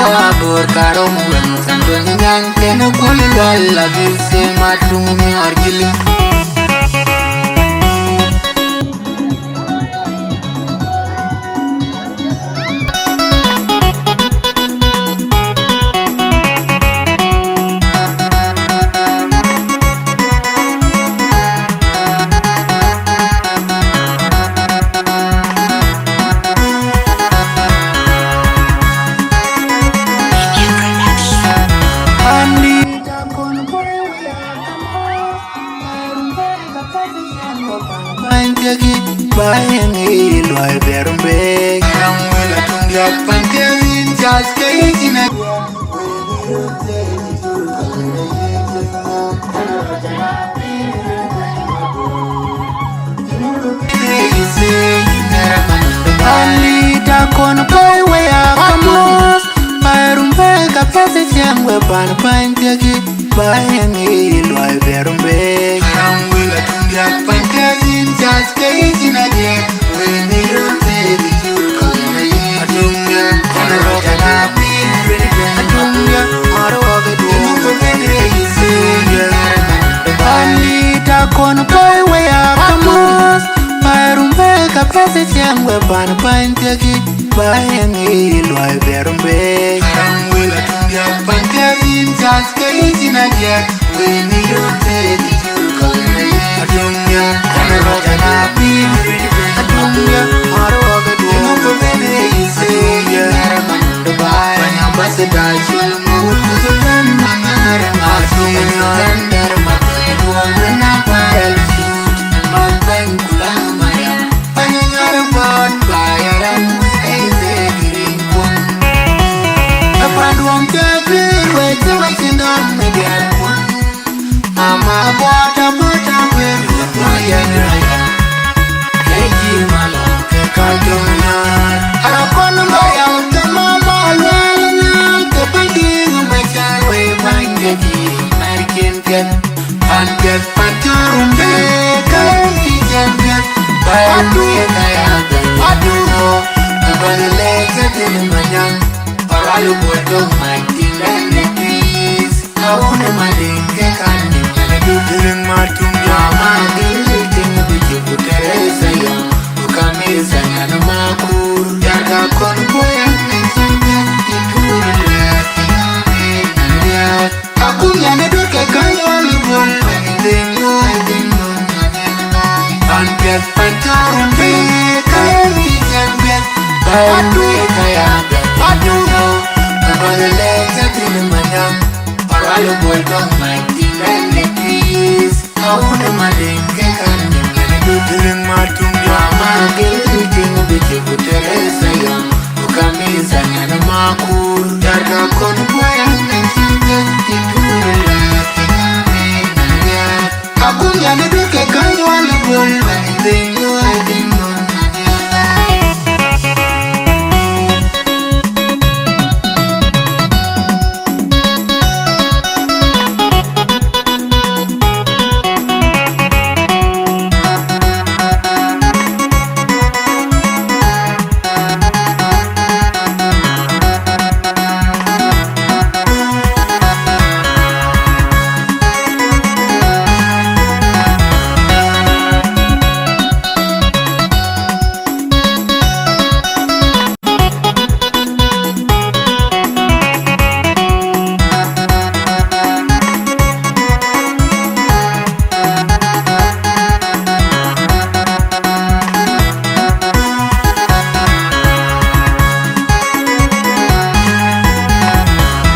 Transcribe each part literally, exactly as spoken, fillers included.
Abor karou wën thɛn duɔ̈ny nyan kënë kuɔl lual abï them atum miɔɔr jïlï. Bäny thiëkï, bäny ë luɔi bɛ̈r mbek. Ram wël atuŋ diäk pan thiëëk yïn cath ke yïn cïn a. Alita kon kɔc wei akamoth, bäny rum bek apiɛth ë ciɛɛŋ we pan bäny thiëkï. Bäny ë luɔi bɛ̈r mbek. Ram wël atuŋ diäk pan thiëëk yïn cath ke yïn cïn a diɛɛr. Wël ë röt thëëk ë cur kɔc ë yïn atuŋ diäk. Kɔn rɔt ë la piny ë röt ë bɛ̈n atuŋ diäk. Ŋɔt wɔ ke duɔ̈ɔ̈r ke bɛ̈n ë yï thëëk. Bäny ë ta kɔn kɔc wei akamoth, bäny rum bek apiɛth ë ciɛɛŋ we pan bäny thiëkï. Bäny ë luɔi bɛ̈r mbek. Ram wël atuŋ diäk pan thiëëk yïn cath ke yïn cïn a diɛɛr. Wël ë röt thëëk ë cur kɔc ë yïn atuŋ diäk. Kɔn rɔt ë la piny ë röt ë bɛ̈n atuŋ diäk. Ŋɔt wɔ ke duɔ̈ɔ̈r ke bɛ̈n ë yï thëëk. Bäny ambassador col ŋot ku thëbɛ̈n maŋär ma thëëk. Thëbɛ̈n dɛ̈r ma thëëk duɔ̈ɔ̈r wën a päl cït. Math bɛ̈ny ku la Mariam. Panyanyar bɔt ba ya ram wëi thëëk rin kun. Ë panduɔm ke pïïr wëi thëëk wëi cïn dɔm në diäär kun. Mama bɔt a bɔt a wëi ruɔt ma yɛn raya. Ke jï malɔ ke ka jɔŋ nyar. Ara kɔn Mariam ke mama luɛl nyar ke bï diŋ ma car wëi bäny ke jï mɛr cin kën. Pan piɛth pan cä rum bë ka yï jɛn piɛth. Ba adu ye ka ya bɛ adu. Abal le ka tin manyan. Aral bol dong ma tin ren de peace. Aun ma ding ke kan ni ma du ding ma tum ya ma ding ding bi ju ku Teresa ya. Ku kamisa nyan ma kur. Ya ka kon boy ni chin ya. Akum yan ë duɔ̈t ke käny ɣɔl ë bol. Pan piɛth pan cä rum bë ka yï jɛn piɛth. Ba adu ye ka ya bɛ adu. Ba le le cä tin manyan. Aral bol dong ma tin ren de peace. Aun ma ding ke kan ni ma du ding ma tum ya ma gel ding bi ju ku Teresa ya. Ku kamisa nyan ma kur. Jar ka kon boy ni chin ke ti tu la. Akum yan ë duɔ̈t ke käny ɣɔl ë bol. Ba ni ding yo ai ding no.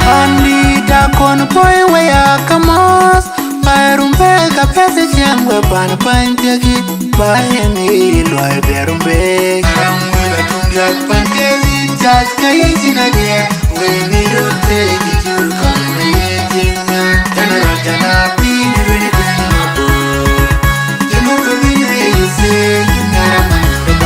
Pandït akɔn puɔ̈i wei akamoth, bäny rum bek apiɛth ë ciɛɛŋ we pan bäny thiëkï, bäny ë luɔi bɛ̈r rum bek. Ram wël atuŋ diäk pan thiëëk yïn cath ke yïn cïn a diɛɛr, wëi ni röt thëëk ë cur kɔn ë ye cïn nyan, tɛ̈n rɔt tɛ̈n a pïïr ë röt ë bɛ̈n ma bor.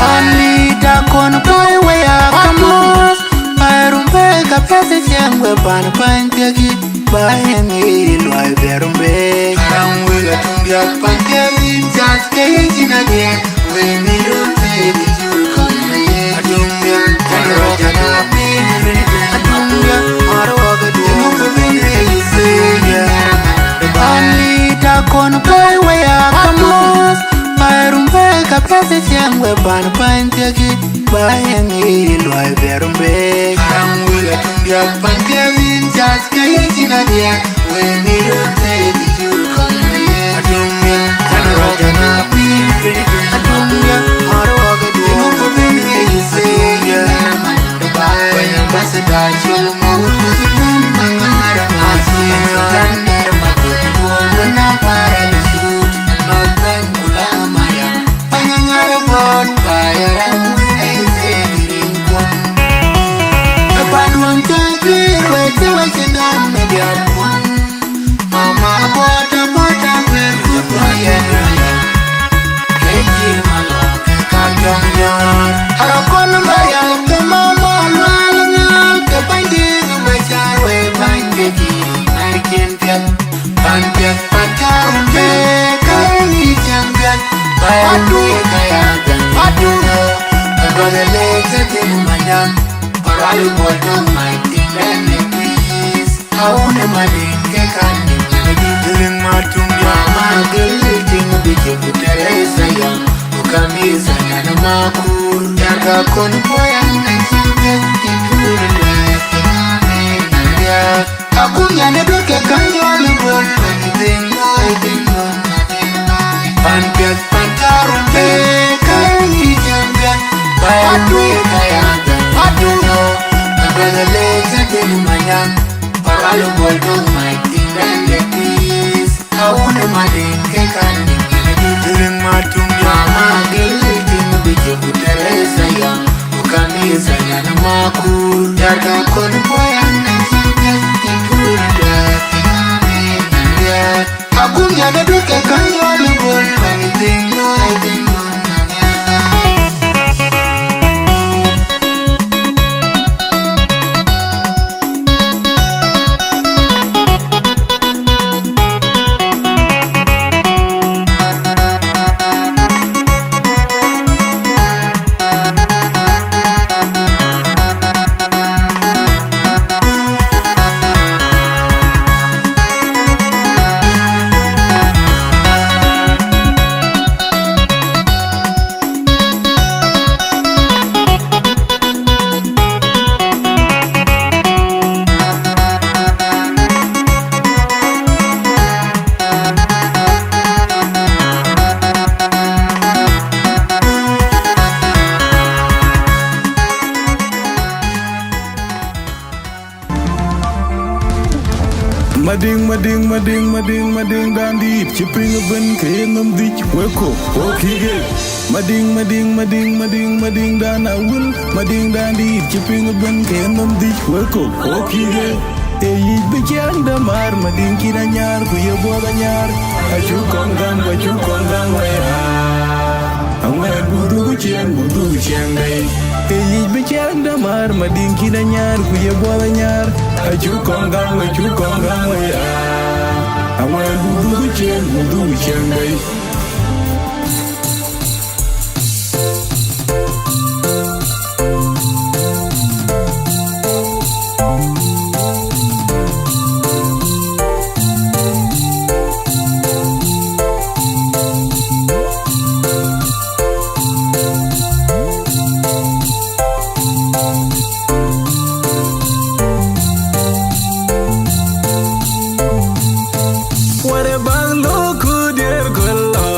Pandït akɔn puɔ̈i wei akamoth, bäny rum bek apiɛth ë ciɛɛŋ we pan bäny thiëkï, bäny ë luɔi bɛ̈r rum bek. Ram wël atuŋ diäk pan thiëëk yïn cath ke yïn cïn a diɛɛr, wëi ni röt thëëk ë cur kɔn ë ye cïn nyan, tɛ̈n rɔt tɛ̈n a pïïr ë röt ë bɛ̈n ma bor. Arwak Junub bin ëyïthëya. Pan lit akɔn bɛ̈ɛ̈i wei akamoth. Pai rum bɛ̈ɛ̈i ka piɛth ë ciɛŋ we pan pany thiëkï. Ba yen ë luɔi bï rum bɛ̈ɛ̈i. Aram wël atum diäk pan piɛth yïn cath ke yïn cïn adiäk. We ni röt thëëi bï jur kɔc ë ye. Atum ya, arwak Junub bin ëyïthëya. Atum ya, arwak Junub bin ëyïthëya. Dubai, Ambassador, Chol Maut, Kututum, Mangara, Masi, Sander, Makututum, Napara, Lusut, Northern, Kula, Maya, Panyangara, Bot, Payara, Mui, Ese, Green, Kwan. Epaduang, Chagri, Wete, Wete, Dan, Median, Kwan. Mama bota bota wer ku bota yen wer. Ke ji malo ke ka jong yor. Ara kon Marial ke mama lual nyal ke bandi ma char we bandi ji. Ai kin pian pan pian pan char be ka ni jam pian. Ba ya du ka ya dan. Ba du no. Ka do le le ke tin ma jam. Para lu bol dong mai tin le ne peace. Aune mading ke kan ni mading. Ling matum ya. Mama gil ting biche ku Teresa ya. Ku kamisa ya na makur. Jaga kon boya na chimbe. Ituru le ya. Akum ya ne dur ke kan yo le bol. Mading, mading, mading. Pan piɛth pan tarun pe kan ni jam piɛth. Ba ya du ya ka ya da. Ba du no. Ka ba le le ka tin ma jam. Para lu bol dong mai tin dan de peace. Aune mading ke kan ni mading. Ling matum ya. Mama gil ting biche ku Teresa ya. Ku kamisa ya na makur. Jaga kon boya na chimbe. Ituru le ya. Akum ya na duke kan yo le bol. Anything, no, I think, no, no, no. Mading, mading, mading, mading, mading dan dit, cï piny ëbën ke ye nɔm dhic, wek kok, wok kï ge. Mading, mading, mading, mading, mading dan awil, mading dan dit, cï piny ëbën ke ye nɔm dhic, wek kok, wok kï ge. Ee yic bï ciɛɛŋ dämär, mading cïn anyar, ku ye buɔth anyar. Acuk kɔn gam, ku acuk kɔn gam waya. Aŋuɛ̈ɛ̈n, ku dhuk ciɛɛŋ, ku dhuk ciɛɛŋ dɛ̈i. Ee yic bï ciɛɛŋ dämär, mading cïn anyar, ku ye buɔth anyar. Acuk kɔn gam, acuk kɔn gam waya. Aŋuɛ̈ɛ̈n, ku dhuk ciɛɛŋ, ku dhuk ciɛɛŋ dɛ̈i. Ware bang lo ku dier kolo.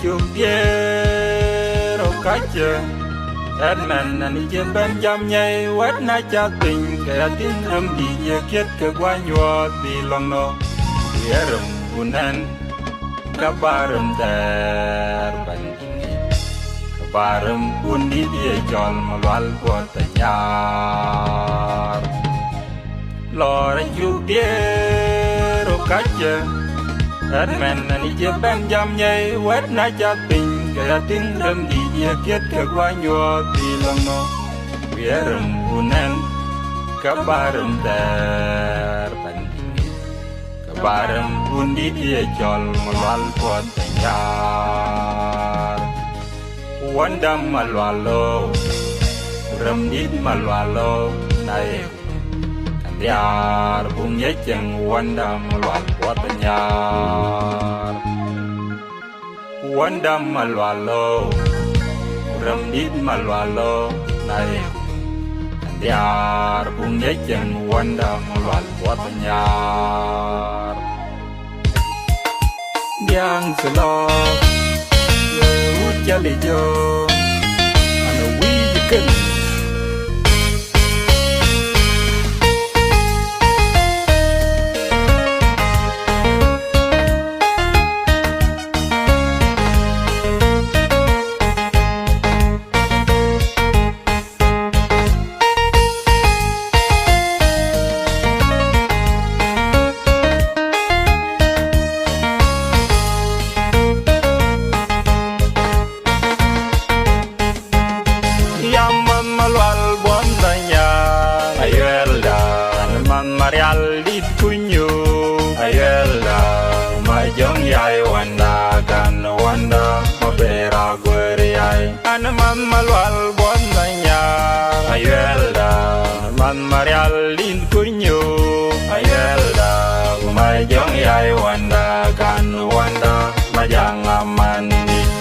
Cuk diëër ë kacë, ɣɛn mɛn ɣɛn cï bɛ̈n jam nyɛi, wɛ̈t na cath piny, ke ya tïŋ rem dït ye kiët ke guany nyuɔɔth bï lɔ̈ŋ nɔ. Ku ye rem ku nɛn, ke ba rem thɛɛr bɛ̈n dït, ke ba rem kun dït ye cɔl Malual Puɔth Anyaar. Lɔɔr acuk diëër ë kacë, ɣɛn mɛn ɣɛn cï bɛ̈n jam nyɛi, wɛ̈t na cath piny, ke ya tïŋ rem dït ye kiët ke guany nyuɔɔth bï lɔ̈ŋ nɔ. Ku ye rem ku nɛn, ke ba rem thɛɛr bɛ̈n dït, ke ba rem kun dït ye cɔl Malual Puɔth Anyaar. Wandam Malual o, rem dït Malual o, na ye ku diaar buk ŋiɛc ceŋ, wandam Malual Puɔth Anyaar. Wandam Malual o, rem dït Malual o, na ye ku diaar buk ŋiɛc ceŋ, wandam Malual Puɔth Anyaar. Diaŋ Thilɔ, ye wut Calic o, an wïc kën. Ya man Malual buɔn danya, ayuɛlda, an man Marial dit kunyu, ayuɛlda, ma jɔŋ yai wanda kan wanda, ma bera guer yai. An man Malual buɔn danya, ayuɛlda, an man Marial dit kunyu, ayuɛlda, ma jɔŋ yai wanda kan wanda, ma jaŋ aman dit.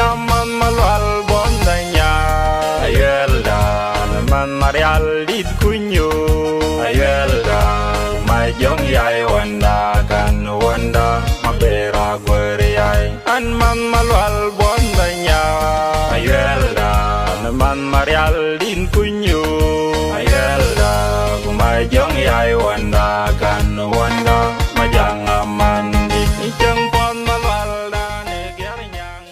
Ya man Malual buɔn danya, ayuɛlda, an man Marial dit kunyu, ayuɛlda, ma jɔŋ yai wanda kan wanda, ma bera guer yai. An man Malual buɔn danya, ayuɛlda, an man Marial dit kunyu, ayuɛlda, ma jɔŋ yai wanda kan wanda, ma jaŋ aman dit. Cäŋ puɔth Malual dan ë giar nyaŋ.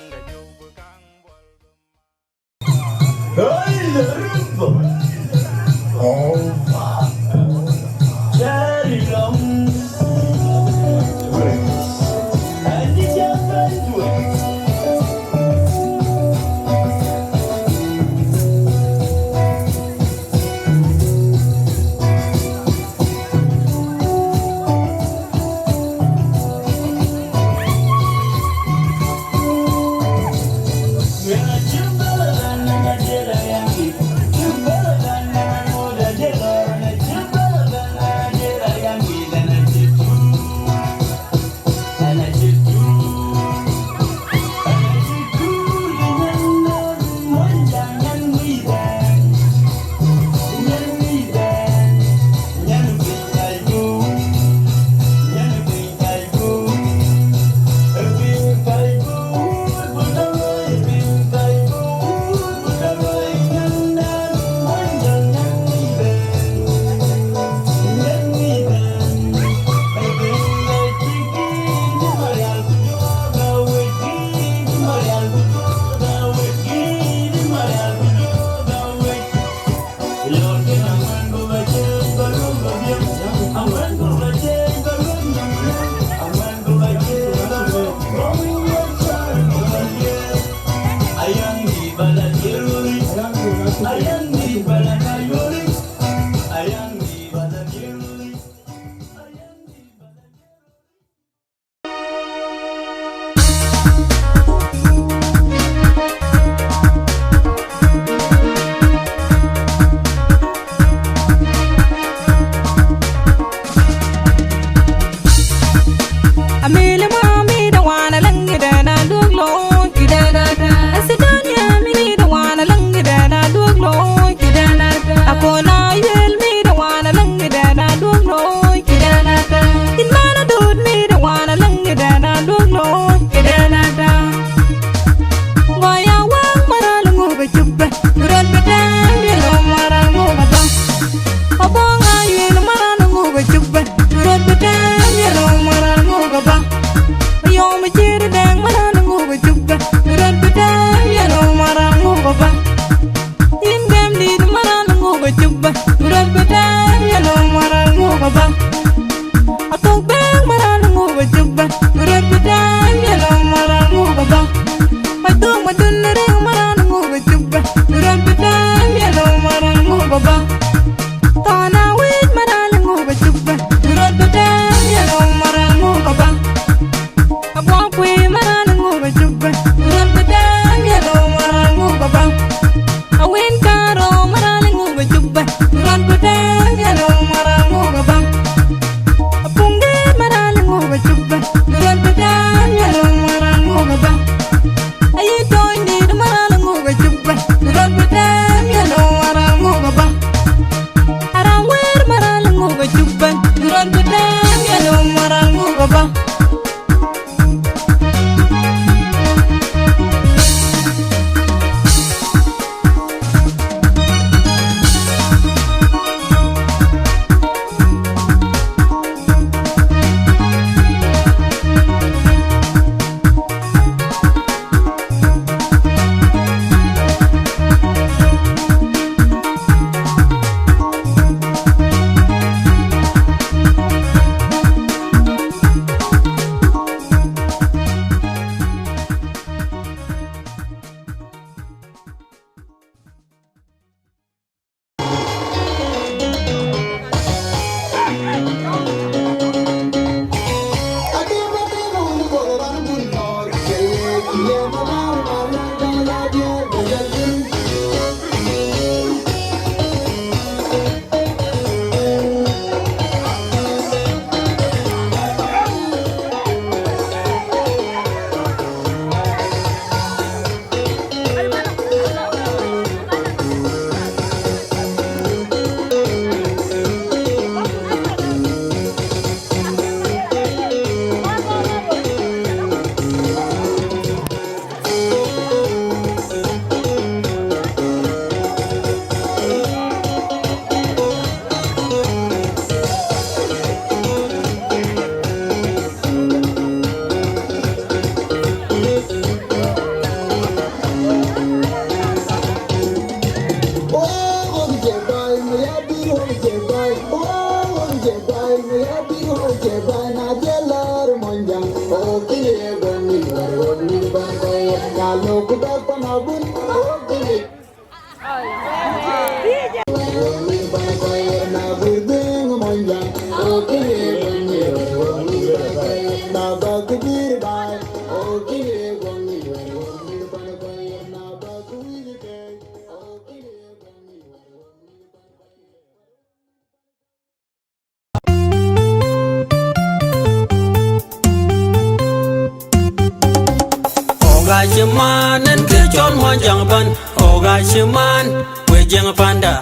Oga cï man en kë cɔl Muɔnyjäŋ bän, oga cï man, we jiëŋ panda.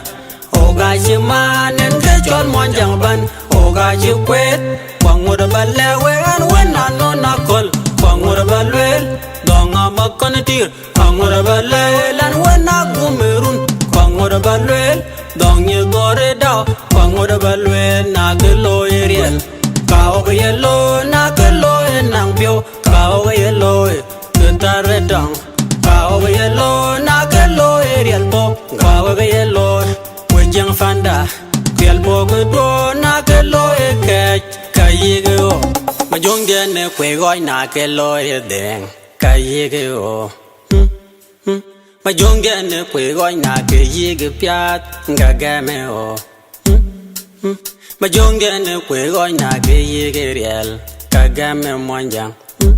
Oga cï man en kë cɔl Muɔnyjäŋ bän, oga cï kuet. Ku aŋot ba lɛ̈k wek an, wën anon aköl, ku aŋot ba lueel, dhɔ̈ŋ amakɔn tïr. Aŋot ba lueel an, wën agum ë run, ku aŋot ba lueel, dhɔ̈ŋ nyi dhɔ̈r ë dau, ku aŋot ba lueel, na kë looi ë riɛl, ka wok ye looi, na kë looi ë naŋ piɔ̈u, ka wok ye looi, kë thar ë tɔŋ, ka wok ye looi, na kë looi ë riɛl puɔ̈u, ka wok ye looi, we jiëŋ panda, riɛl puɔ̈u kë duɔ̈ɔ̈r, na kë looi ë kɛ̈ɛ̈c, ka yïk ë ɣo, ma jöŋdiɛ̈n ë kuec ɣɔc, na kë looi ë dhëëŋ, ka yïk ë ɣo. Hmm, hmm. Ma jöŋdiɛ̈n ë kuec ɣɔc, na kë yïk piath, ka gɛ̈m ë ɣo. Hmm, hmm. Ma jöŋdiɛ̈n ë kuec ɣɔc, na kë yïk riɛl, ka gɛ̈m ë Muɔnyjäŋ. Hmm,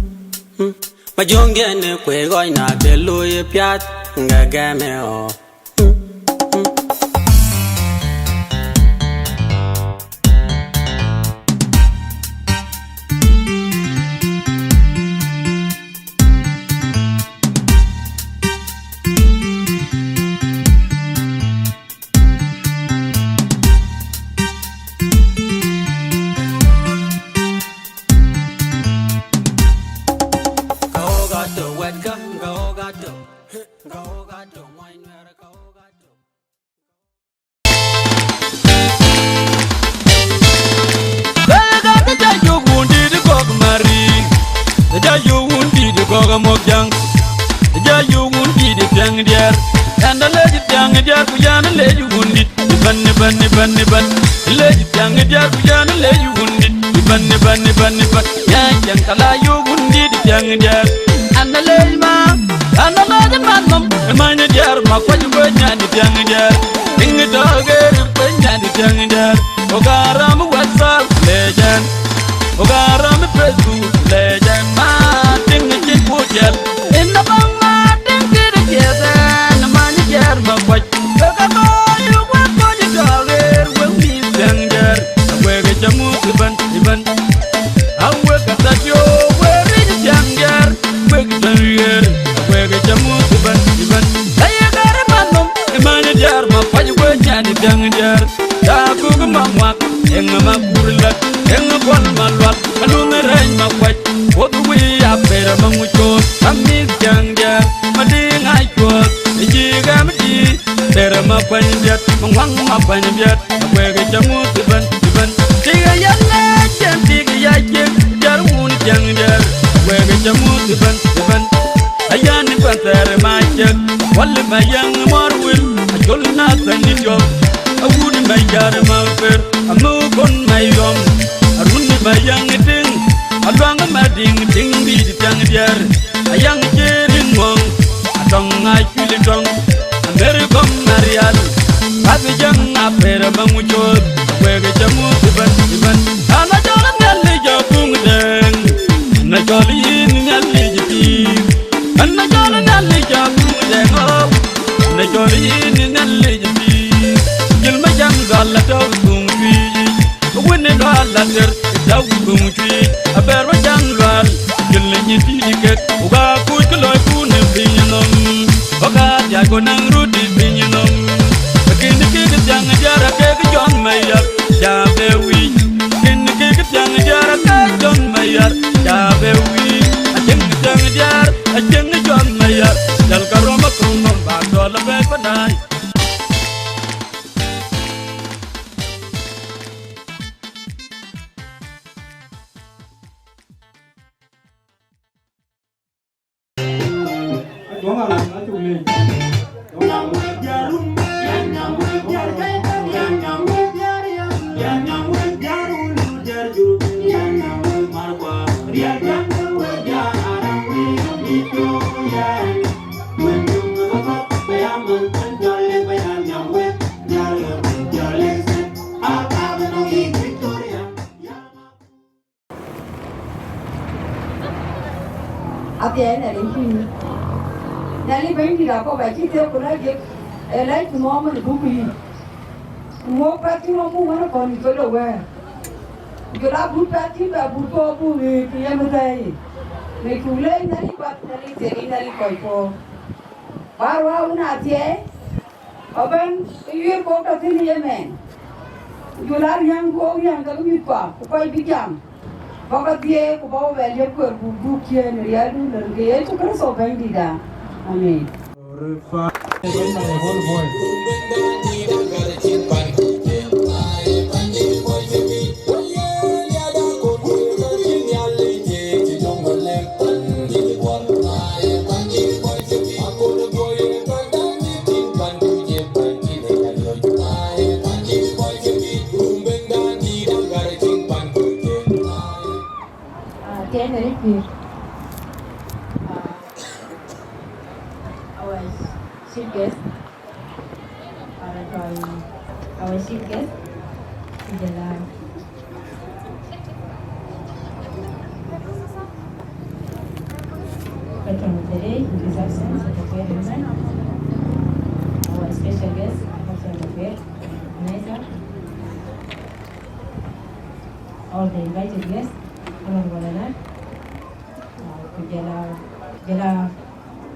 hmm. Ma jöŋdiɛ̈n ë kuec ɣɔc, na kë luui piath, ka gɛ̈m ë ɣo. Hmm, hmm. Ka wok atɔ̈ wɛ̈tkä, ka wok atɔ̈, ka wok atɔ̈ muɔny Nuɛ̈r, ka wok atɔ̈. Ëë, ka, ka ja yök wun dït kɔ̈k Mari, ka ja yök wun dït kɔ̈k Amuɔ̈k Jäŋ, ka ja yök wun dït Thiäŋ Diɛɛr. Ɣɛn da lec Thiäŋ Diɛɛr ku yan lec wun dït ëbɛ̈n, ëbɛ̈n, ëbɛ̈n, ëbɛ̈n. Lec Thiäŋ Diɛɛr ku yan lec wun dït ëbɛ̈n, ëbɛ̈n, ëbɛ̈n, ëbɛ̈n. Nya Thiäŋ ka la yök wun dït Thiäŋ Diɛɛr. Ɣɛn da lec ma, ɣɛn da lec man nhom ë Many Diɛɛr ma kuac ku nyan Thiäŋ Diɛɛr. Tiŋ tɔ̈ ɣer ku nyan Thiäŋ Diɛɛr. Ogaram WhatsApp legend, ogaram Facebook legend, ma tiŋ cï ku tiɛl. Inda bäŋ ma tiŋ kït piɛth ɛn Many Diɛɛr ma kuac. Wek a kɔc, wek kɔc tɔ̈ ɣer, wek mïth Thiäŋ Diɛɛr. Wek ca muth ëbɛ̈n, ëbɛ̈n. Awek ka thadio, wek ric Thiäŋ Diɛɛr, wek tɔ̈ ɣer, wek ca muth ëbɛ̈n, ëbɛ̈n. Ka ye gär man nhom ë Many Diɛɛr ma kuac, wek nyan Thiäŋ Diɛɛr. Cä kuk ma ŋuak, eŋ ma kur lät, eŋ kuɔl ma lual, aluŋ rɛ̈ny ma kuac, woth wïc aper ma ŋuc coth, amïth Thiäŋ Diɛɛr, ma diŋ acuɔth, ë cï gɛm dïït, per ma kuany biɛt, ma ŋuaŋ ma kuany biɛt, akuɛk ca muth ëbɛ̈n, ëbɛ̈n. Tik ë yɛn lɛc cɛn, tik ë ya ciek, diɛɛr wun Thiäŋ Diɛɛr, akuɛk ca muth ëbɛ̈n, ëbɛ̈n. Ayan ë kuɛn thɛɛr ë ma ciek, wal ë ma yäŋ muɔɔr wil, acol na thɛ̈n ë diɔ̈k. Awut ë Mayar ë Maper, amëu kɔn Mayɔm, arun ë Mayäŋ ë Tiŋ, aluaŋ ë Madiŋ, Tiŋ dïït Thiäŋ Diɛɛr, Ayaŋ Ciëër ë Ŋɔ̈ŋ, Atɔŋ Acuil ë Tɔŋ, Amer Gɔm Marial, Abï Jäŋ Aper ë Maŋucol, wek ë ca muth ëbɛ̈n, ëbɛ̈n. An, acɔl Nhialic Abuŋ Dɛŋ, an, acɔl yïn Nhialic Pïïr, an, acɔl Nhialic Abuŋ Dɛŋ, oh. Në jɔl yïn Nhialic pïïr, jël Majäŋ Lual atɔ̈u dhuŋ cuiic, wën ë Lual ater tɔ̈u dhuŋ cuiic, abɛ̈r Majäŋ Lual, jël në nyin tïït kek, ku ka kuc kë lɔcku në pinynhom, bä ka dhiac ku naŋ röt ë pinynhom. Akën kek Thiäŋ Diɛɛr akek Jɔn Mayar, ca bɛ wïc. Kën kek Thiäŋ Diɛɛr akek Jɔn Mayar, ca bɛ wïc. Acïn Thiäŋ Diɛɛr, acïn Jɔn Mayar, jal ka röm aköŋ nɔm bä dɔl abɛ̈ɛ̈i padai. Athiɛɛi Nhialic pïïr. Nhialic Bɛ̈nydït Jakop acï thiëëk ku lɛ̈k jek, ee lɛc ku mɔ̈ɔ̈r man ë buk ku yï. Ku muk path cï ŋɔm muk wën ë kɔn ë col ë wɛ̈ɛ̈r. Ku jɔl a but path cï bɛ but puɔ̈u buk ɣëët ku yem ë thɛɛi. Në cuk leec Nhialic path, Nhialic thiek, Nhialic kɔc puɔ̈u. Bä ruääu wën athiɛɛi, ëbɛ̈n ke yuëër kok tɔ̈ thïn ë yemɛɛn. Ku jɔl a riääŋ duɔ̈ɔ̈k riääŋ kekë mïthkua, ku kɔc bï jam. Bä ke dhiëëth, ku bä wo bɛ liep kueer, buk dhuk ciëën ë riɛldu, në rin ke Yecu Kërtho Bɛ̈nydïtda. Amen. Ah, tiɛɛl Nhialic pïïr. Ah, our chief guest, our, our chief guest, Jala. Patron of the day, in his absence, the great man, our special guest, Patron of the day, organizer, all the invited guests, Honorable Alat, uh, ku jɔl a, jɔl a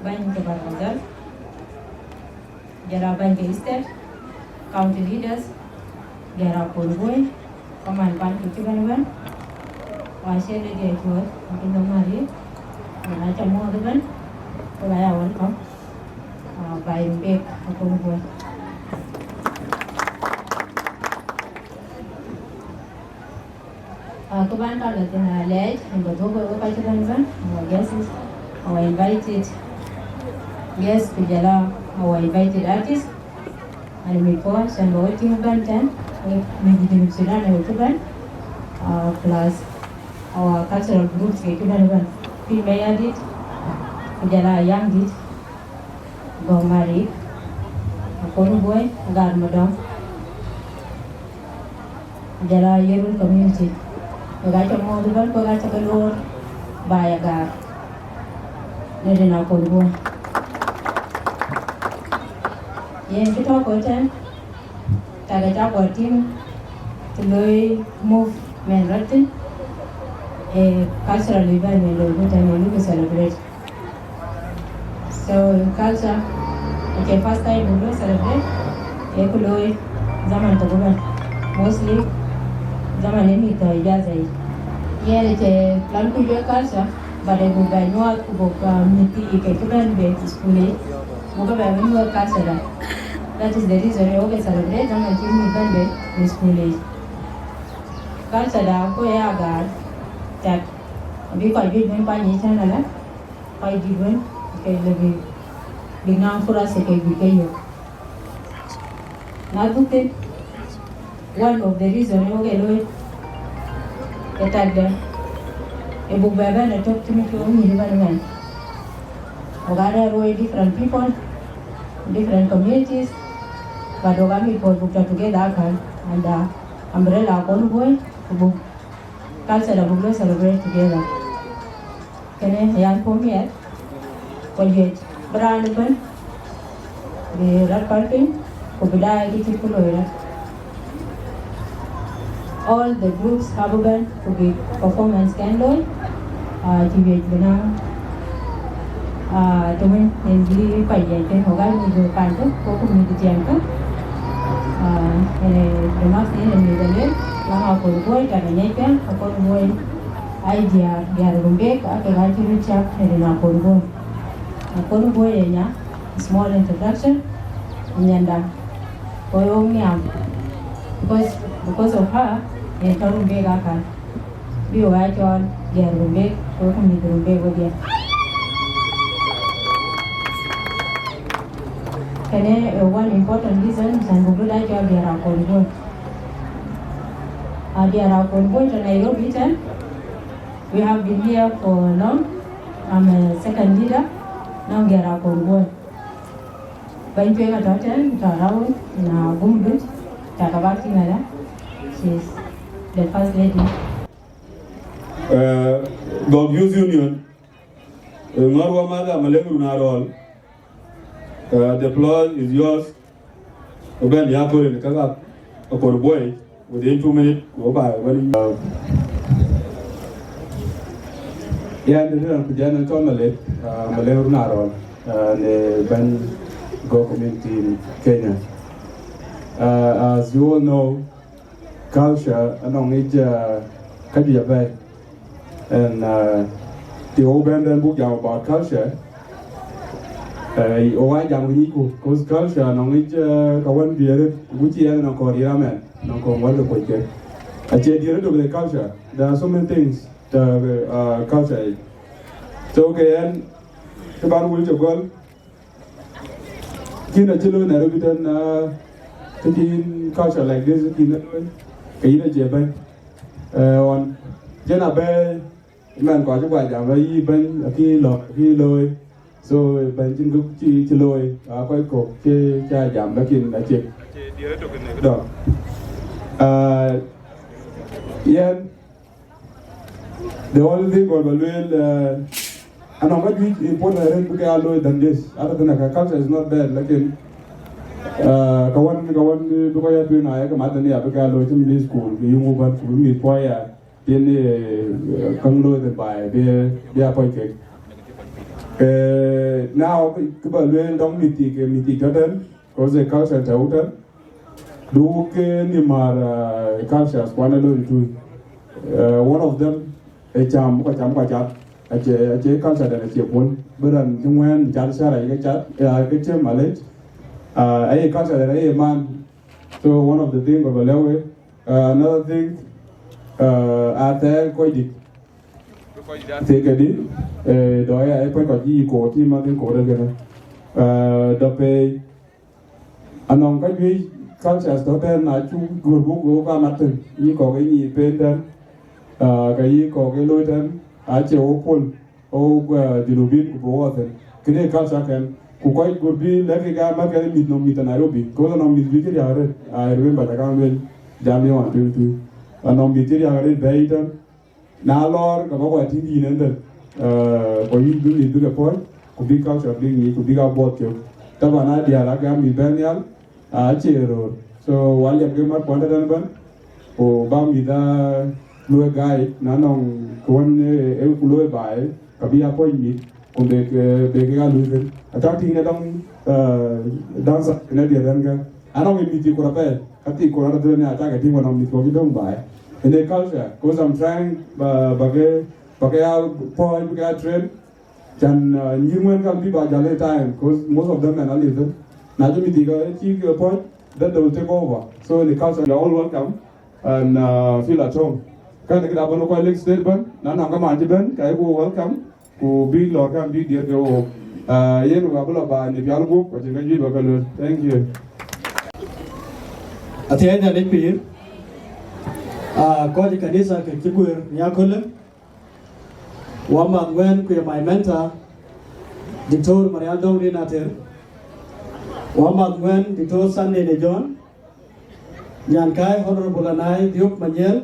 bäny ke Bargazal, jɔl a bäny ke Eastern County leaders, jɔl a Akorboi, kaman pan ku cï bɛ̈n ëbɛ̈n, wa cie lec ë cuɔɔth, akï nɔm Mari, na ca muɔɔth ëbɛ̈n, ku ba ya welcome, uh, by Rumbek Akorboi. Ah, kë ban ka lɔ thïn alɛɛc, ëbɛ̈n bä dhuɔ̈k wek kɔc cï bɛ̈n ëbɛ̈n, our guests, our invited guests, ku jɔl a our invited artists, and mïth puɔ̈u, cän bä we tïŋ ëbɛ̈n tɛ̈n, wek mïth Junub Sudan ë we cï bɛ̈n, ah, plus our cultural groups ke cï bɛ̈n ëbɛ̈n. Kuc Mayardït, ku jɔl a Yaŋdït, Gɔ̈k Marik, Akorboi, Agar Madɔŋ, ku jɔl a Yirol community. Wek aa ca muɔɔth ëbɛ̈n, ku wek aa ca ke loor baai Agar në rin Akorboi. Yen kë tɔ̈ kɔc tɛ̈n, tak ë ca guɔ tïŋ të loi movement rɔt thïn, ee cultural event ë loi ku tɛ̈n ë luk celebrate. So culture, acie first time buk lɔ celebrate, ee ku looi zaman tök ëbɛ̈n. Mostly zaman ë mïth tɔ̈ ijaza yic. Yen acie plan kuc wek culture, but ë buk bɛ nyuɔɔth ku buk, uh, mïth thii ke cï bɛ̈n bei school yic, buk ke bɛ bï nyuɔɔth culture da. That is the reason ë wok ë celebrate zaman cï mïth bɛ̈n bei school yic. Culture da ku ë Agar, tak bï kɔc juëc bɛ̈n kuany yic tɛ̈n alä. Kɔc dït wën ke lëu bï, bï naŋ fursa ke bï ke yök. Na dhuk thïn, one of the reason ë wok ë looi ke tɛ̈dë, ë buk bɛ bɛ̈n ëtök cï mïth ke wok nyïïn ëbɛ̈n ëmɛn. Wok aa rɛ̈ɛ̈r woi different people, different communities, but wok aa mïth puɔ̈th buk tɔ̈ together akan, and, uh, umbrella Akorboi, ku buk culture da buk lɔ celebrate together. Kënë ë yan puɔ̈u miɛt, ku ajuëc bï raan ëbɛ̈n bï rɔt päl piny, ku bï daai kë cït kë loi rɔt. All the groups abï bɛ̈n ku bï performance kɛn looi, ah, cï wiëc bï naŋ, ah, të wën yen bï kɔc yiɛc thïn, wok aa mïth ë pan tök, ku ku mïth ë tiɛm tök. Ah, yen ë remarks yen ë mïth ë lueel, laŋ Akorboi, tak aŋiɛckë Akorboi. Ai diäär, diäär Rumbek, aa kek aa cï röt cak në rin Akorboi. Akorboi ë nya, small introduction, nyanda, ku ë wok nhiam, because, because of her, yen tɔ̈ Rumbek akan. Bï wok aa cɔɔl diäär Rumbek, ku wek mïth Rumbek wodhie. Kënë ë one important reason, cän buk röt aa cɔɔl diäär Akorboi. Aa diäär Akorboi tɔ̈ Nairobi tɛ̈n. We have been here for long. I'm a second leader. Nɔŋ diäär Akorboi. Bɛ̈ny tueŋ atɔ̈ tɛ̈n, tɔ̈ rɔt wën, na gum duc, cak abak tïŋ alä. She's the first lady. Uh, Gok Youth Union, Ŋɔ̈r wä madha Malek Run Arɔl. Uh, the floor is yours. Ëbɛ̈n ya kɔɔr në käŋ, akɔɔr buɔi within two minutes, go baai wën. Uh, yeah, the reason ku jana cɔl Malek, uh, Malek Run Arɔl, uh, në bɛ̈ny Gok community in Kenya. Uh, as you all know, culture anɔŋ yic, uh, ka juëc apɛi. And, uh, të wɔ bɛ̈n bɛ̈n buk jam about culture, uh, wɔ wa jam ke nyicku, 'cause culture anɔŋ yic, uh, ka wën diëër, ku cï yɛn anɔŋ kɔɔr yïn amɛn, anɔŋ kɔɔr wär ke kuɔc ke. Acie diëër tök de culture. There are so many things to, uh, culture yic. So ke yɛn, kë ban wul cï gɔl, kïn acï looi Nairobi tën, uh, të cïn culture like this, kïn a looi, ke yïn acie bɛ̈ny. Uh, ɣɔn, jɛn abɛ̈, mɛn kɔc cï guɔ jam, bä yï bɛ̈ny, akï lɔ, akï looi. So, bɛ̈ny cïn kë cï, cï looi, uh, kɔc kɔ̈k cï, cï a jam, lakin acie. Dɔk. Uh, yɛn, the only thing gɔl bä lueel, uh, anɔŋ ka juëc important arëët bï ke ya looi than this. Other than that, culture is not bad, lakin, uh, ka wën, ka wën bï kɔc ya tueŋ aa ye ke mat tënë ya bï ke ya looi cï mïth school, bï yuŋ wubän, ku bï mïth puɔ̈u ya, tën, uh, käŋ looi tën baai, bï, bï ya puɔ̈c kek. Eh, now, kë bä lueel dɔŋ mïth thii ke mïth thii tɔ̈ tën, 'cause the culture tɔ̈ tën. Duk ke ni mar, uh, cultures kuan ë lori tui. Uh, one of them, ë cam, kɔ cam, kɔ cat. Acie, acie culture den acie puɔl. Bï raan cï ŋuɛ̈ɛ̈n cat, cara ke cat, ya ke cï malec. Uh, aye culture den aye man. So one of the thing we lëu we. Uh, another thing, uh, athɛɛr kɔc dït. Thëëk këdï, eh, dɔɔc ya ë puɔc kɔc yï koor, cï man thïn koor ë kënë. Uh, dɔ pei, anɔŋ ka juëc cultures tɔ̈ tën, na cuk guur buk, buk ka mat thïn, yï kɔ̈k ë nyïï pen tën, ah, ka yï kɔ̈k ë loi tën, acie wok puɔl, wok, ah, Junubin ku buk wɔ thïn. Kënë culture kɛn, ku kɔc guur bï lɛ̈k kek aa mät kɛn mïth nɔm mïth ë Nairobi, ku anɔŋ mïth bï cï riääk arëët, I remember të kaŋ lueel, jam ye wan tueŋ tueŋ. Anɔŋ mïth cï riääk arëët bɛ̈ɛ̈i tën, na lɔɔr, ke bä kuat tïŋ yïn ëndë, eh, ku yïn bï mïth bï ke puɔ̈c, ku bï culture bï ŋic, ku bïk a buɔth cök. Taban, aa diäär, aa ke aa mïth bɛ̈n nhial, aa cie röör. So, wa liɛp ke mat kuɔn tëtën ëbɛ̈n, ku bä mïth aa luɔi guide, na nɔŋ kë wën, eh, ee ku looi baai, ka bï a puɔ̈c mïth, ku bek, eh, bek kek a luui thïn. Acäk tïŋ ëdɔŋ, eh, dancer në diɛt ënkë. Anɔŋ ë mïth thii kur apɛi, ka thii kur arëët ënë acäk ke tïŋ wën nɔŋ mïth kɔ̈k cï döŋ baai. Ënë culture, 'cause I'm trying ba, ba ke, ba ke ya puɔ̈c, ba ke ya train. Can, uh, nyïïr ŋuɛ̈n kan bï ba jäl ë time, 'cause most of them mɛn a live. Na jɔ mïth thii ka cï ke puɔ̈c, then they will take over. So ënë culture, you're all welcome and, uh, feel at home. Kan kë da bën kɔc Lake State bën, na nɔŋ ka man cï bën, ka ye ku welcome. Ku bï lɔ̈ɔ̈r kan bï diɛɛr ke wook. Ah, yen wä bï lɔ baai në pial gup, ku acïn ka juëc bä ke lueel. Thank you. Athiɛɛi Nhialic pïïr, ah, kɔc ë kanitha kek cï guëër në aköölë, wä math wɛ̈n ku ye my mentor, Diktor Marial Dɔŋ Rin Ater, wä math wɛ̈n Diktor Sunday de John, nyankäi Honorable Anai Dhiop Manyiel,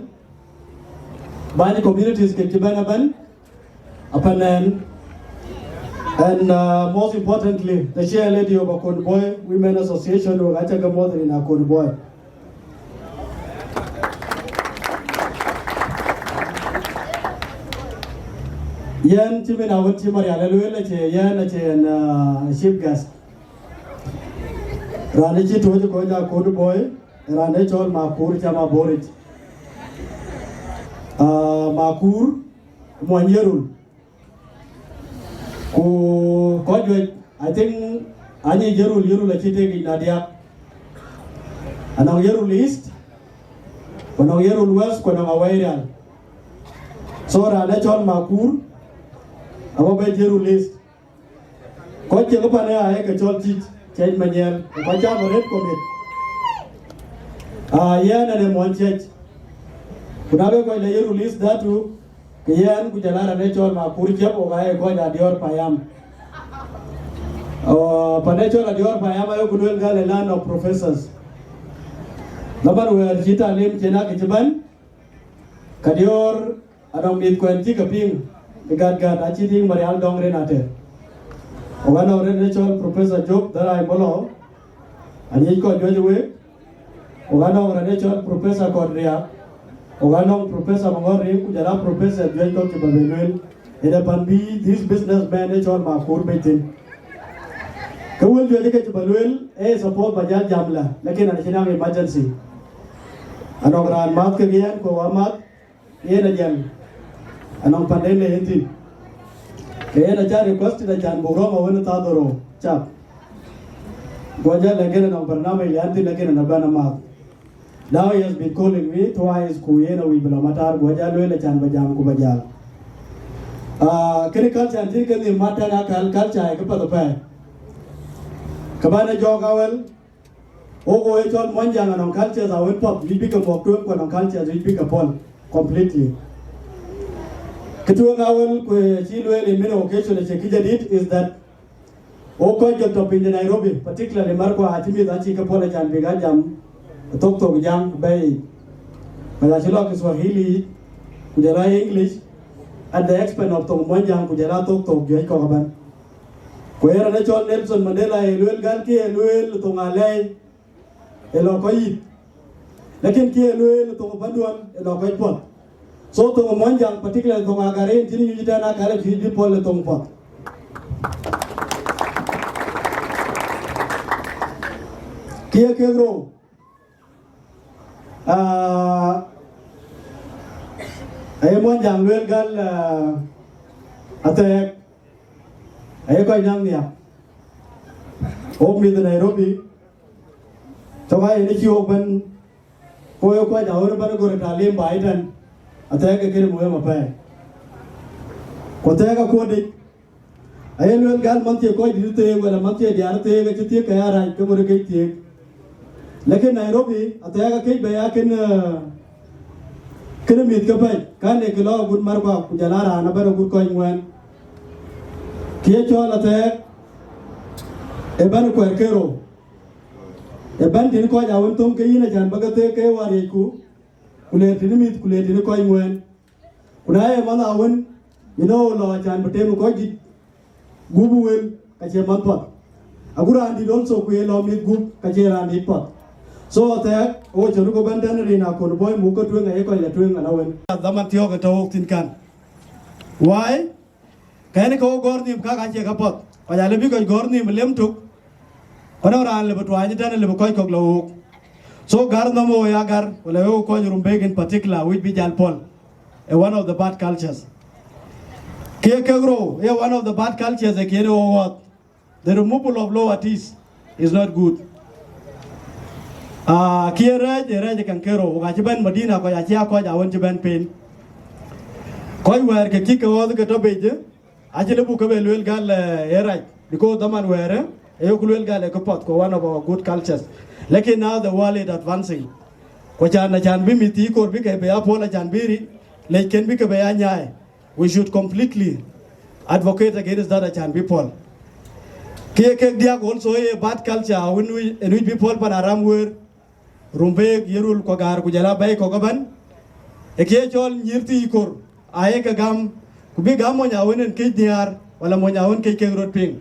bäny communities kek cï bɛ̈n ëbɛ̈n, apanɛn, and, uh, most importantly, the chair lady of Akon Boi Women Association, wek acä ke moth rin Akon Boi. Yɛn cï min awën cï Marial ë lueel, acie yɛn, acie yɛn, uh, chief guest. Raan ë cï tooc ë kɔc Akon Boi, raan ë cɔl Makur cam Aboric. Ah, Makur, muɔny Yerul. Ku kɔc juëc, I think, anyic Yerul, Yerul acï tek yic na diäk. Anɔŋ Yerul East, ku anɔŋ Yerul West, ku anɔŋ Awerial. So raan ë cɔl Makur, abä bɛ̈n Yerul East. Kɔc cï ke pan ë aa ye ke cɔl Cic, Cic Manyiel, ku kɔc cam arëët ku mit. Ah, yɛn ënë muɔny Cic. Ku na be kɔc lɔ ye release dhatu, ke yɛn ku jɔl a raan ë cɔl Makur Ciɛp, wok aa ye kɔc Adiɔɔr Payam. Oh, pan ë cɔl Adiɔɔr Payam aye ku lueel gal ë land of professors. Dhaman wɛ̈ɛ̈r cï talim cïn akë cï bɛ̈n, ka Diɔɔr anɔŋ mïth kuɛn cï ke piŋ, Gat gat acï tiŋ Marial Dɔŋ rin ater. Ɣok anɔŋ rin ë cɔl Professor Job Dharai Bolo, aŋic kɔc juëc wek. Ɣok anɔŋ rin ë cɔl Professor Kɔt Riak. Ɣok anɔŋ Professor Maŋɔt Riŋ, ku jɔl a Professor juëc kɔ̈k cï bä bɛ lueel. Ënë pan bï this businessman ë cɔl Makur bɛ̈c thïn. Ke wël juëc ke cï bä lueel, ee support bä jäl jam la, lakin an cïn an emergency. Anɔŋ raan math ke yɛn, ku wa math, yen ajal, anɔŋ panden le yen thïn. Ke yen aca request da can buk rɔm awën thaa dhorou cap. Go jal lakin anɔŋ barnamij le an thïn, lakin an abɛn amath. Now he has been calling me twice, ku yen awïc bï lɔ matar, go jal lueel acan bä jam ku bä jal. Ah, kënë culture an thïn ke nhïm mat tɛ̈n akal culture ë këpath apɛi. Kë bän ë jɔɔk awël, ɣok ɣo ë cɔl Muɔnyjäŋ anɔŋ cultures awën path, wïc bï ke mɔ̈k tueŋ ku anɔŋ cultures wïc bï ke pɔ̈l completely. Kë tueŋ awël ku cï lueel in many occasion acie kë jadid is that ɣok kɔc jɔl tɔ̈ piny de Nairobi, particularly Markwa, acï mïth acï ke pɔ̈l acan bïk a jam thok thok Jäŋ bɛ̈ɛ̈i. Bɛ̈ɛ̈i acï lɔ Kiswahili yic, ku jɔl a English, at the expense of thok Muɔnyjäŋ, ku jɔl a thok thok juëc kɔ̈k ëbɛ̈n. Ku ë raan ë cɔl Nelson Mandela ë lueel gal kë ë lueel thoŋ alɛɛi ë lɔ kɔc yith. Lakin kë ë lueel thoŋ panduɔn ë lɔ kɔc puɔth. So thoŋ Muɔnyjäŋ, particularly thoŋ Agar, yen cïn nyuc tɛ̈n akal acï bï pɔ̈l ë thoŋ puɔth. Kë ye kek rou, ah, aye Muɔnyjäŋ lueel gal, ah, athɛɛk, aye kɔc naŋ nhiak. Ɣok mïth Nairobi, tɔ̈ ka yen cï ɣok bɛ̈n, ku ë kɔc awën bɛ̈n gör talim baai tɛ̈n, athɛɛk ke kënë muhiim apɛi. Ku athɛɛk akuɔ̈t yic, aye lueel gal man thie kɔc dït theek, wala man thie diaar theek, acï thiek ke ya rac ke ŋot ë kec thiek. Lakin Nairobi, athɛɛk akec bɛ ya kën, eh, kënë mïth ke pɛ̈c, kan ë kë lɔ agut Markwa, ku jɔl a raan abɛ̈n agut kɔc ŋuɛ̈ɛ̈n. Kë ye cɔl athɛɛk, ë bɛ̈n kuɛɛr ke rou. Ë bɛ̈n tënë kɔc awën thöŋ ke yïn acan bä ke theek ke war yecku, ku le tënë mïth, ku le tënë kɔc ŋuɛ̈ɛ̈n. Ku na ye manh awën, you know, lɔ acan bï tem kɔc dït gup wël, ka cie manh path. Agut raan dït also ku ye lɔ mïth gup, ka cie raan dït path. So athɛɛk, ɣo cɔl ku bɛ̈n tɛ̈n rin akon bɔ̈i muk ke tueŋ aye kɔc la tueŋ ala wën. Dhaman thiɔ̈k ë tɔ̈ ɣok thïn kan. Why? Kɛn ke ɣo gɔ̈ɔ̈r nhïïm, kak acie käpath. Kɔc alë bï kɔc gɔ̈ɔ̈r nhïïm lem tök, ku anɔŋ raan lë bï tuany tɛ̈n, lë bï kɔc kɔ̈k lɔ ɣok. So gär nhom ɣo ya gär, wala ɣo kɔc Rumbek in particular, wïc bï jal pɔ̈l. Ë one of the bad cultures. Kë ye kek rou, ë one of the bad cultures ë kën ɣo ɣɔ̈th. The removal of law artists is not good. Ah, kë ye rɛɛc, ë rɛɛc ë käŋ ke rou, ɣok acï bɛ̈n Madina, kɔc acï a kɔc awën cï bɛ̈n pen. Kɔc wɛ̈ɛ̈r ke cï ke ɣɔ̈th ke tɔ̈ bec, acï lë buk ke bɛ lueel gal, eh, ë rac, because dhaman wɛ̈ɛ̈r, eh, ë yok lueel gal ë këpath, ku one of our good cultures. Lakin now the world is advancing. Ku acan, acan bï mïth thii kor bï ke bɛ ya pɔ̈l, acan bï ri-, lec kën bï ke bɛ ya nyaai. We should completely advocate against that acan bï pɔ̈l. Kë ye kek diäk also ye bad culture, awën wïc, en wïc bï pɔ̈l pan aram wëër, Rumbek, Yirol, ku Agar, ku jɔl a bɛ̈ɛ̈i kɔ̈k ëbɛ̈n. Ë kë ye cɔl nyïïr thii kor, aye ke gam, ku bï gam mony awën en këc nhiaar, wala mony awën këc kek röt piŋ.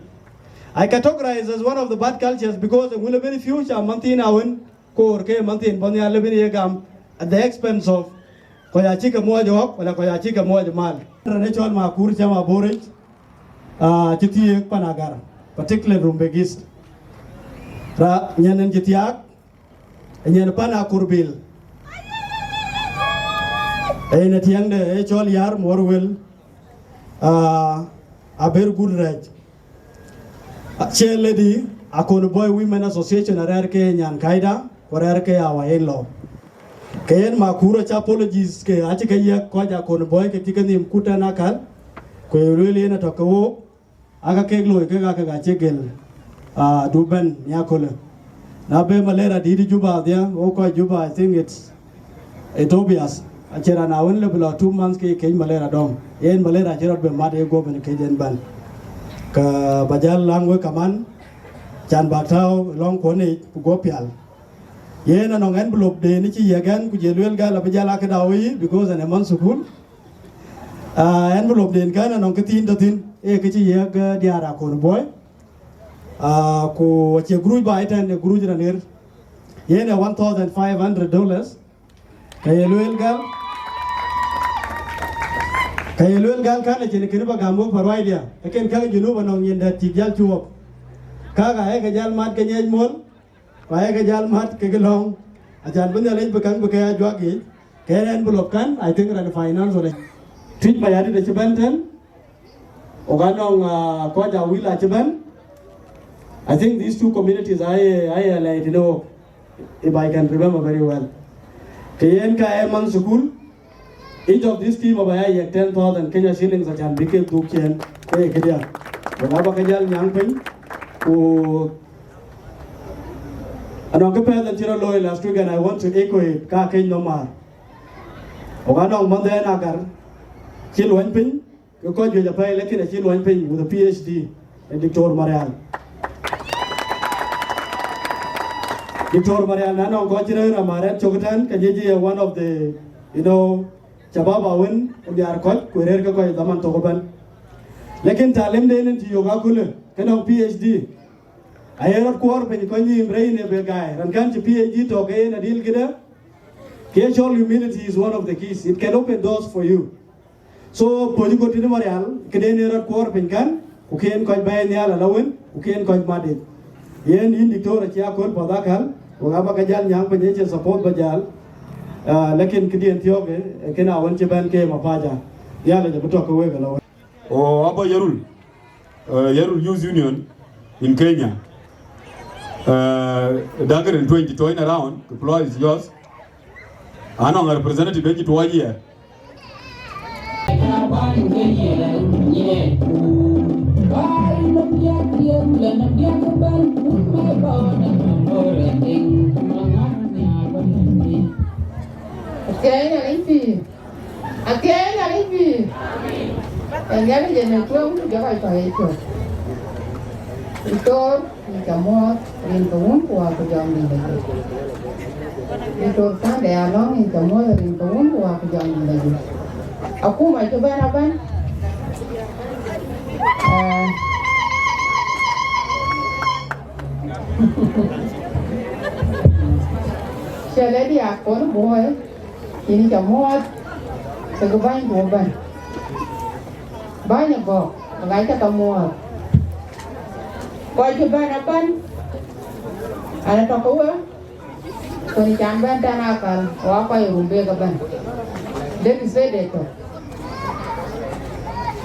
I categorize as one of the bad cultures because ë ŋul ë bɛ̈n future man thiin awën, koor ke man thiin bɔ̈ nhial lëbïn ye gam at the expense of kɔc acï ke muɔɔc ɣɔ̈k, wala kɔc acï ke muɔɔc mal. Raan ë cɔl Makur Cam Aboric, ah, cï thiëëk pan Agar, particularly Rumbek East. Ra nyan en cï thiaak, ë nyan pan Akurbil. Ë yen ë tiɛŋde ë cɔl Yar Muɔr Wel, ah, a very good rɛc. Chair lady, Akon Bɔ̈i Women Association arɛ̈ɛ̈r ke nyan kaida, ku arɛ̈ɛ̈r ke our in-law. Ke yen Makur acï apologies ke acï ke yiëk kɔc Akon Bɔ̈i ke cï ke nhïïm kut tɛ̈n akäl, ku ye lueel yen atɔ̈ ke wook, aka kek looi kek aa kek acï gël, ah, du bɛ̈n nhiaar köölë. Na bë malaria dït Juba adhia, wo kɔc Juba, I think it's Etobias, acïn raan awën lëu bï lɔ two months ke kec malaria dɔm. Yen malaria acï rɔt bï mat ye guɔ̈p en kec en bɛ̈n. Ka bä jäl läŋ wek kaman, can bäk tääu lɔŋ kuɔn yic ku guɔ̈p pial. Yen anɔŋ envelope den cï yiëk ɛn, ku jël lueel gal abï jäl akëda wei, because ɛn ë man thukul. Ah, envelope den kën anɔŋ kë thiin tɔ̈ thïn, ee kë cï yiëk, eh, diäär Akon Boi. Ah, ku acie guruc ba ëtɛ̈n, ee guruc raan ɣer. Yen ee one thousand five hundred dollars. Ka ye lueel gal, ka ye lueel gal kan acïn kënë ba gäm wek pa ruaacdiɛ̈. Lakin käk Junub anɔŋ nyin dɛ̈t cïk jäl cuɔp. Kaka ee ke jäl mat ke nyiɛc mol, ku aye ke jäl mat kekë lɔ̈ŋ, acan bï Nhialic bï käŋ bï ke ya juak yiic, ke envelope kan, I think, raan finance wala. Tuic Mayardit acï bɛ̈n tɛ̈n, ɣok anɔŋ, ah, kɔc Awil acï bɛ̈n. I think these two communities aye, aye alɛɛi tënë ɣok, if I can remember very well. Ke yen ka ee man school, each of this team aba ya yiëk ten thousand Kenya shillings acan bï kek dhuk ciëën, ke ye këdiɛ̈. Wek aba ke jäl nyääŋ piny, ku anɔŋ kë pɛ̈th en cï rɔt looi last week, and I want to echo it, ka keny nɔm määr. Ɣok anɔŋ manh dhɛn agar cï luɔny piny, ke kɔc juëc apɛi, lakin acï luɔny piny with a P H D, ee Doctor Marial. Doctor Marial, na nɔŋ kɔc cï rɛ̈ɛ̈r amaret cök ëtɛ̈n, ke nyic ye one of the, you know, shabab awën nhiar kɔc, ku rëër ke kɔc dhaman thok ëbɛ̈n. Lakin talim den en cï yök aköl, ke nɔŋ P H D. Aye rɔt kuɔɔr piny kɔc nïïm rɛ̈i në bï gäi. Raan kan cï P H D tɔ̈ ke yen adil këdë, ke cɔl humility is one of the keys. It can open doors for you. So, puɔ̈c ë kɔc tënë Marial, këden ee rɔt kuɔɔr piny kan, ku kën kɔc bɛ̈ɛ̈i nhial ala wën, ku kën kɔc mat yic. Yen yïn Doctor acï aköl path akäl, ku aba ke jäl nyääŋ piny ë cïn support ba jäl. Ah, lakin këdiɛ̈n thiɔ̈k, eh, kën awën cï bɛ̈n ke mapaja. Nhialic abï tɔ̈ ke wek ala wën. Oh, aba Yirol. Uh, Yirol Youth Union in Kenya. Uh, dagger in twenty, to in around, the floor is yours. Anɔŋ a representative de cï tuɔɔc ye. Athiɛɛi Nhialic pïïr. Athiɛɛi Nhialic pïïr. Ee Nhialic en ë tueŋ, ku jɔ kɔc tɔ̈ ë cök. Doctor, yïn ca muɔ̈ɔ̈th rin ke Wun ku Wät ku Jɔŋdït Lajik. Doctor Sunday Alɔŋ, yïn ca muɔ̈ɔ̈th rin ke Wun ku Wät ku Jɔŋdït Lajik. Akuma cï bɛ̈n abɛ̈n. Eh, Chairlady Akon Boi, yïn ca muɔ̈ɔ̈th kekë bänydu ëbɛ̈n. Bäny ë gɔ̈k, ɣa ca ke muɔ̈ɔ̈th. Kɔc cï bɛ̈n ëbɛ̈n, an, tɔ̈ ke we, kën can bɛ̈n tɛ̈n akäl, wa kɔc ë Rumbek ëbɛ̈n. Lake State ë tök.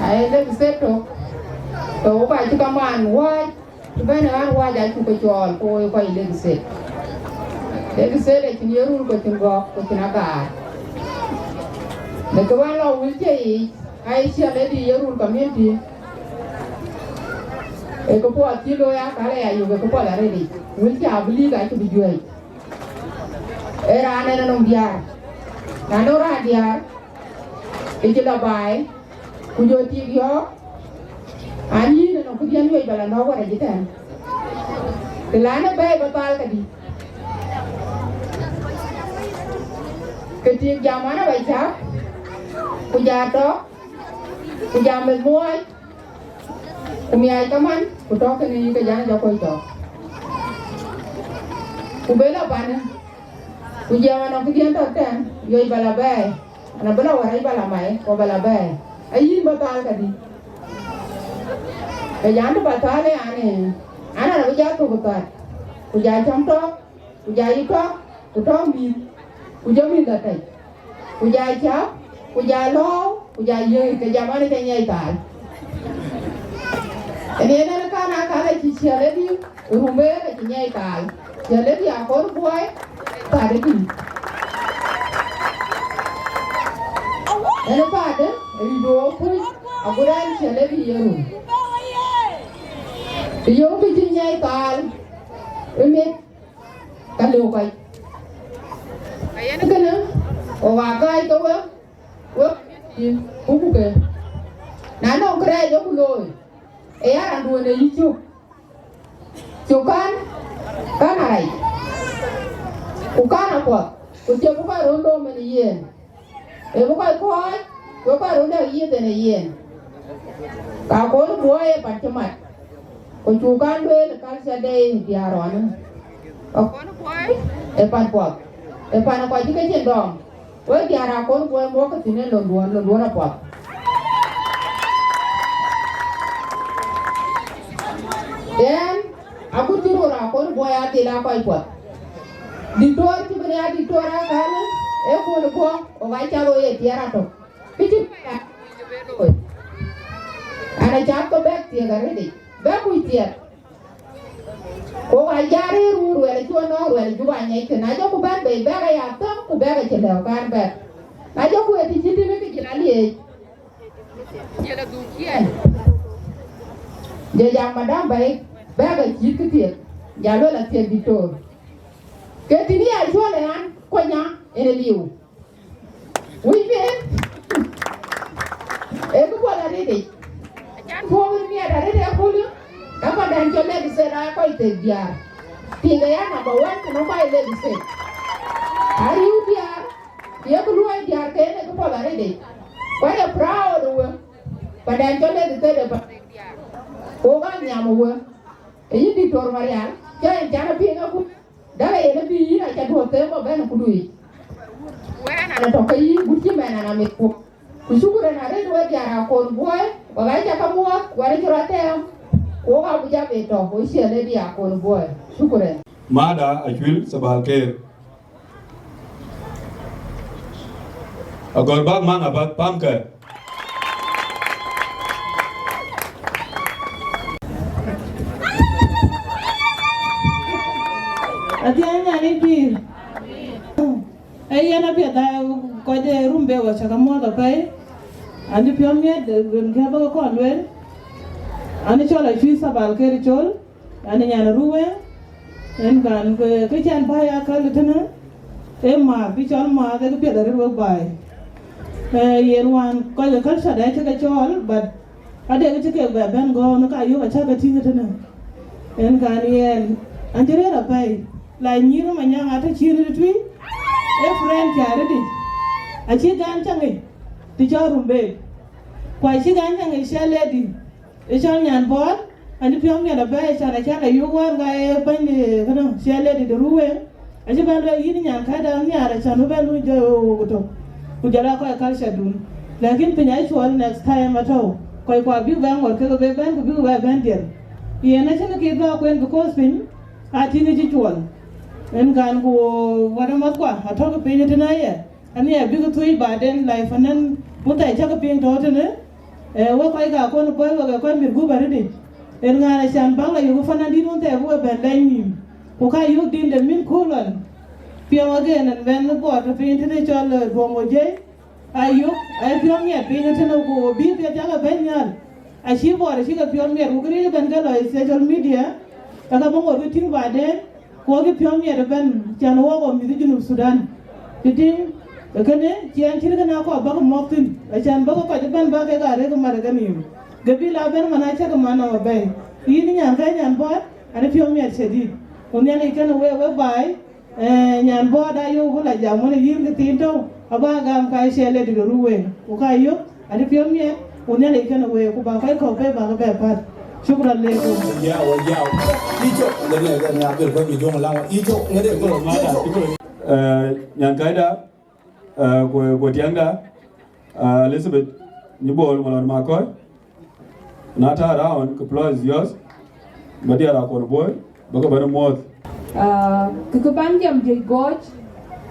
Aye Lake State tök, ke wok acï kamaan wääc. Të bɛ̈n ë ɣän wääc acuk ke cɔɔl, ku wok kɔc Lake State. Lake State acïn ye rul, ku acïn gɔ̈k, ku acïn agaar. Në kë wën lɔ wheelchair yiic, aye Chairlady Yirol community. Ee këpuɔth cï looi akäl aya yök, ee këpuɔth arëët yic. Wheelchair abï leak acï bï juëc. Ee raan en anɔŋ diäär. Na nɔŋ raan diäär, ke cï lɔ baai, ku jɔ tik yɔ̈ɔ̈k, an, yïn anɔŋ këdiɛ̈n wec ba la nɔ̈k wärɛc ëtɛ̈ɛ̈n. Të lan ë bɛ̈ɛ̈i ba thal kadï. Ke tik jam an, aba cäk, ku ja tɔ̈, ku ja meth muɔɔc, ku miaac kaman, ku tɔ̈ kënë yï ke jan jɔ kɔc tɔ̈. Ku be lɔ panë, ku jiɛɛm anɔŋ këdiɛ̈n tɔ̈ tɛ̈n, yuec ba la bɛ̈ɛ̈i, an, abï lɔ wärɛc ba la mai, ku ba la bɛ̈ɛ̈i. Ayïn ba thal kadï. Ke jan të ba thal ë an, ee, an, an, abï ja thök ë thät, ku ja cäm tɔ̈, ku ja yï tɔ̈, ku tɔ̈ mïth, ku jɔ mïth atɛc, ku ja cäp, ku ja lɔ̈ɔ̈u, ku ja yiëëc, ke jam an, ke nyiɛc thal. Ënë yen en kan akäl acï Chairlady Rumbek acï nyiɛc thal. Chairlady Akon Boi, thadë dï. En ë thadë, ë yï duɔɔk kuc, agut an, Chairlady Yirol. Të yöök kë cï nyiɛc thal, ë meth, ka lëu kɔc. Ka yen kënë, ɣok aa kääc ke wek, wek, ku ku ke. Na nɔŋ kërɛɛc ë ku looi, ë ya raan duön ë yï cök. Cök kan, kan arac, ku kan apuɔth, ku cie bï kɔc röt loom ënë yen. Ee bï kɔc kɔ̈ɔ̈c, Go kɔc röt dɛ̈k yith en ë yen. Ka Akon Buɔi ë pan cï mat. Ku cuk kan lueel culture day diäär ɣɔn. Akon Buɔi ë pan puɔth. Ë pan kɔc cï ke cin dɔm. Wek diäär Akon Buɔi muɔ̈kkë thïn ë londuɔ̈n, londuɔ̈n apuɔth. Yɛn, akut cï röör Akon Buɔi adhil aa kɔc puɔth. Diktor cï bï ya diktor akäl, ee kööl bɔ̈, ɣok aa cath ɣo ye tiɛɛr atök. Kë cï bï ya looi. An, acath ke bɛ̈k thiëk arëëtic, bɛ̈k kuc thiëk. Ku ɣok aa jat rëër wun ruɛl cï ɣo nɔ̈k ruɛl Juba nyiɛckë. Na jɔku bɛ̈n bei, bɛ̈k aya thëm, ku bɛ̈k acï lëu kɛ̈n bɛ̈k. Na jɔku ë të cït tënë, ke jël aliec. Jël adhuk ciɛɛn. Jɔ jam madam bɛ̈i, bɛ̈k acït kë thiëk. Jal luel athiëk diktor. Ke tïn ya cuɔl ë an, kony aa en ë liu. Wïc bï en ee kë puɔth arëëtic. Acan puɔ̈u en miɛt arëët ë köölë, ka pandɛn cɔl Lake State aa kɔc thek diäär. Tiŋ ke ya number one, ku nɔŋ kɔc Lake State. Ariu diäär, ye kë luɔi diäär ke en ee kë puɔth arëëtic. Ku ade proud ë we, pandɛn cɔl Lake State ë pan thek diäär. Ku ɣok aa nhiam ë we. Ee yïn diktor Marial, cä en can apiŋ akut. Däk ë yen abï yïn aca duɔ̈k them bä bɛ̈n ë kudu yic. Wɛ̈ɛ̈n an, atɔ̈ ke yï gut cï mɛn an, amit kuɔ̈k. Ku shukran arëët wek diäär Akon Buɔi, wek aa ca ke muɔ̈ɔ̈th, wɛ̈t acï rɔt tɛɛm, ku wok abï jam ë tɔ̈, wek ciɛɛl ë diäär Akon Buɔi. Shukran. Mada Acuil Sabal Keer. Agɔ̈r bäk maŋ abäk pamkɛ. Adhiɛny nyan ë pïïr. Ee yen apiɛth aa kɔc ë Rumbek ɣɔn cä ke muɔ̈ɔ̈th apɛi. An cï piɔ̈u miɛt, rin kë abä ke kɔn lueel. An cɔl Acuil Sabal Keer Col. An nyan ë Ruweŋ, en kan ke, ke cän bä ya käl tënë, ee maath, bï cɔl maath, ee kë piɛth arëët wek baai. Eh, yen wään kɔc ke culture dɛ cï ke cɔɔl, but ade ke cï kek bɛ bɛ̈n gɔ̈ɔ̈r në ka yök acä ke tïŋ tënë. En kan yɛn, an cï rëër apɛi, la nyïïr ë Manyaŋ atɔ̈ cïn ë tui, ee friend cä rëëtic. Acï gan cä ŋic, të cɔl Rumbek. Ku acï gan cä ŋic cä lady, ë cɔl Nyan Bɔɔt, an cï piɔ̈u miɛt apɛi, can, acan ayuk wään ka ye bɛ̈ny de këdäŋ, ciɛɛl lady de Ruweŋ. Acï bɛ̈n lueel yïn nyan käda nhiaar, acan bï bɛ̈n luny jɔi wok wok tök. Ku jɔl aa kɔc culture dun. Lakin piny acuɔl, next time atɔ̈u. Kɔc kua bïk bɛ ŋot kek bï bɛ̈n, ku bïk bɛ bɛ̈n diɛl. Yen acïn kï bä kuen, because piny aa tïŋ cï cuɔl. En kan ku wɛ̈t amath kua atɔ̈ ke piny tënë aye. Ani abïk thuëëc baden, like, fanan, wun thɛɛr cäk piŋ tɔ̈ tënë, eh, wek kɔc ka Akon Buɔi, wek ee kɔc mit gup arëëtic. En ŋa na can baŋ la yök fanan dït wun thɛɛr bï we bɛ̈n lɛc nïïm. Ku ka yök din de min kööl ɣɔn. Piɔ̈u again, and bɛ̈n bɔɔt tɔ̈ piny tënë cɔl, eh, Duɔŋ Ojei. Ayök, aye piɔ̈u miɛt piny tënë ku bï piɛth cäk bɛ̈n nhial. Acï bɔɔt acï ke piɔ̈u miɛt, ku këriëëc ëbɛ̈n ke lɔ ë social media, aka bï ŋot ke tïŋ baden, ku akï piɔ̈u miɛt ëbɛ̈n, can wok ɣɔn mïth Junub Thudan. Cï tïŋ, ë kënë, cï ɛn cït kënë akɔɔr bäk mɔ̈k thïn, acan bäk kɔc ëbɛ̈n bäk kek arëk mat ë kenïïm. Gabila ëbɛ̈n man acäk man nɔm abɛ̈i. Yïn nyan ke Nyan Bɔɔt, an piɔ̈u miɛt cï dït. Ku Nhialic kenë wek, wek baai, Eh, Nyan Bɔɔt ayök bï la jam wën ë yïn kë thiin tɔ̈u, abä gam ka ciɛɛl lady de Ruweŋ, ku ka yök, adï piɔ̈u miɛt, ku Nhialic kenë week, ku bä kɔc kɔ̈k ke bäk bɛ päl. Shukran lekum. Yau, yau. Icok, ŋäde ŋäde abel kɔc mi juɔŋ laŋ. Icok, ŋäde ŋäde. Eh, nyan kaida, eh, ku, ku tiɛŋda, eh, Elizabeth Nyibol Malɔn Makɔc. Na tääu around, ke floor is yours. Ba diäär Akon Buɔi, ba ke bɛ̈n muɔ̈ɔ̈th. Ah, kë, kë ban jam juëc gɔɔc,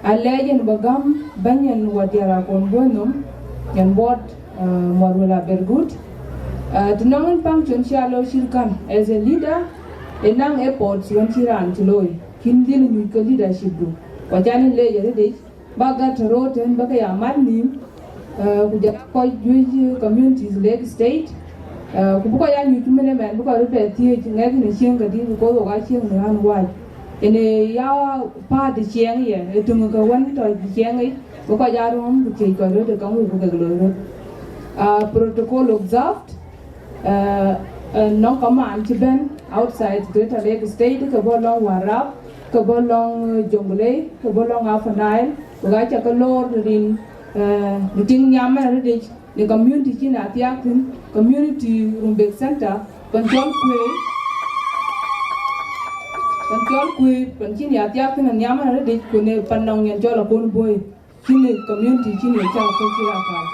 alɛɛc en ba gäm bɛ̈ny en wa diäär Akon Buɔi nɔm, Nyan Bɔɔt, ah, Muɔr Wël Abergut. Ah, të nɔŋ en function cï a lɔ cït kän, as a leader, ë naŋ efforts wën cï raan cï looi, cïn dhil nyuc ke leadership du. Ku acan en leec arëëtic, bä gät të röör tën bä ke ya mat nïïm, eh, ku jɔl aa kɔc juëc communities Lake State, eh, ku bï kɔc aa nyuc cïmën ëmɛn, bï kɔc röt bɛ thiëëc ŋɛk në cieŋ këdï, because wok aa cieŋ në ɣän wäc. Ënë ya päät ë ciɛɛŋ ye, ë töŋ ke wën tɔ̈ ë ciɛɛŋ yic, bï kɔc aa röm ku thiëëc kɔc röt ë käŋ wïc bï kek loi röt. Ah, protocol observed, eh, eh, nɔŋ kamaan cï bɛ̈n outside Greater Lake State, ke bɔ̈ lɔŋ Warrap, ke bɔ̈ lɔŋ, eh, Jonglei, ke bɔ̈ lɔŋ Upper Nile, ku ka cä ke lor rin, Eh, në tiŋ nhiam ënë rëdic në community cïn athiak thïn, community Rumbek Center, pan cɔl Kuëër, pan cɔl Kuëër, pan cïn athiak thïn nhiam ënë rëdic, ku në pan nɔŋ nyan cɔl Akon Boi, cïn në community cïn në cak thïn cï raak.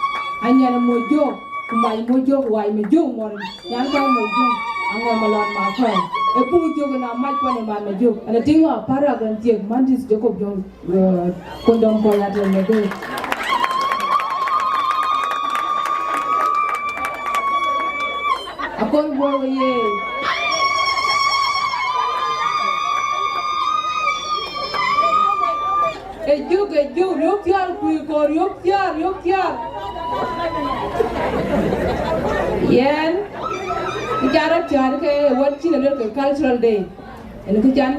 Anyan Mojok, ku mac Mojok, wac Mojok mɔn, nyan ka Mojok, aŋɔ malɔn ma kɔn. E puk jok na mac kɔn e man Mojok, ana tiŋ wa para gan tiek, man dis Jacob Jong. Kondom kɔc atɔ̈ në bɛ̈ɛ̈i. Akon Boi ye. E jök, e jök, riök thiäär, kuc kɔɔr, riök thiäär, riök thiäär. Yɛn, kë ca rɔt cäär ke wɛ̈t cïn e luel ke cultural day. Ënë kë can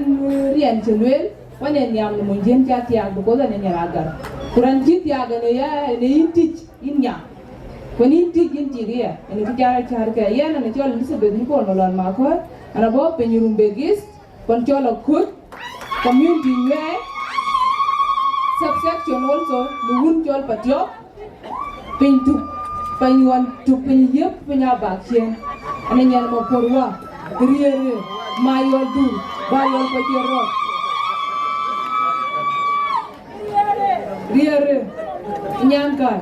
riɛn cï lueel. Wën ë nhiam në mony jiën ca thiaak, because ënë nyan agar. Ku raan cï thiaak ënë ya, ënë yïn tïc, yïn nya. Ku ënë yïn tïc, yïn tik ya. Ënë kë ca rɔt cäär ke. Yɛn ënë cɔl Elizabeth Nyikon Malɔn Makɔ̈ɔ̈r. Ënë bɔ̈ piny Rumbek East, pan cɔl Akut, community Nyuɛɛi, subsection also, në wun cɔl Patiɔp. Piny tuk, piny ɣɔn tuk, piny yiëp, piny abak ciëën. Ënë nyan Mapuɔr Wä, riëërë, ma yɔl dhur, ba yɔl kɔc cie rɔt. Riëërë, nyan kan.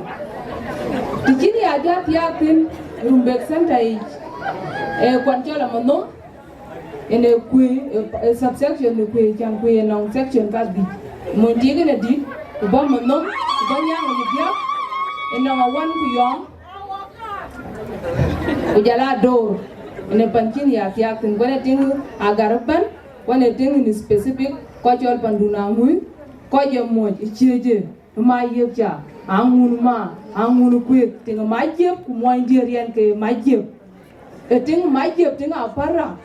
Të cïn ya jat ya thïn, Rumbek Center yic, e kuan cɔl Amanhom, ënë Kuëër, ë, ë subsection në Kuëër, can Kuëër ënɔŋ section kadhïc. Mony tik ënë dït, ku bɔ̈ Manhom, ku bɔ̈ Nyaŋ ë Diäk, ënɔŋ Awän ku Yɔŋ, ku jɔl a Door, ënë pan cïn ya thiaak thïn, ku ënë tiŋ agar ëbɛ̈n, ku ënë tiŋ in specific, kɔc cɔl pandun aŋui, kɔc ë moc ë ciëëc ë, ë ma yiëk ca, aŋun ma, aŋun kuëëk, tiŋ ë mac jiëp, ku muɔny diëër yɛn ke mac jiëp. Ë tiŋ mac jiëp, tiŋ apara.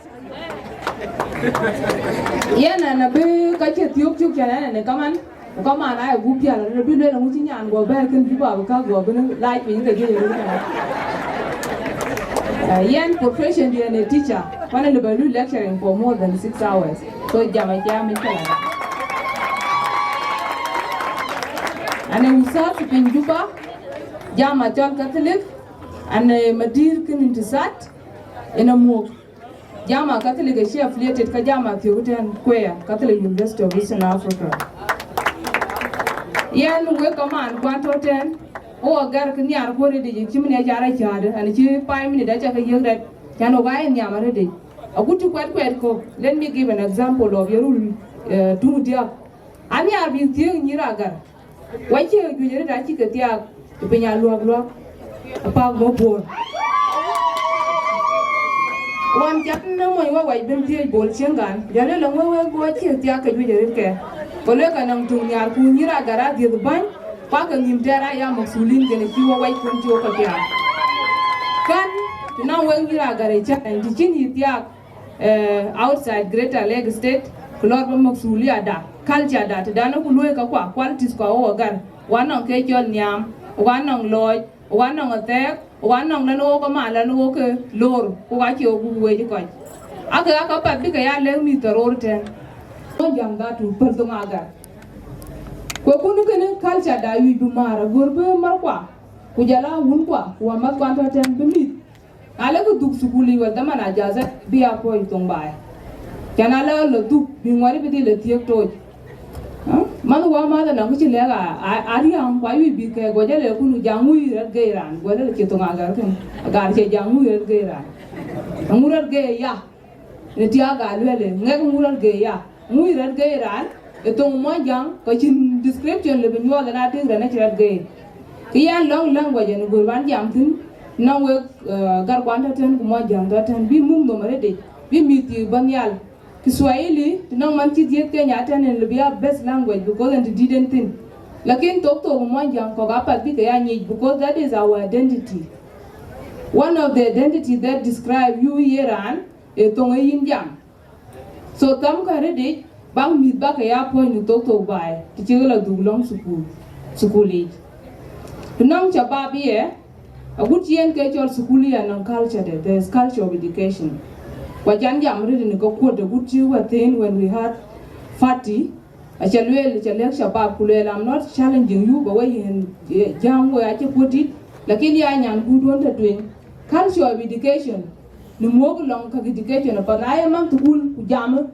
Yɛn ɛn abï ka cï thiök cuk cän ɛn ɛn ë kaman, ku kaman aa ë gup pial, ɛn abï lueel aŋu cï nyan guɔ bɛ̈ɛ̈r kën Juba bï ka guɔ bï lac piny ke juëc röt. Eh, yɛn profession diɛn ë teacher, ku ɛn ë lëu bɛ luui lecturing for more than six hours. So jam acie a mickëla. Ɛn ë ustadh piny Juba, jam acɔl Catholic, ɛn ë madïr kën intisat, ɛn ë muɔ̈k. Jama Catholic acie affiliated ka jama thiök tɛ̈n Kuëër, Catholic University of Eastern Africa. Yɛn wek kaman kuan tɔ̈ tɛ̈n, wo agär kë nhiar kuɔ̈r rëëdic cï min ya ca rɔt cäätdë, ɛn cï five minute aca ke yiëk rɛt, can wok aa ye nhiam arëëdic. Agut cï kuɛt kuɛt kɔ̈k, let me give an example of ye rul, eh, tuŋ diäk. Anhiar bï thiëëk nyïïr agar. Wa ciëëk juëc arëët acï ke thiaak ë piny aluɔk luɔk, apak Mapuɔr. Wan cat në mony wa wac ben thiëëc Bol Cieŋ Gan, jɔl ë lɔ ŋö wek wa ciëëk thiaak ke juëc arëët kë. Ku lek anɔŋ tuŋ nhiar ku nyïïr agar adhiëth bäny, ku ake nhïïm tɛɛr aya maksulin kën cï wa wac kun cï wok ke thiaak. Kan, të nɔŋ wek nyïïr agar ë challenge, të cïn yï thiaak, eh, outside Greater Lake State, ku lɔr ba maksulia da, culture da, të dan ku luöi ka kua, qualities kua wo agar, wa nɔŋ ke cɔl nhiam, wa nɔŋ lɔɔc, wa nɔŋ athɛɛk, wa nɔŋ lɛn wo ka ma lɛn wo ke lor, ku ka cie wo gup wec kɔc. Ake aka path bï ke ya lëk mïth tɔ ror tɛ̈n. Mony Jäŋ dhatu päl thoŋ agar. Ku kun kënë culture da wïc bï määr, agör bï mär kua, ku jɔl a wun kua, ku amath kuan tɔ̈ tɛ̈n bï mïth. Na lek dhuk thukul yic wala dhaman ajaza bï a puɔ̈c thoŋ baai. Can a lɔ lɔ dhuk bï ŋuɔt bï dhil lɔ thiëëk tooc. Ë? Man wa madha nɔŋ kë cï lɛ̈k a, a, a riäŋ, ku ayuc bï kɛɛk, go jɔ lɛ̈k kun, jaŋ ŋui rɛt gei raan, go lɛ̈k cï thoŋ agar kën. Agar cie jaŋ ŋui rɛt gei raan. Ŋu rɛt gei ya. Në tiaak a luɛɛl ë, ŋɛk ŋu rɛt gei ya. Ŋui rɛt gei raan, ë thoŋ Muɔnyjäŋ, ka cïn description lë bï nyuɔɔth ëna tëëk rɛn acï rɛt gei. Kë yɛn lɔŋ language ɛn gör ban jam thïn, nɔŋ wek, eh, agar kuan tɔ̈ tɛ̈n ku Muɔnyjäŋ tɔ̈ tɛ̈n, bï muk nhom arëëtic, bï mïth thiëëk bä nhial. Kiswahili, të nɔŋ man cï dhiëëth Kenya tɛ̈n en lë bï a best language because ɛn të dït en thïn. Lakin thok thok Muɔnyjäŋ kɔ̈k apath bï ke ya nyic because that is our identity. One of the identity that describe you ye raan, ë thoŋ ë yïn jam. So thɛmkë arëëtic, bäk mïth bäk ke ya puɔ̈c në thok thok baai, të cïk lɔ dhuk lɔŋ thukul, thukul yic. Të nɔŋ shabab ye, agut cï yen ke cɔl thukul ya nɔŋ culture de, there is culture of education. Ku acan jam arëët në ke kuɔt agut cï wä thïn when we had party, Aca lueel, aca lɛ̈k shabab ku lueel, I'm not challenging you, ba we yen, eh, jam we acï puɔ̈t dït, lakin ya nyan guut wën tɔ̈ tueŋ. Culture of education, në muɔ̈k lɔŋ käk education apath, na ye maŋ thukul ku jam,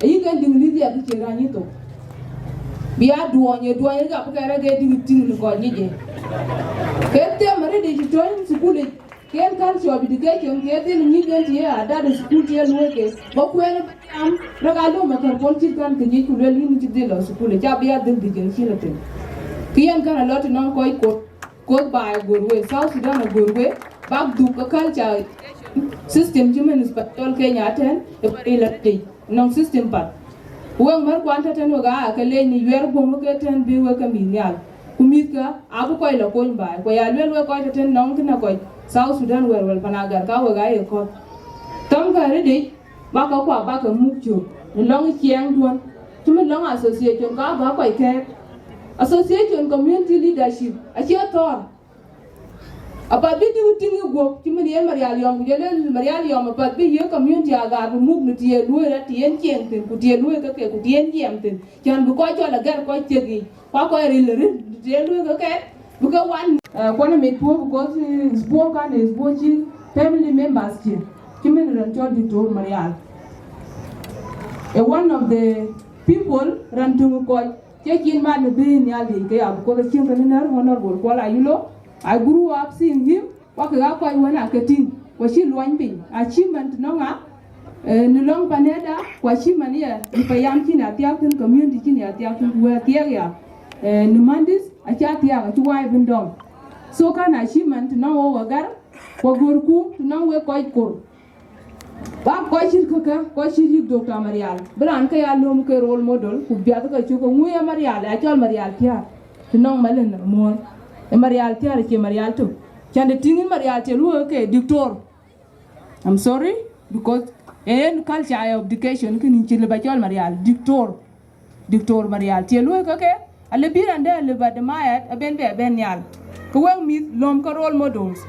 ayï ken Diŋlith ya kë cïn raan yï thok. Bï ya duɔɔny, ye duɔɔny rek apï kɛn rek ke dïŋ tïŋ në kɔc ŋic ye. Ke them arëëdic tɔ̈ thukul yic, ken culture of education, ke dhil ŋic ken të ye adat ë thukul të ye luɔ̈i ke. Ba kuɛɛr jam, rek alöm akër pɔ̈l cït kan kë ŋic ku lueel yïn cï dhil lɔ thukul, aca bï ya dhil dhil ken cï lɔ thïn. Kë yen kën alɔ të nɔŋ kɔc kot, kot baai agör we, South Sudan agör we, bak dhuk ke culture system cï mën Panyɔl Kenya tɛ̈n, ë ba ril arëëdic nɔŋ system path. Ku wek mär kuan tɔ̈ tɛ̈n wek aa ke leec në yuɛɛr guöm ke tɛ̈n bï wek ke mïth nhial. Ku mïthkë abï kɔc lɔ kony baai. Ku ya lueel wek kɔc tɔ̈ tɛ̈n nɔŋ kënë kɔc South Sudan wɛ̈ɛ̈r wɛ̈l pan agar ka wek aa ye kɔ̈th. Thɔ̈mkë arëëdic, bak kɔc kuak bak ke muk cök në lɔŋ ë ciɛɛŋduɔ̈n. Cï mën lɔŋ association ka bä kɔc kɛ̈ɛ̈k. Association community leadership acie thɔ̈ɔ̈r. Apath bï dïŋ tïŋ ë guöp, cï mën yen Marial Yɔm, ku jɔ lël Marial Yɔm apath bï ye community agar bï muk në të ye luɔ̈i rɔt, të yen cieŋ thïn, ku të ye luɔ̈i ke ke, ku të yen jiɛɛm thïn. Cän bï kɔc cɔl agɛ̈r kɔc thiek yiic, ku aa kɔc ril ril të ye luɔ̈i ke ke, bï ke wan. Eh, kuan amit puɔ̈u, because, eh, puɔ̈u kan ë puɔ̈u cï family members cï, cï mën raan cɔl Doctor Marial. Eh, one of the people raan töŋ kɔc, Cï cin man në bï nhial yic ke ya, because acïn kënë nɛ̈r Honorable Kuɔl Ayilo. I grew up seeing him, ku ke aa kɔc wën aa ke tïŋ, ku acï luɔny piny. Achievement nɔŋ aa, eh, në lɔŋ panëda, ku achievement ye, në payam cïn ya thiak thïn, community cïn ya thiak thïn, ku wɛ̈ɛ̈r thiɛk ya, eh, në Mandis, acä thiak, acï wai bïn dɔm. So kan achievement nɔŋ wok agar, ku agörku nɔŋ wek kɔc kor. Bak kɔc cït käkkä, kɔc cït yïk Doctor Marial, bï raan ke ya lööm ke role model, ku biäth ke cök, ke ŋu ye Marial, ya cɔl Marial thiäär, të nɔŋ malën muɔ̈r. Ë Marial thiäär, cie Marial tök. Cän të tïŋ yïn Marial, cie luɔ̈i ke Doctor. I'm sorry, because en culture of education kënë cï lëu ba cɔl Marial, Doctor. Doctor Marial, cie luɔ̈i ke ke, alë bï raan dɛ̈ lëu ba de mayat, abën bɛ bɛn nhial. Ke wek mïth, lööm ke role models.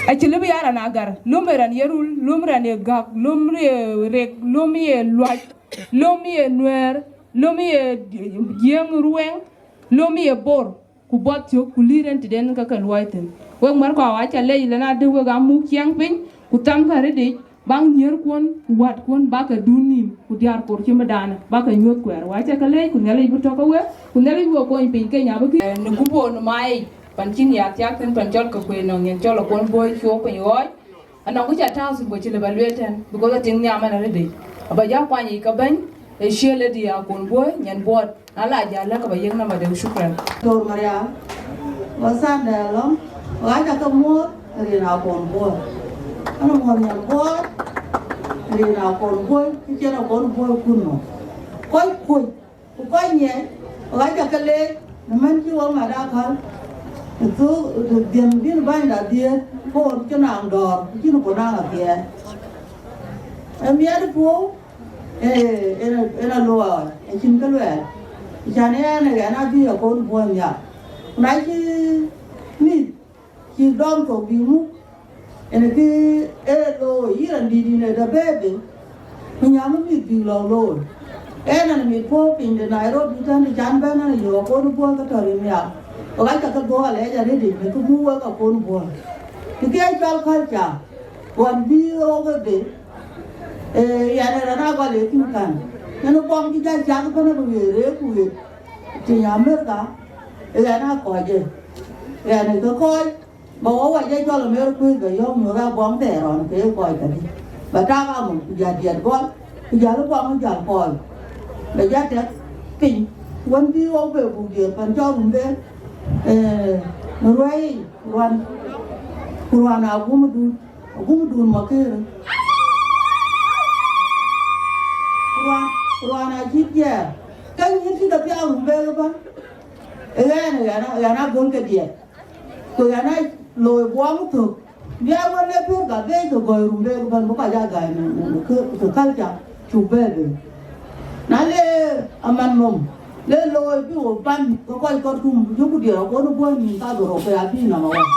Acï lëu bï ya raan agar, lööm ë raan ye rul, lööm raan ye gäk, lööm ye rek, lööm ye luac, lööm ye nuɛɛr, lööm ye jiëŋ ruɛŋ, lööm ye bor. Ku buɔth cök, ku lïïr en tëden ke ke luɔi thïn. Wek mär kɔ̈u aca lec, lɛn adï wek aa muk ciɛɛŋ piny, ku thamkë arëëdic, bak nhiërkuɔn, ku wätkuɔn, bak ke dun nïïm, ku diäär kor cï mëdaanë, bak ke nyuöth kuɛɛr. Wa aca ke lec, ku Nhialic bï tɔ̈ ke wek, ku Nhialic bï we kony piny Kenya bï kï. Eh, në gup ɣön ë mayic, pan cïn ya thiak thïn, pan cɔl ke kuëë nɔŋ nyin cɔl Akon Boi cuɔɔk piny ɣɔɔc. Anɔŋ kë ca tääu thïn ku cï lëu ba lueel tɛ̈n, because atïŋ nhiam ɛn arëëdic. Aba jɔ kuany yic ke bɛ̈ny, ë ciël ë dië Akon Boi, nyan buɔɔt, na la jäl lɛ̈k ke ba yiëk namba de, shukran. Doctor Marial, wa Sunday alɔŋ, wa aca ke muɔ̈ɔ̈th rin Akon Boi. Ana muɔ̈ɔ̈th nyan buɔɔt, rin Akon Boi, kë cïn Akon Boi kun nɔm. Kɔc kuc, Ku kɔc nyiɛɛn, wek aca ke leec, në mën cï wek mat akäl, të thuk, të dhiëm bïn bänyda dhiëëth, koor cï naŋ dɔ̈ɔ̈r, ku cïn ku naŋ athiɛɛn. Ë miɛt puɔ̈u, ee, en, en aluɔɔi, acïn kë luɛɛl. Cän ɣɛn, ɣɛn abï Akon Boi nhial. Ku na cï mïth, cï dɔm thok bï muk, en kë ee looi, yïn raan dït yïn ë dë bebe, ku nyam mïth bï lɔ looi. En an, mit puɔ̈u piny de Nairobi tën, can bɛ̈n an, yök Akon Boi ke tɔ̈ rin nhial. Ku ka ca ke dhuɔ̈k alɛɛc arëëtic në kë muk wek Akon Boi. Të ke cɔl culture, ɣɔn bï ɣok ë be, ee, yɛn ë raan agɔl ë tïŋ kan. Yen kuɔm cï jɔ cak ëbɛ̈n abï ɣet reek ku ɣet. Tïŋ America, ë ɣɛn aa kɔc ë, ɣɛn ë ke kɔc, ba wɔ wac ë cɔl America kuëëc, ba yɔ̈ɔ̈k nyuɔ̈th abuɔŋ thɛɛr ɣɔn ke kɔc kedï, ba tak amul, ku jäl diɛt gɔl, ku jäl ë buɔŋ jäl kɔc, ba jäl tɛk piny, wën bï wɔ be buk diɛt pan cɔl Rumbek, ee, në ruɛɛi yic, ruan, ku ruan agumdun. Agumdun Makër. Ruan, ruan acït jiɛɛr. Ka nyïïn cï ke piaak Rumbek ëbɛ̈n. Ë ɣɛn, ë ɣɛn, ë ɣɛn agöl ke diɛt. Ku ɣɛn aa looi buɔŋ thök. Bï a wën le piɔ̈ɔ̈th ka bɛ̈ɛ̈i ke gɔ̈i Rumbek ëbɛ̈n, bï kɔc aa gäi në, në, në kë, kë culture. Cuk bɛ̈ɛ̈i bei. Na le aman nhom, le looi bï wo pan ke kɔc kɔ̈k kum, jɔku diɛɛr Akon Boi nïn kadhorou ke abï number one.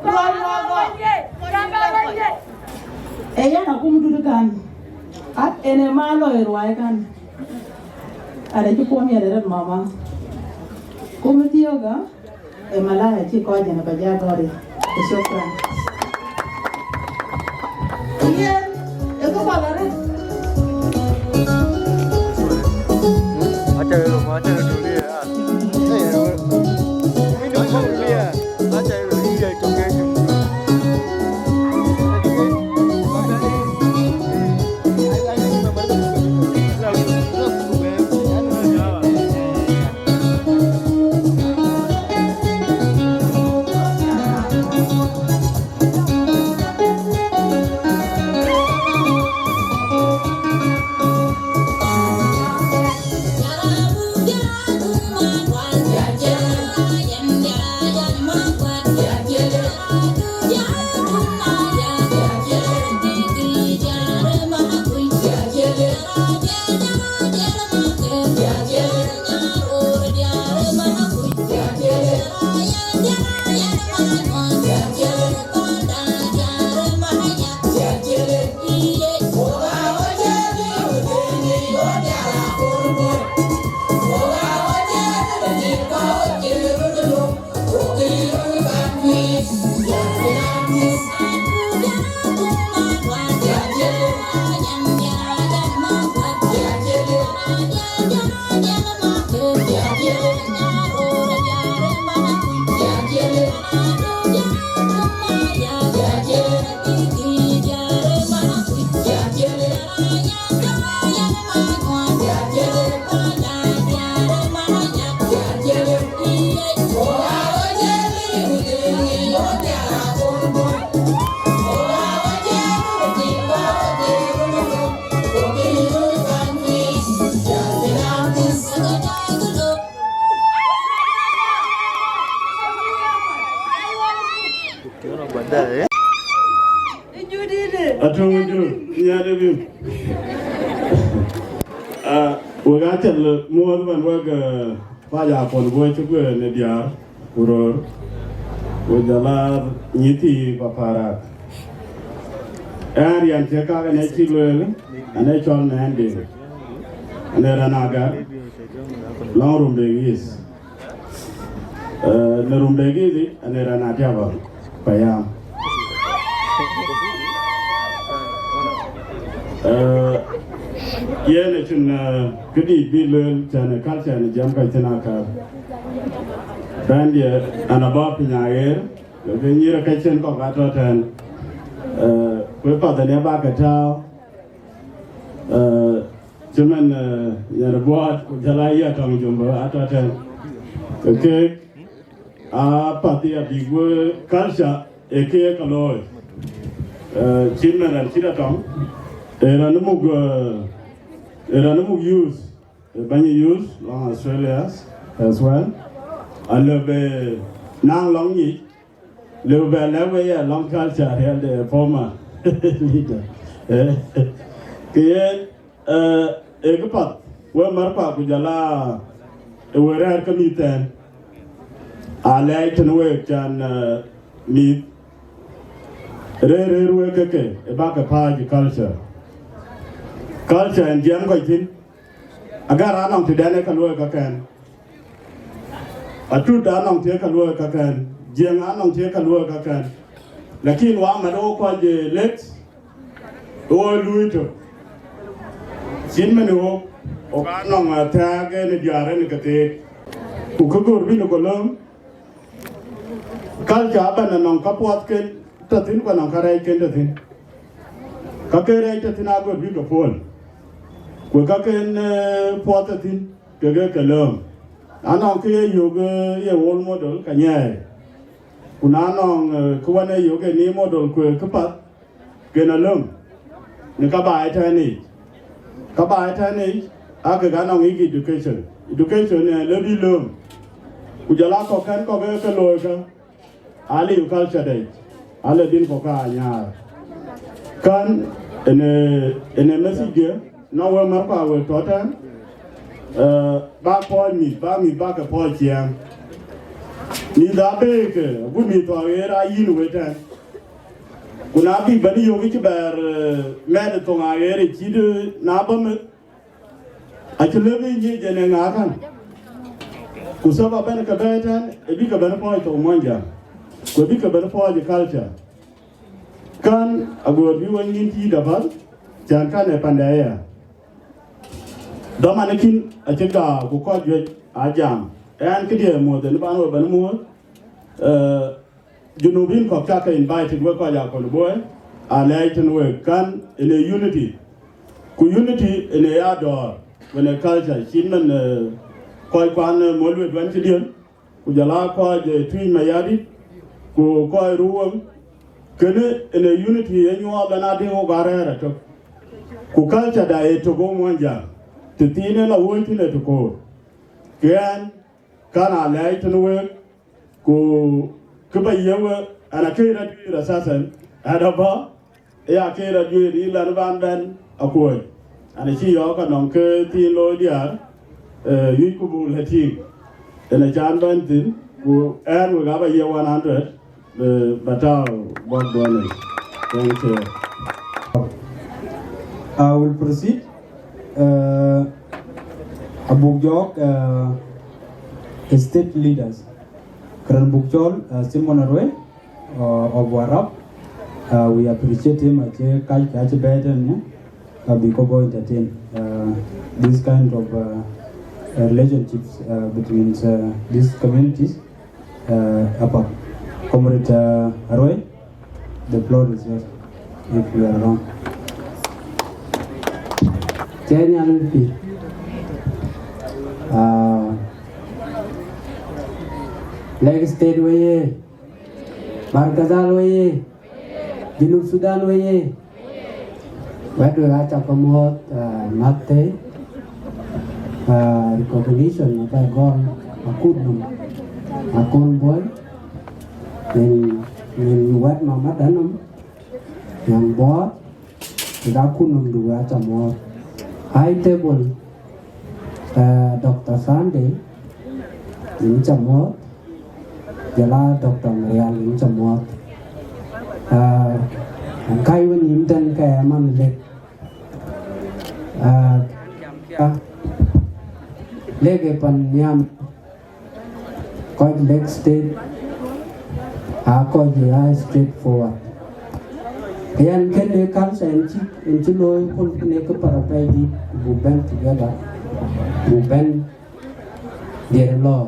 Ruan, ruan, ruan. Ee yɛn akum dut kan. Ak en ë ma lɔ ë ruai kan. Ada cï kuɔm yɛn ë rɛt mama. Kum thiökë, ë malaya cï kɔc jɛn ba ja gɔ̈ri. Shukran. Yen, ë kë pal arëët. Acha ero, acha ero tulia. Hey, ero. Mimi tulia. Acha ero tulia, tulia, tulia. Atɔ̈ wëjur, nyan ë bï. Ah, wek acäl muɔ̈th man wek, eh, Paja Akon Boi cï guëër në diäär ku röör, ku jɔl a nyïthii ku apaarak. Ɛn riɛnkiɛ̈ kak ënë cï lueel, ënë cɔl Mɛ̈ɛ̈n Deŋ, ënë raan Agar, lɔŋ Rumbek East. Eh, në Rumbek East, ënë raan Atiaba Payam. Eh, yen acïn, eh, këdït bï lueel, cän ë culture në jam kɔc thïn akäl. Bɛ̈ndiɛ̈, an, abɔ̈ piny aɣeer, ke nyïïr ke cïn kɔ̈k atɔ̈ tɛ̈n. Eh, ku ë path ënë bä ke tääu, eh, cï man, eh, Nyan Buɔɔt, ku jɔl a Yatɔŋ Jumbo atɔ̈ tɛ̈n. Ke keek, aa path ya bïk wek culture ë kek ke looi. Eh, cït man raan cït Atɔŋ, ë raan muk, eh, ë raan muk youth, ë bɛ̈ny youth lɔŋ Australia as well. Alëu bë naŋ lɔŋ nyic, lëu bë lɛ̈k wek ya lɔŋ culture riɛl de former leader. Eh, ke yen, Eh, ee këpath, wek märkua ku jɔl a, eh, wek rɛ̈ɛ̈r ke mïth thɛɛn. Alɛɛc tënë wek cän, eh, mïth. Rëër, rëër wek ke ke, ë bäk ke pääc ë culture. Culture en jiɛɛm kɔc thïn. Agar anɔŋ tëden ë ke luɔi kakɛn. Atut anɔŋ tëë ke luɔi kakɛn. Jiëŋ anɔŋ tëë ke luɔi kakɛn. Lakin wa mat wok kɔc, eh, late, ë wok luui tök. Cït man ë wok, wok anɔŋ athɛɛk en ë diäär en ke theek. Ku kë gör bï në kɔlöm, culture abɛ̈n anɔŋ ka puɔthken tɔ̈ thïn, ku anɔŋ ka rɛɛcken tɔ̈ thïn. Ka ke rɛɛc tɔ̈ thïn agör bï ke puɔ̈l. Ku ka ken, eh, puɔth tɔ̈ thïn, kekë ke lööm. Anɔŋ kë ye yök, eh, ye role model ka nyɛɛi. Ku na nɔŋ, eh, kë wën ë yök ë ni model ku ë këpath, ken alöm në ka baai tɛ̈n yic. Ka baai tɛ̈n yic, aa kek anɔŋ yic education. Education, eh, lëu bï lööm. Ku jɔl a kɔ̈k kɛ̈n kɔ̈k ë ke looi kä, aliu culture dɛ̈, alë din kɔ̈k ka anyaar. Kän, ënë, ënë message dië, na wek märkua wek tɔ̈ tɛ̈n, eh, bäk pɔ̈ɔ̈c mïth, bäk mïth bäk ke pɔ̈ɔ̈c ciɛɛŋ. Mïth abëëkë, agut mïth thɔ̈ ɣer aa yïn wek tɛ̈n. Ku na bï bɛ̈n yök cï bɛ̈ɛ̈r, eh, mɛɛt ë thoŋ aɣeer ë cït, eh, na bɔ̈ meth, acï lëu bï nyic en ë ŋa käŋ. Ku sabab bɛ̈n ke bɛ̈ɛ̈i tɛ̈n, ë bï ke bɛ̈n pɔ̈ɔ̈c thoŋ Muɔnyjäŋ, ku ë bï ke bɛ̈n pɔ̈ɔ̈c ë culture. Kän ago bï wek nyïn tiit apäl, cän kän ë panda aya. Dhaman ë kïn acï gääu ku kɔc juëc aa jam. Ɣɛn këdiɛ̈ muɔ̈th en bän we bɛ̈n muɔ̈th, eh, Junubin kɔ̈k cä ke invited wek kɔc akɔ̈l bɔ̈, alɛɛc tën wek kän ënë unity. Ku unity ënë ya dɔ̈ɔ̈r, wën ë culture, cït man, eh, kɔc kuan, eh, Moluet wën cï diën, ku jɔl aa kɔc, eh, Tuic Mayardit, ku kɔc Ruweŋ, kënë ënë unity ë nyuɔɔth bɛ̈n adï wok arɛ̈ɛ̈r ëtök. Ku culture da ë tök wo Muɔnyjäŋ, të thiin ë la wuɔ̈c thïn ë të koor. Ke ɣɛn, kän alɛɛc tën wek, ku kë ba yiëk wek, ɣɛn akëc rɔt juëër athäthɛn, ɣɛn abɔ̈, ë ya këc rɔt juëër yï län bän bɛ̈n akuɔ̈c. Ɣɛn acï yɔ̈ɔ̈k anɔŋ ke thiin looi diäär, eh, yuc ku buk lɛ̈k tïŋ. Yen acän bɛ̈n thïn, ku ɣɛn wek aba yiëk one hundred, eh, ba tääu bɔ̈ duɔ̈n. Thank you. I will proceed. Uh, abuk jɔɔk, uh, state leaders. Kërën buk cɔl, uh, Simon Arwei, uh, of Warrap. Uh, we appreciate him, acï kac, acï bɛ̈ɛ̈i tënë, uh, bï kɔc bɔ̈ entertain, uh, this kind of, uh, uh, relationships, uh, between, uh, these communities. Uh, apath. Comrade, uh, Arwei, the floor is yours, if you are around. Cɛɛny Nyal Pïr. Uh, Lake State wei ye, Bahr el Ghazal wei ye, Junub Sudan wei ye. Wɛ̈t wek aa cak ke muɔ̈ɔ̈th, ah, mäth tei, ah, recognition ë bɛ̈ gɔl akut nɔm, akun buɔl, nïn, nïn wɛ̈t mama dä nɔm, nyan buɔɔth, kek akut nɔm du wek aa cak muɔ̈ɔ̈th. High table, ah, Doctor Sunday, nïn cak muɔ̈ɔ̈th. Jɔl a Doctor Marial, yïn cä muɔ̈ɔ̈th. Ah, käc wën yïn tɛ̈n ke ë man lek. Ah, ah, lek ë pan nhiam, kɔc Lake State, aa kɔc ë aa straightforward. Yen kënë culture en cï, en cï looi köl kënë ke parapɛi dït, buk bɛ̈n together, buk bɛ̈n diɛt lɔ̈ɔ̈r.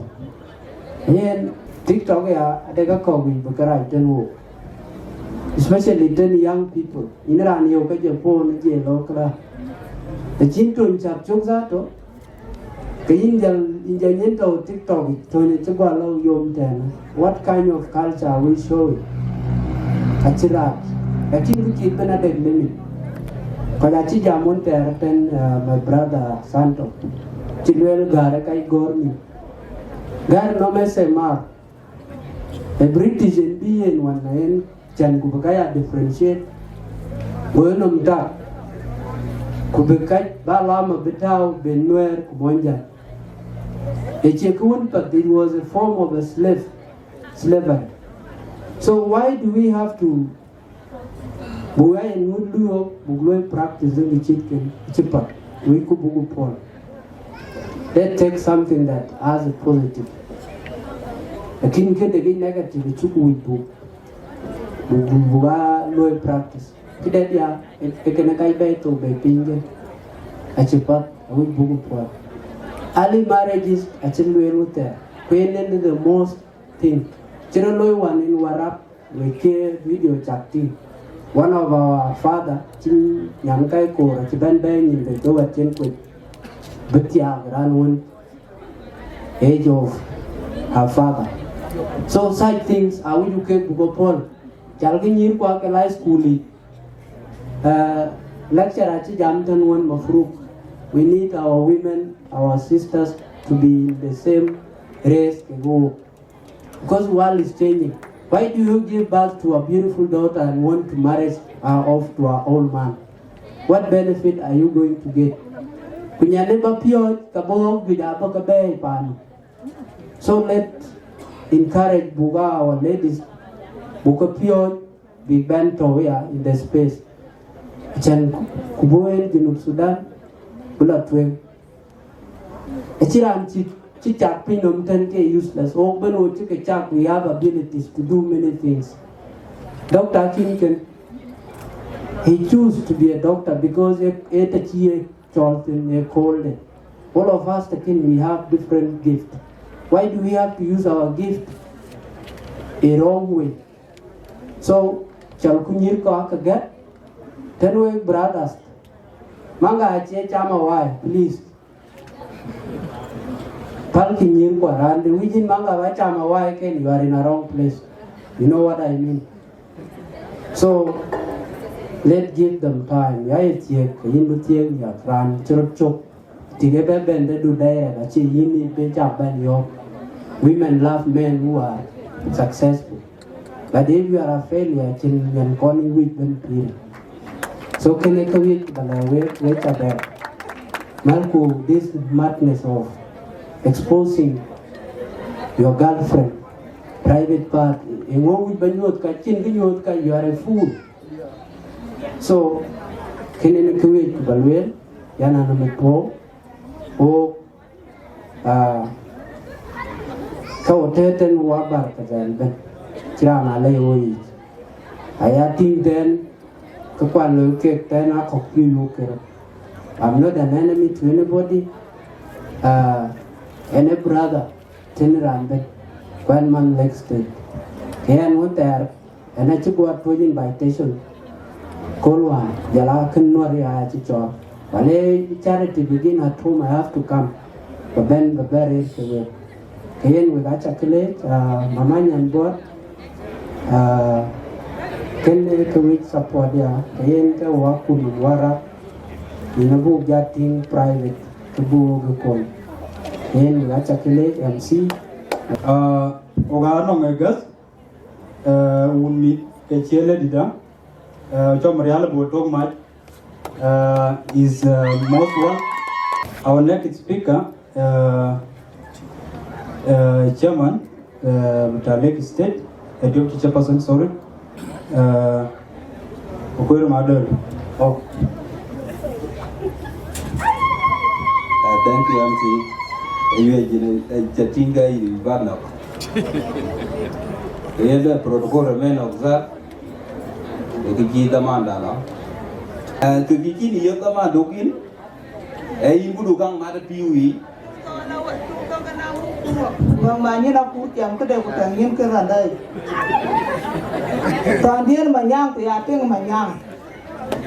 Yen TikTok ya adek akɔ̈k wïc bï kërac tën wok, especially tën young people. Yïn raan yök ke jɔ phone jɔ lɔ këda. Të cïn töny cak cök zato, ke yïn jäl, yïn jäl nyin tɔ̈u TikTok yic, töny acï guɔ lɔ yom tɛ̈n. What kind of culture are we showing? Acï rac. Lakin bï kït bɛ̈n adek limit. Kɔc acï jam wën thɛɛr tën, uh, my brother Santo. Cï lueel gäär ë kac gɔ̈ɔ̈r mïth. Gäär nɔm ë S M R. Ë British en bï yen wän na yen cän ku bï ka ya differentiate. Go ë nɔm tak. Ku bï kac ba lama bï tääu ben Nuɛɛr ku Muɔnyjäŋ. Ë cie kë wën path, it was a form of a slave, slavery. So why do we have to Buk ya yen ŋut luɔ̈k, buk luɔi practice ë cït kën cï path, wïcku buk puɔ̈l. Let's take something that has a positive. Lakin këde ke negative cuk wïc buk, buk, buk, buk aa luɔi practice. Këde ya, ë, ë kënë kac bɛ̈ɛ̈i thok bɛ̈ɛ̈i piny kën, acï path, awïc buk puɔ̈l. Early marriages acï lueel wëthɛɛr, ku yen ë the most thing. Cï rɔt looi wän in Warrap, wek ke video cak tïŋ. One of our father, cïn nyan kai koor, acï bɛ̈n bɛ̈ɛ̈i nyin bei ke wɛ̈t cïn kuec, bï thiaak raan wën age of her father. So such things awïcku kek buk ke puɔ̈l. Calkï nyïïr kuak ke la school yic. Uh, lecture acï jam tën wën mafruk. We need our women, our sisters to be in the same race kek wok. Because world is changing. Why do you give birth to a beautiful daughter and want to marry her off to an old man? What benefit are you going to get? Ku nyan ë ba piɔ̈ɔ̈c, ka bɔ̈ wok juëc abä ke bɛ̈ɛ̈i paan. So let's encourage buk our ladies, buk ke piɔ̈ɔ̈c, bïk bɛ̈n tɔ̈u ya in the space. Acän ku bï en Junub Sudan bï lɔ tueŋ. Acï raan cï, cï cak piny nɔm tën ke useless. Wok bën wok cï ke cak, we have abilities to do many things. Doctor Akin kën, he choose to be a doctor because e, e të cï ye cɔl thïn e köölde. All of us, të kën, we have different gift. Why do we have to use our gift a wrong way? So, cɔl ku nyïïr kɔc ke gɛ̈t, tën wek brothers. Maŋga acie cam awai, please. Pälkï nyïïr kuɔ raan de wïc yïn Maŋga ba cam awai ken, you are in a wrong place. You know what I mean? So, let's give them time. Ya ye thiëëk, ke yïn bï thiëëk miäk raan cï rɔt cök. Tik ë bɛ bɛ̈n de du direct, acie yïn ë bï cak bɛ̈n yɔ̈ɔ̈k. Women love men who are successful. But if you are a failure, cïn nyan kɔn ë wïc bɛ̈n pïïr. So kënë ke wïc ba lɛ̈k wek, wek ca bɛ̈n. Malku, this madness of exposing your girlfriend private part, eŋö wïc ba nyuɔ̈th ka, cïn kë nyuɔ̈th ka, you are a fool. So, kënë në kë wïc ba lueel, yan an mit puɔ̈u, wok, ah, ka wä tëë tën wä bar ka dhɛl bɛ̈n, cï raan a lɛ̈i wɔ yic. Aya tïŋ tën, ke kuan looi kek tën a kɔ̈k cï yök kërë. I'm not an enemy to anybody. Ah, any brother, tën raan bɛ̈n, kuan man Lake State. Ke ɛn wën thɛɛr, ɛn acï guɔ tuɔ̈c invitation. Kol wään, jɔl a kën Nuɔ̈r ya acï cɔɔl. Wala charity begin at home, I have to come. Ba bɛ̈n, ba bɛ̈n rëër ke wek. Ke yen wek aca kë leec, ah, mama nyan buɔt, ah, kën ke wek support ya, ke yen ke wä kun wä rap, yïn abuk ja tïŋ private, ke buk ke kony. Ke yen wek aca kë leec, M C. Ah, wok anɔŋ ë guest, eh, wun mïth ke cie lady da, eh, cɔm rial buk tök mac, eh, is, eh, most one. Our next speaker, eh, eh, chairman, eh, with Lake State, a deputy chairperson, sorry. Eh, Okwero Madol. Oh. Uh, thank you, M C. Ayu ajin, eh, chatinga in Badnok. Yende protocol remain observed. Kiki daman dala. Eh, kiki ni yek daman dokin. Eh, in kudu kang mada piwi. Bang ma nyin akut tiam kede ku tang nyin ke randai. Tandien manyang ku ya ting manyang.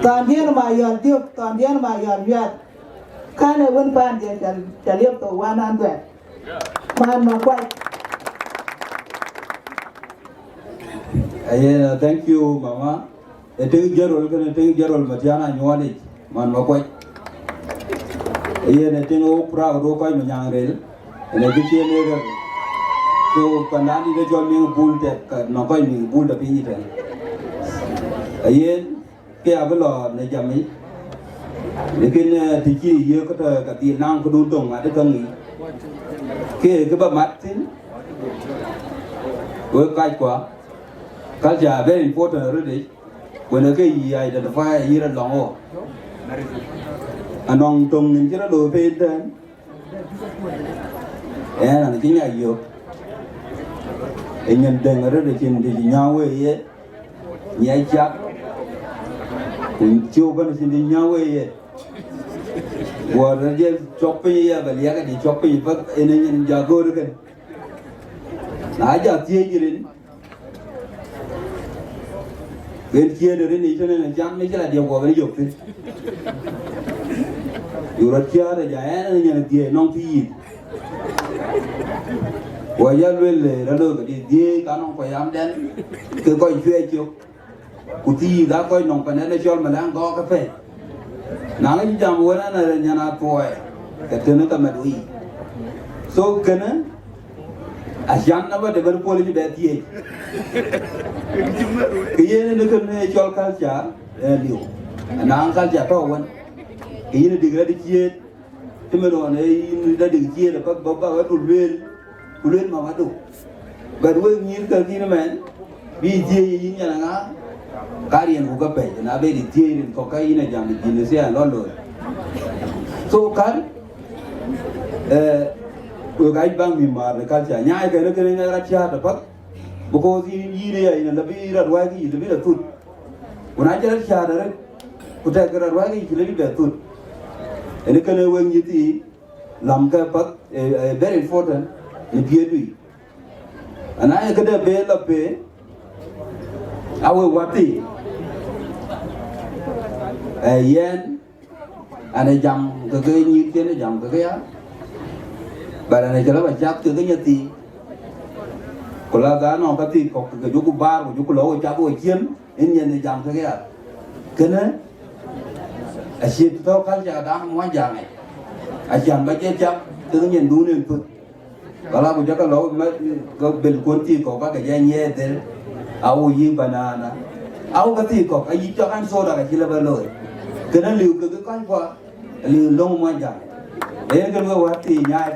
Tandien ma yol diop, tandien ma yol miat. Kane wen pan dia chal, chal yep to one hundred. Man ma kwai. Ayen, uh, thank you, Mama. E tëŋ General, kënë tëŋ General Matiana Nyuɔnic, man Makuac. Ayen e tëŋ wok proud wok kɔc Manyaŋ rel, ënë kë cien e rel. So, pandan dït e cɔl Miŋ Bul tɛk, ka nɔŋ kɔc Miŋ Bul tɔ piny tɛn. Ayen, ke abï lɔ në jam yic. Lakin, eh, të cï ye ke tɔ ka dhil naŋ këdun töŋ mat ë käŋ yic. Ke kë ba mat thïn, wek kackua, culture very important arëëtic, wën ë ke yï identify ayï rɔt lɔŋ ɣo. Anɔŋ töŋ nin cï rɔt looi piny tɛ̈n, ɛn an cï nya yök. Ë nyin dɛŋ arëët acïn të cï nyääŋ wei ye, nyiɛc cak, ku ciu bɛ̈n acïn të cï nyääŋ wei ye. Guɔ rɔt jɛ cɔk piny ya, bɛ liɛk adï cɔk piny bäk, en ë nyin ja göör kën. Na ja thiëëc rin, wen ciëën rin yic tënë në cam, në cï la diɛk guɔ bɛ̈n yök thïn. Yu rɔt ciëën ë ja ɛn ë nyin dhiëëc nɔŋ thiëëc. Guɔ ya luel, eh, rɔt looi këdï dhiëëc ka nɔŋ payamdɛn, ke kɔc cuɛɛc cök. Ku thiëëc aa kɔc nɔŋ panë në cɔl Malɛŋ Gɔɔk ëpɛ̈c. Na ŋic jam wën an, ë nyan atuɔɔi, ke tënë ke mɛt wei. So kënë, acan na ba de bɛ̈n puɔl cï bɛ thiëëc. Ke yen në kënë cɔl culture, eh, liu. Anaŋ culture tɔ̈ wën. Ke yïn dik rɛ̈t ciëët, cï mën ɣɔn ee yïn rɛ̈t dik ciëët, ba, ba, ba wɛ̈t ku lueel, ku lueel mama do. But wek nyïïr ka kïn mɛn, bï thiëëc yïn nyan aŋa, Ka riɛnku ke pɛ̈i, na bɛ dï thiëëc rin kɔ̈k ka yïn a jam ë jïn ë thiaan lɔ looi. So kan, eh, wek aa baŋ mï määr në culture. Nyaai kënë kënë ŋɛk rɔt cäät apath, because yïn, yïn ë ya yïn a lɔ bï rɔt ruääi ke yï lɔ bï rɔt thut. Ku na cï rɔt cäät arëët, ku tɛk rɔt ruääi ke yï cï lɔ bï bɛ thut. Ënë kënë wek nyïthii, lam ke path, eh, eh, very important në piëëdu yic. Ana ye këde be lɔ pei, a wek wäthii, eh, yɛn, an ë jam ke ke nyïïr cïn ë jam ke ke ya, but an ë cï lɔ bä cath ke ke nyithii. Ku la dha nɔŋ ka thii kɔ̈k ke juku baar, ku juku lɔ wo cath wo cien, yen nyin ë jam ke ke ya. Kënë acie tɔ̈ culture dan muɔnyjäŋ yic. Acan bä jɛ cath ke ke nyindun en thut. Wala ku jɔkë lɔ ma, ke bel kuɔn thii kɔ̈k ka ke jɛ nyiɛɛth dhil, au yï banana, au ke thii kɔ̈k ayï cɔk an soda ka cï lë bä looi. Kënë liu ke ke kɔc kua, liu löŋ muɔnyjäŋ. Yen kën we wäthii nyaai.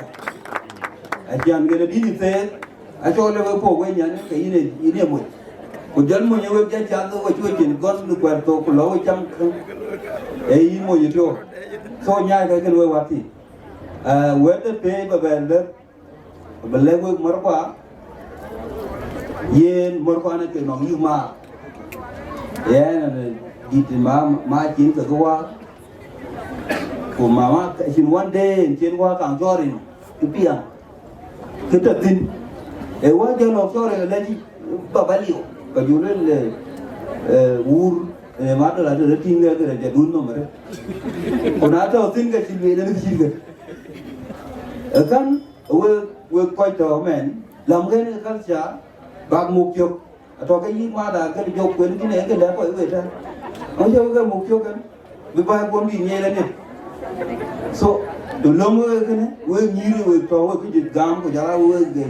Acan kën bï ni theek, acɔl lë we puɔ̈k we nyan ke yïn ë, yïn ë moc. Ku jɔl mony ë wek jɛ cath we cuö cin gɔn në kuɛɛr thok ku lɔ we cam, ee yïn moc ë tio. So nyaai ke kën we wäthii. Eh, wɛ̈t ë pei bä bɛ̈n lëk, bä lɛ̈k wek märkua, yen märkua në ke nɔŋ yïk maar. Yen ënë dït ma, ma cin ke ke waak, ku mama cin one day en cin waak kaŋ cɔɔr rin kë piɛŋ, kë tɔ thïn. Ee waak jɔ lɔ cɔɔr rin alɛ̈c bä bä liu, ka jɔ lël, eh, wuur, eh, ma dɔl atëde tïŋ ke ke rɛc adun nɔm rë. Ku na tɔ thïn ke cï lueel en kë cït ke. Ë kän, wek, wek kɔc tɔ̈ mɛn, lam kën ë culture, bak muk cök. Atɔ̈ ke yïk mada kën jɔ kuën kïn ë ke lɛ̈k kɔc wek tɛ̈n. Ŋö cä wek ke muk cök kën, bï bäi kuɔn bï nyiɛɛl ënï. So, të löm wek kënë, wek nyïïr wek tɔ̈ wek kë jëc gam, ku jɔl aa wek ke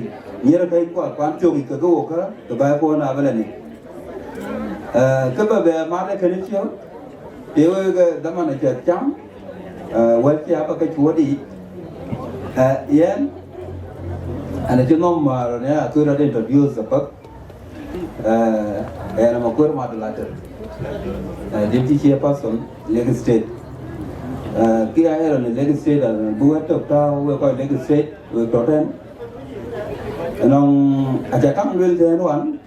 nyiɛɛr kɛc kuat kuan thiök yic ke ke wok kä, ke bäi kuɔn abï lɔ nïn. Eh, kë bä bɛ mat ë kënë ciök, të wek, eh, dhaman acuɛth cam, eh, wɛ̈t cï abä ke cuɔt yic. Eh, yɛn, an acï nɔm määr ënë akööl rɔt introduce apath. Eh, yɛn ama kuër Madalater, eh, deputy chairperson Lake State. Eh, kë ya ë rɔn ë Lake State, an bï wɛ̈t tök tääu wek kɔc Lake State, wek tɔ̈ tɛ̈n. Ënɔŋ aca kaŋ luel tɛ̈n wan,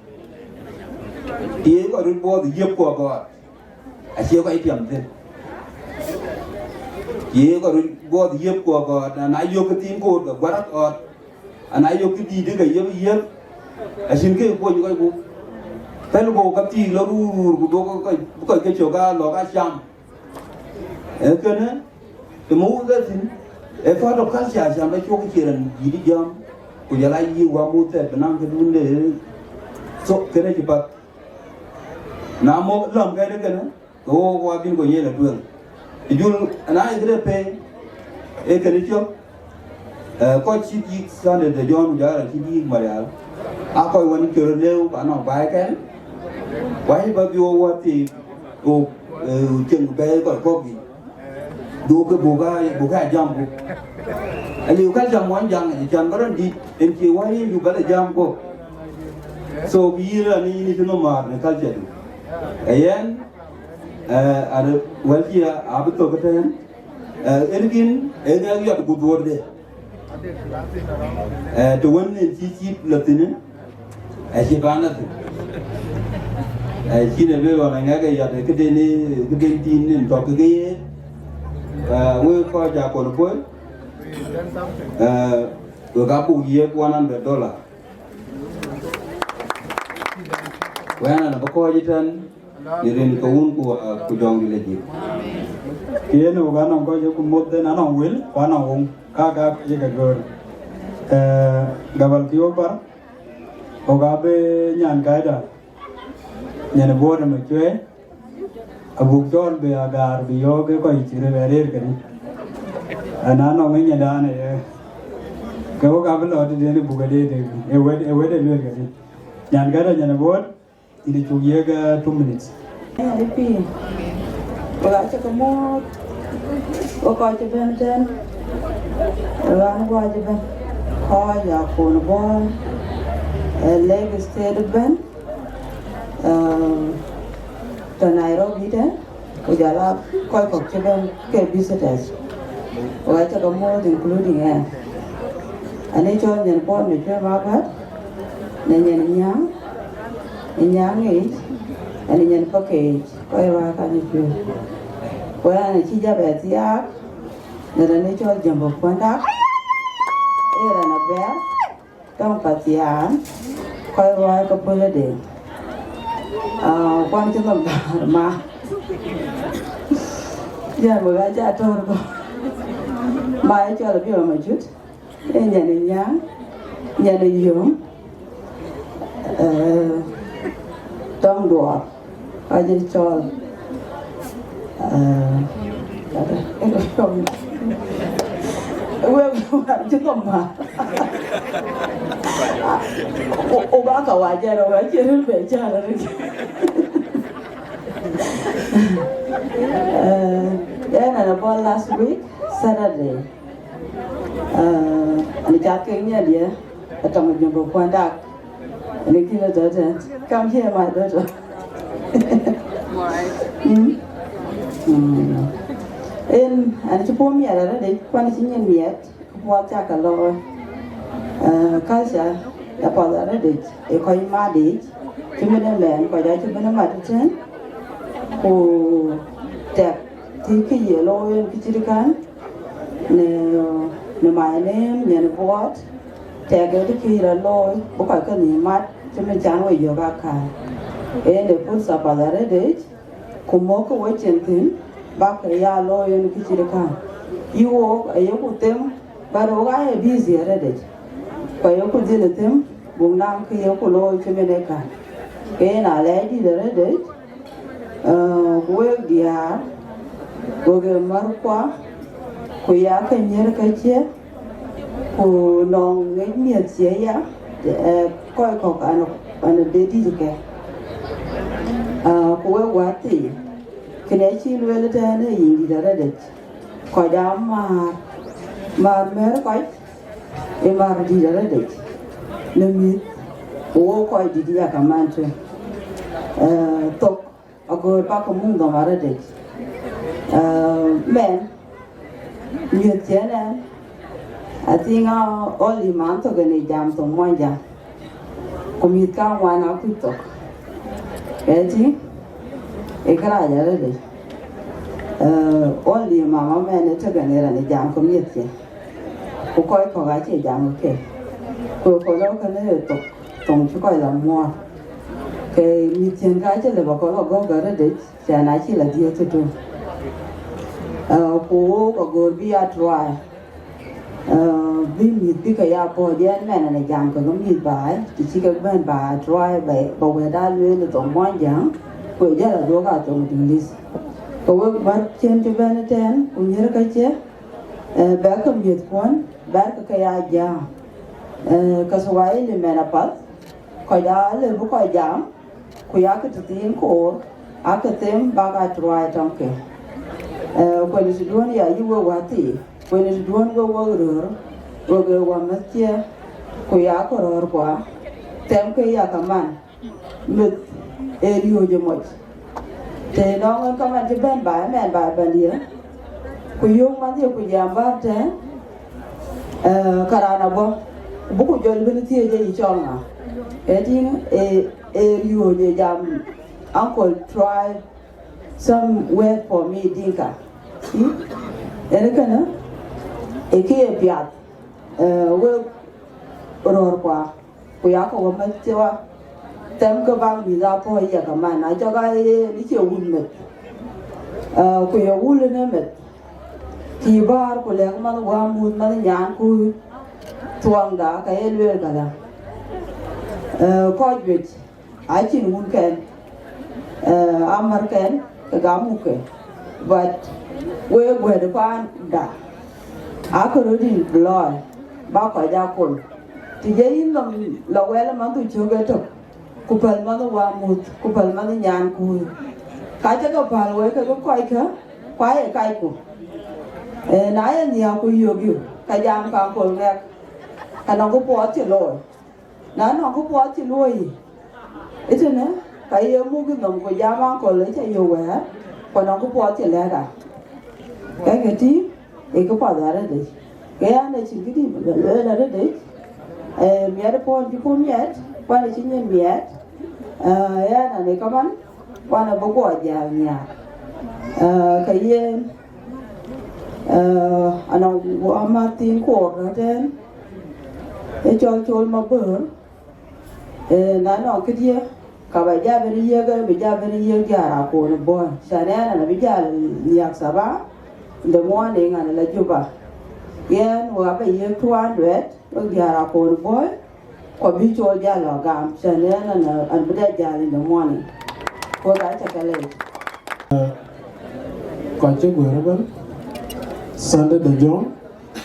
të ye kɔc röt buɔɔth yiëp kuɔ gɔɔt, acie kɔc tiam thïn. Të ye kɔc röt buɔɔth yiëp kuɔ gɔɔt, na, na yök kë thiin koor ke guarak ɣɔɔt, ana yök kë dïït ke yep yiëp, acïn kë kuɔny kɔc gup. Pɛ̈l ku ka thiik lɔ ruur ruur, ku duɔ̈k kɔc, kɔc ke cök aa lɔ̈k aa cam. Ee kënë, të muk ke thïn, ee part of culture, cam bä cuɔk cï rɛn dïït jam, ku jɔl aa yï wä muk thɛɛr bï naŋ këdun de. So, kënë cï path. Na mɔk lam kɛn ë kënë, ke wok wa bïn ku nyiɛɛl ë tueŋ. Ë jul, na ye këde pei, ee kënë cök, eh, kɔc cït yïk Sunday de John, ku jɔl aa cït yïk Marial, aa kɔc wën cï röt lëu, ku anɔŋ baai kɛn, ku ayï bä bï wok wäthii, wok, eh, cieŋ bɛ̈ɛ̈i kɔc kɔ̈k yiic. Duɔ̈kkë buk aa, buk aa jam buk. Aliu ka jam muɔnyjäŋ, ë can bä rɔn dït, en cï wä yïn, yu bä lɔ jam kok. So, bï yïn raan yïn cï nɔm määr në culture du. Ee yɛn, eh, an wɛ̈l cï abï thök ëtɛ̈ɛ̈n, eh, en kïn, ee ŋɛk yɔt ku dhuɔ̈ɔ̈rde. Eh, të wën en cï cït lɔ thïn, acï paan lɔ thïn. Eh, cïn ë lueel ɣɔn aŋɛk ë yɔt këden, këden thïn en tɔ̈ ke ke ye. Eh, wek kɔc aa kɔn puɔ̈l, eh, wek aa buk yiëk one hundred dollar. Wɛ̈n an abï kɔc ëtɛ̈ɛ̈n, në rin ke Wun ku, uh, ku Jɔŋdït Lajik. Yen ë wok anɔŋ kɔc ku moth en anɔŋ wël, ku anɔŋ woŋ, ka ka ye ke göör. Eh, gabal kï wok bar, wok abï nyan Gaida, nyan Buɔɔt ë Macuɛɛi, abuk cɔɔl bï agaar bï yɔ̈ɔ̈k ë kɔc cï rëër arëër kënë. Ana nɔŋ ë nyandan ë, ke wok abï lɔ tëden buk ade, ë wët, ë wët ë lueel kënë. Nyan Gaida, nyan Buɔɔt, yïn cuk yiëk, eh, two minutes. Ë pïïr, wek acä ke muɔ̈ɔ̈th, wek kɔc cï bɛ̈n tɛ̈n, wek raan guɔ cï bɛ̈n, kɔc akon bɔ̈, eh, Lake State ëbɛ̈n, eh, Nairobi tɛ̈n, ku jɔl a kɔc kɔ̈k cï bɛ̈n ke visitors. Ku acä ke mɔ̈ɔ̈th, including ɣɛn. Ɣɛn ë cɔl Nyanpuɔl Macuei Maguɛ̈t, në Nyannyääŋ, ë Nyääŋ yic, ɣɛn ë Nyanpakeyic, kɔc ruääi ka Macuei. Ku ɣɛn acï jɔ bɛ thiaak në raan ë cɔl Jumbo Kuandak, ee raan abɛ̈ɛ̈r, tɔŋ Pathiaan, kɔc ruääi ke Pöl Adeŋ. Ah, kuan cï nhom däär ma. Jam wek acä tɔ̈r kɔ̈u. Ma ë cɔl Abiɔ̈ɔ̈r Macut, ee nyan ë Nyääŋ, nyan ë Yom, eh, tɔŋ Duɔɔr. Ka jɛ cɔl, eh, wek cï nhom ma. O, o ba ka wa jɛ rɔ, wa cï rëër bɛ cä rëër. Eh, ɣɛn ɣɛn abɔ̈ last week, Saturday. Eh, ɣɛn cath kek nyan diɛ, atɔŋ Jumbo Kuandak. Ënë kï la dɔ̈ɔ̈r tɛ̈n. Come here, my daughter. Mm? Mm. Ɣɛn, ɣɛn cï puɔ̈u miɛt arëëtic, ku ɣɛn cï nyin miɛt, ku puɔth cä ke looi. Eh, culture, apath arëëtic, ë kɔc mat yic, cï bɛ̈n ë mɛɛn, kɔc acï bɛ̈n ë mat ëtɛ̈n, ku tɛk, tïŋ kë ye looi yen kë cït kän, në, në my name, nyan buɔɔt, tɛk ë të kï rɔt looi, bï kɔc ke nhïïm mat, cï min can we yök akäl. Yen ë fursa apath arëëtic, ku mɔ̈kkë we cin thïn, bäk ke ya looi yen kë cït kän. Yï wook, ayeku them, but wok aa ye busy arëëtic. Ku ayeku dhil them, buk naŋ kë yeku looi cï min ë kän. Ke yen alɛɛc dït arëëtic, eh, ku wek diäär, wek ë märkua, ku ya ke nyïïr ke cië, ku nɔŋ ŋic miɛ̈th cie ya, eh, kɔc kɔ̈k an, an, ë bɛ dït ke. Ah, ku wek wäthii, kënë acï lueel tɛ̈ɛ̈n ë yïn dït arëëtic, kɔc aa määr, määr mɛ̈ɛ̈r kɔc, ë määr dït arëëtic, në mïth, ku wo kɔc dït ya kaman tɔ̈. Eh, thok, ago bäk ke muk nhom arëëtic. Eh, mɛn, miɛ̈th cïn ɣɛn, I think, uh, only man thok ënë jam thoŋ Muɔnyjäŋ. Ku mïth kaŋuan akuc thok. Ëtï, ë kërac arëëtic. Eh, only mama mɛn ë tök ënë raan ë jam ke miɛ̈th cï. Ku kɔc kɔ̈k acie jam ke. Ku ë kɔc lɔ kënë ë thok, thoŋ cï kɔc la muɔɔr. Ke mïth cïn ka cï lëu ba kɔc la gɔ̈k arëëtic, cän acï la dhiëëth tëtö. Eh, ku wok agoor bï ya try, eh, bï mïth bï ke ya puɔ̈ɔ̈c, yen mɛn ënë jam kekë mïth baai, të cï kek bɛ̈n ba try ba, ba wɛ̈t aa lueel ë thoŋ Muɔnyjäŋ, ku ë jäl aduɔ̈k aa thoŋ English. Ke wek bär cïn cï bɛ̈n ëtɛ̈ɛ̈n, ku nyïïr ke cië, eh, bɛ̈ɛ̈r ke miɛ̈thkuɔn, bɛ̈ɛ̈r ke ke ya jam. Eh, ke Swahili mɛn apath, kɔc aa lëu bï kɔc jam, ku yakë tëthiin koor, akë them bäk aa try tɔŋ ke. Eh, ku ënë tëduɔ̈n ya yï wek wäthii, ku ënë tëduɔ̈n wek wek röör, wek ë wämäthkiɛ̈, ku yakë röörkua, thɛmkë ya kaman, meth ë riööc ë moc. Të nɔŋ ɣɛn kaman cï bɛ̈n baai, mɛn baai bɛ̈n ye, ku yöök manhdiɛ̈ ku jam bäär tɛ̈ɛ̈n, eh, ka raan abɔ̈, buku jɔl bï në thiëëc ë yï cɔl ŋa. Ëtïŋ, ë, ë riööc ë jam, uncle, try some word for me, Dinka. Hmm? Ënë kënë, ë kë ye piath, eh, wek röörkua, ku yakë wämäthkiɛ̈, thɛmkë bäk mïth aa puɔ̈ɔ̈c ya kaman, na cɔk aa ye, në cie wun meth. Eh, ku ye wun ënë meth. Kï bäär ku lɛ̈k manh wämuuth, manh nyankui, thuɔŋda, ka ye lueel këlä. Eh, kɔc juëc, acïn wunkɛn, eh, amärkɛn, kek aa mukkë. But wek guɛ̈ɛ̈t paanda, akë röt yïn bï lɔɔi, bä kɔc aa kony. Të jɔ yïn nhom la wɛl ë manhdu cök ëtök, ku päl manh wämuuth, ku päl manh nyankui, ka cä ke päl wek kekë kɔckë, ku aye kacku. Eh, na ye nhiaar ku yök yök, ka jam ka uncle ŋɛk, ka nɔŋ kë puɔth cï looi. Na nɔŋ kë puɔth cï looi, ëtënë, Ka ye muk ë nhom ku jam ankol ë cä yök wɛ̈ɛ̈r, ku nɔŋ kë puɔth cï lɛ̈k aa. Ke ke tïŋ, ee kë puɔth arëëtic. Ke yɛn acïn kë dït bï bɛ lueel arëëtic. Ee, miɛt puɔ̈n cï puɔ̈u miɛt, ku an acï nyin miɛt. Ee, yɛn anë kaman, ku an abï guɔ jäl nhiaar. Ee, ke yen, ee, anɔŋ wämäthiin koor tɔ̈ tɛ̈n, ë cɔl Col Mabör. Ee, na nɔŋ këdiɛ̈, ka ba ja ben yiëk, bï ja ben yiëk diäär akon bɔ̈. Can ɛn an abï ja nhiaak thaba in the morning an ala Juba. Yɛn wek abä yiëk two hundred, wek diäär akon bɔ̈, ku abï Col ja lɔ gam. Can ɛn an, an bï dɛ jäl in the morning. Ku ka cä ke lec. Kɔc cï guëër ëbën, Sunday de John,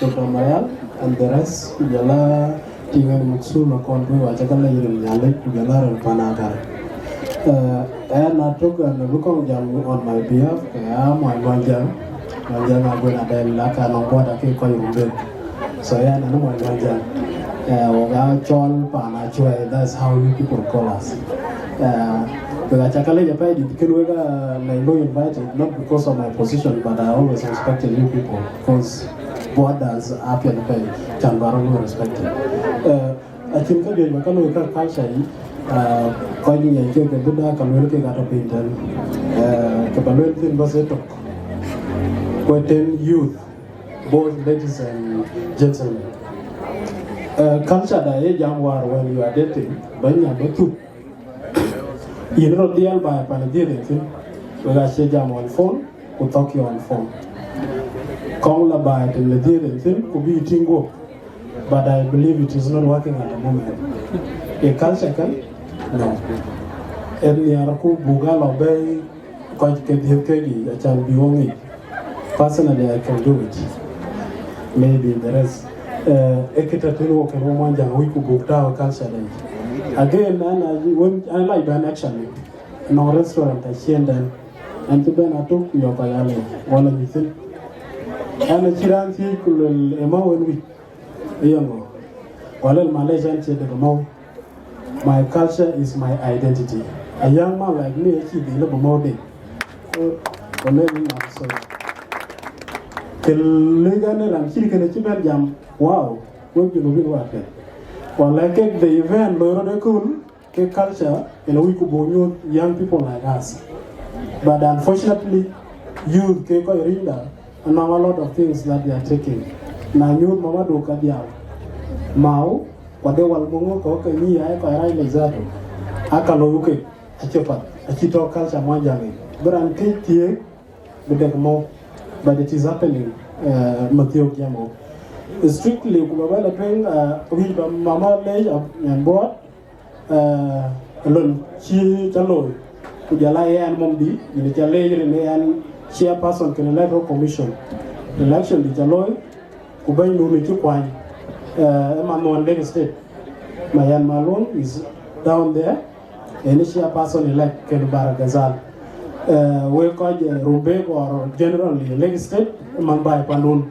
Doctor Mayal, and the rest, ku jɔl a Tiŋ en Maksum akɔn tueŋ, wa cä ke lec rin Nhialic, ku jɔl a rin pan Agar. Eh, ɛn atök ɛn abï kɔŋ jam on my behalf, ke a muɔny Luɔnyjäŋ, Luɔnyjäŋ Aguën Adɛl, la ka nɔŋ buɔt akï kɔc Rumbek. So, yɛn an muɔny Luɔnyjäŋ. Eh, wok a cɔl pan Acuɛi, that's how you people call us. Eh, wek a cä ke lec apɛi dït, kën wek a, like, lo invited, not because of my position, but I always respected you people, 'cause borders are piɛth apɛi, can ba rɔt lo respected. Eh, acïn käjuëc ba ka looi ka culture yic, ah, kɔc ŋiɛc kek ke bï dak ka luel kek atɔ̈ piny tɛ̈n. Eh, kë ba luel thïn bas ë tök. Ku ë tɛ̈n youth, both ladies and gentlemen. Eh, culture da ye jam wäär when you are dating, ba nya ba thuk. Yïn rɔt dhiɛl baai pan dhiëëth en thïn, wek acie jam on phone, ku thɔ̈k yï on phone. Kɔŋ la baai tën la dhiëëth en thïn, ku bï yï tïŋ guɔ̈p. But I believe it is not working at the moment. Ee culture kën? No. En nhiaar ku buk a lɔ bɛ̈i kɔc ke dhiëëth kek yiic, acan bï wɔ ŋic. Personally, I can do it. Maybe the rest. Eh, ee kë tɔ̈ tën wɔ kën wɔ Muɔnyjäŋ, wïc ku buk tääu culture dɛ̈ yic. Again, an, a, wën, an, like, bɛ̈n actually, nɔŋ restaurant aciëndɛn, an cï bɛ̈n atök ku yɔ̈k kɔc alec, wala mïthën. An, acï raan thiëëc ku luel, ë mɔ̈u wën wïc, ë yeŋö? Ku alel, malec, an cie dek ë mɔ̈u. My culture is my identity. A young man like me, acï dhil bï mɔ̈u dek. So, ku luel, I'm sorry. Kë lëk an, ë raan cït kënë cï bɛ̈n jam, wow, wek Junubin wäär piɛth. Ku alɛ̈k kek the event loi rɔt ëkööl, ke culture, yen awïc ku buk nyuɔ̈th young people like us. But unfortunately, youth ke kɔc rïnyda, anɔŋ a lot of things that they are taking. Na nyuɔ̈th mamadu ka dhiau, mau, ku de wal muŋö kɔ̈k ke nyï ya ë kɔc rac lec zatu. Aa ka loi kek, acie path, acï tɔ̈ culture Muɔnyjäŋ yic. Bï raan këc thiëëk, bï dek mɔ̈u. But it is happening, uh, mathiɔ̈k jam mɔ̈u. Strictly, ku ba bɛ̈n la tueŋ, uh, wïc ba mama lec, uh, nyan buɔɔt, eh, lon cï cä looi, ku jɔl a yɛn Momdi, yïn cä leec rin ë yɛn chairperson kën Electoral Commission. Election dï cä looi, ku bɛ̈ny nu cï kuany, eh, ë man nuɔn Lake State. Mayen Malong is down there, en ë chairperson elect kën Bargazal. Eh, wek kɔc, eh, Rumbek or generally Lake State, man baai pandun.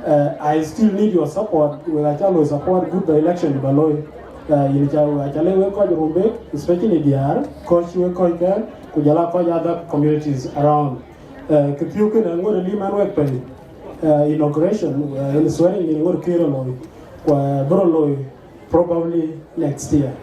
Uh, I still need your support. We are always support good by election ba looi. Uh, yïn ca, we are le wek kɔc Rumbek, especially diäär, kɔc wek kɔc kɛn, ku jɔl a kɔc other communities around. Uh, kë thiɔ̈k kënë aŋot lim an wek pɛ̈i. Uh, inauguration, uh, in swearing in aŋot kë rɔt looi. Ku, uh, bï rɔt looi probably next year.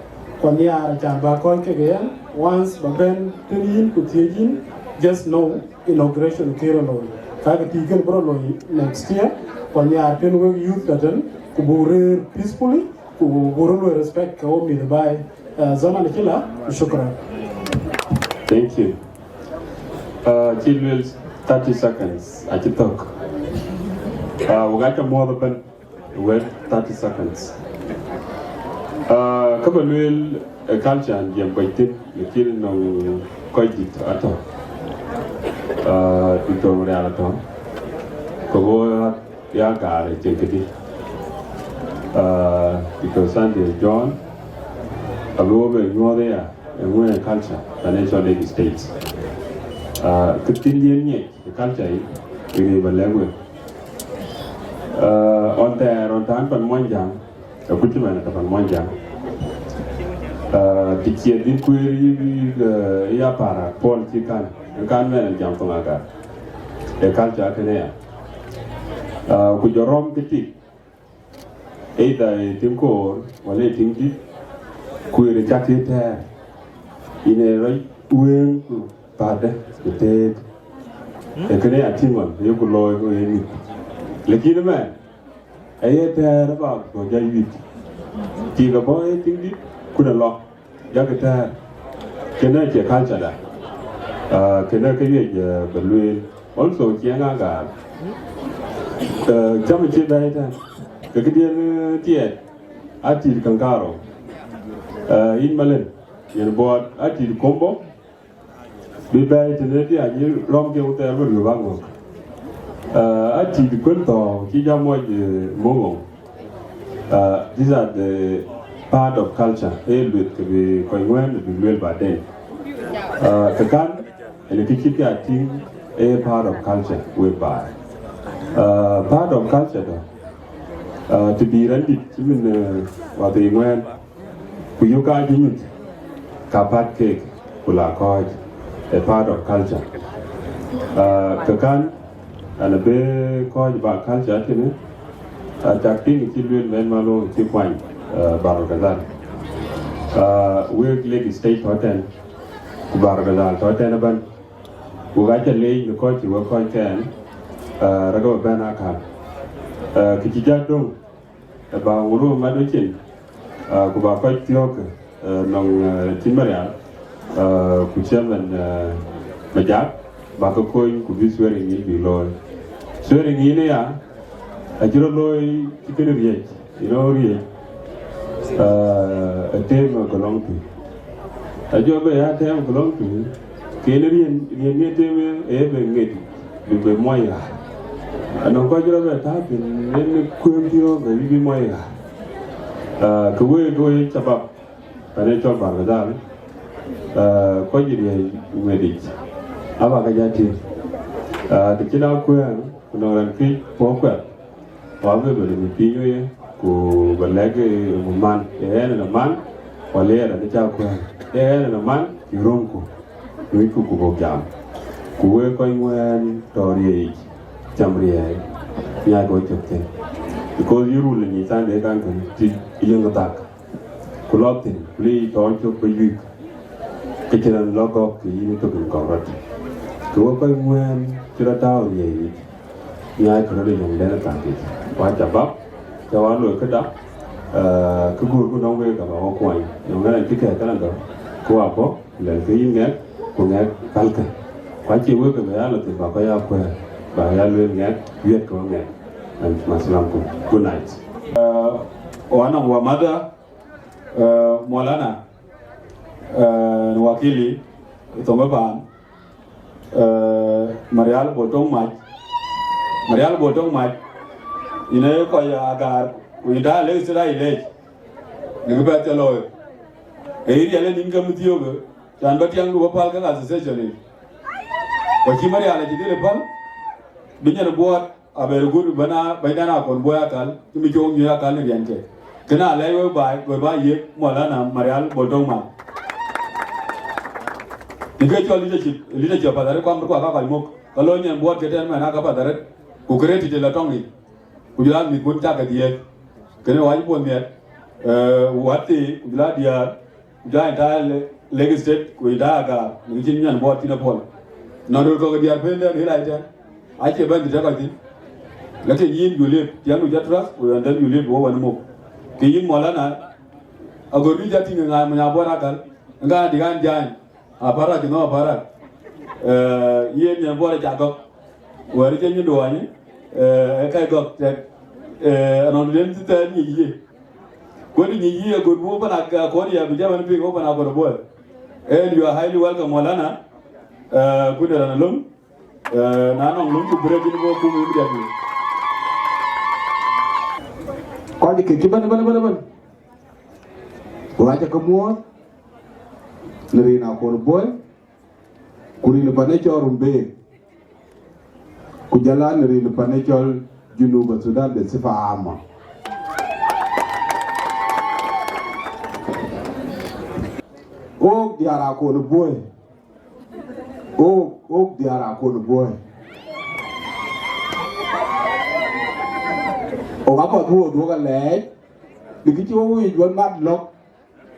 Ku nhiaar can ba kɔc kek yen, once ba bɛ̈n tën yïn ku thiëc yïn, just know inauguration kë rɔt looi. Ka kë tïï kën bï rɔt looi next year. Ku nhiaar tën wek youth tɔ̈ tën, ku buk rëër peacefully, ku buk rɔt looi respect ke wo mïth baai. Eh, zaman cï la, shukran. Thank you. Uh, cï luel thirty seconds, acï thök. Uh, wek aca muɔ̈th ëbɛ̈n. Wek thirty seconds. Ah, ka ba lueel, eh, culture and jam kɔc thïn, lakin nɔŋ kɔc dït atɔ̈. Ah, Doctor Marial atɔ̈. Ka bo ya gaar ë cïn këdï. Ah, Doctor Sunday John, abï wo be nyuɔɔth aya, ë ŋö ë culture, the nation Lake State. Ah, kë thïn yen ŋiɛc ë culture yic, kë ba lɛ̈k wek. Eh, ɣɔn thɛɛr, ɣɔn tɔ̈ pan Muɔnyjäŋ, akuc cï man tɔ̈ pan Muɔnyjäŋ. Ah, të ciɛth yïn kueer yï, yï, eh, yï Aparak puɔl cï kan, kan mɛn jam thoŋ Agar. Ee culture kënë ya. Ah, ku jɔ rɔm kë tik, either ë tiŋ koor, wala ë tiŋ dït, kueer ë cak kë tɛɛr. Yïn ë rɔc wëŋ ku pädë ku teet. Ee kënë ya tïŋ ɣɔn, yeku looi ku ye mïth. Lakin ëmɛn, aye tɛɛr ë bak ku jɔ yuit. Tik abɔ̈ ë tiŋ dït, kun ë lɔ, jakï tɛɛr. Kënë acie culture da. Ah, kënë kë wiëc, eh, bï lueel. Also, ciɛɛŋ Agar. Eh, cäm cï bɛ̈ɛ̈i tɛ̈n. Ke këdiën, eh, tiɛɛt, atit Kankaro. Eh, yïn Malin, yïn Buɔɔt, atit Kombo. Bï bɛ̈ɛ̈i tënë diac yï rɔm ke wuthɛɛr bï riöp aŋɔ̈k. Uh, atit kuën thɔ̈ɔ̈u cï jam mɔc, eh, Moŋoŋ. Uh, these are the part of culture, ee lueth ke bï kɔc ŋuɛ̈ɛ̈n bï lueel baden. Uh, kë kan, ënë kë cït ke a tïŋ, ee part of culture whereby. Uh, part of culture dɔ̈, uh, të bï rɛ̈n dït cï min, uh, wathii ŋuɛ̈ɛ̈n. Ku yök aa cï nyuc, ka päät keek, ku la kɔ̈ɔ̈c, a part of culture. Ah, kë kan, an, abï kɔ̈ɔ̈c ba culture tënë, ah, cak tïŋ cï lueel mɛn Malɔŋ cï kuany, ah, Bahr el Ghazal. Ah, wek Lakes State tɔ̈ tɛ̈n, ku Bahr el Ghazal tɔ̈ tɛ̈n ëbɛ̈n. Ku ka ca leec në kɔc cï wek kɔc kɛn, ah, rɔt ke bɛ̈n akäl. Ah, kë cï jat döŋ, ë ba ŋurup mat wecin, ah, ku ba kɔc thiɔ̈k, eh, nɔŋ, eh, Cïn Marial, eh, ku chairman, eh, Majak, ba ke kony ku bï swearing in bï looi. Swearing in aya, acï rɔt looi cï kënë riëc, you know, riëc, eh, ë teem ë ke lɔŋ tui. Ajɔ bɛ ya tɛɛm ku lɔŋ tui, kën riɛn, riɛn ŋiɛt tëmë ë bɛ ŋiɛt, bï bɛ muɔc ɣäär. Anɔŋ kɔc rɔt bɛ tääu thïn, yen kuëëm thiɔ̈k bɛ bï bï muɔc ɣäär. Ah, kë wëë, kë wëë shabab, pan ë cɔl Bahr el Ghazal, ah, kɔc riɛc ŋuɛ̈t yic, aba ke jɔ tïŋ. Ah, të cïn akuëëŋ, ku nɔŋ raan këc puɔ̈u kuɛth, Wa bï bɛ lɔ piny wei, ku bɛ lɛ̈k, eh, man, ee ɣɛn ë man, wala ee raan ë cä kuɛ̈ɛ̈n, ee ɣɛn ë man, cï röŋku, nuucku ku bɔ̈ jam. Ku wek kɔc ŋuɛ̈ɛ̈n tɔ̈ riëëc, cam riɛɛc, nyaai kɔc cök thïn. Because yï rul ë nyic Sunday kan kën cï yïn thak. Ku lɔ thïn, ku lëë tɔ̈ɔ̈ny cök bä yuik, ke cïn raan lɔ gɔ̈k ke yïn ë tök ë gɔ̈k rɔt. Ke wek kɔc ŋuɛ̈ɛ̈n cï rɔt tääu riëëc yic, nyaai kë rɔt ë yöŋden ë thaŋ yic. Wa ca bäk, ca wa loi këda, eh, kë guurku nɔm wek aba wa kuany. Nɔm ɣɛn cï kɛ̈ɛ̈k kënë gɔ̈k, ku wa bɔ̈, lɛ̈l ke yïn ŋɛk, ku ŋɛk pälkë. Ku acie wek ke bɛ ya lɔ thïn ba kɔc aa kuɛ̈ɛ̈r, ba ya lueel ŋɛk, wiɛtkë wa ŋɛk. And masalamkum. Good night. Eh, wa nɔm wa madha, Eh, Maulana, eh, wakili, thoŋ ë paan, eh, Marial Bol Tɔŋ Mac, Marial Bol Tɔŋ Mac, yïn ee kɔc Agar, ku yïn tääu Lakes State ayï leec, në kë bɛ thil looi. Ee yï riɛl ë nïn ke mïthiöökë, can bä tiɛŋdu bä päl kek association yic. Ku acï Marial acï dhil ë päl, bï nyin ë buɔɔt, Aber gut bana bɛ̈nydan Akon Boi Akal, cï mi cɔk nyuc Akal në riɛnke. Kënë alɛc wek baai, gör ba yiëk Maulana Marial Bol Tɔŋ Mac. Në ke cɔl leadership, leadership apath arëët, ku amärku aka kɔc mök, ka lɔ nyin buɔɔt ke tɛ̈n mɛn aka path arëët, ku credit ë la tɔŋ yic, ku jɔl a mïth wën cak ke dhiëëth. Kënë wac puɔ̈th miɛt, eh, wäthii, ku jɔl a diäär, ku jɔ entire Lakes State, ku entire Agar, në cïn nyan buɔɔt cïn apɔl. Nɔn röt kɔ̈k diäär pɛ̈n dɛn hil ai tɛ̈n, acie bɛ̈n dhil tɛ̈k kɔc thïn. Lakin yïn Julip, tiɛŋdu jɔ trust, ku and then Julip wɔ wën muk. Ke yïn Maulana, agör bï jɔ tïŋ ŋa mony Abuɔɔr Akal, ŋa dï ɣän jany, Aparak, you know, Aparak. Eh, yen nyan buɔɔr ca gɔ̈k. Wɛ̈ɛ̈r cï nyin duɔɔny, eh, ë kɛc gɔ̈k tɛ̈k, eh, anɔŋ den thɛɛr nyic yï. Kuënë nyic yï agut bï wɔ pan Ak-, Akon ya bï jam ënë piŋ wɔ pan Akon Boi. And you are highly welcome, Maulana. Eh, ku de raan alöŋ, eh, na nɔŋ löŋ ku break in bï wɔ kum immediately. Kɔc kek cï bɛ̈n, bɛ̈n, bɛ̈n, bɛ̈n. Ku acä ke muɔ̈ɔ̈th në rin Akon Boi, ku rin pan ë cɔl Rumbek, ku jɔl a në rin pan ë cɔl Junub Sudan bisifa ama. Wok diäär akon buɔ̈i. Wok, wok diäär akon buɔ̈i. Wok apath wok dhuɔ̈k alɛɛc, bï kë cï wok yic wën mat lɔ̈k,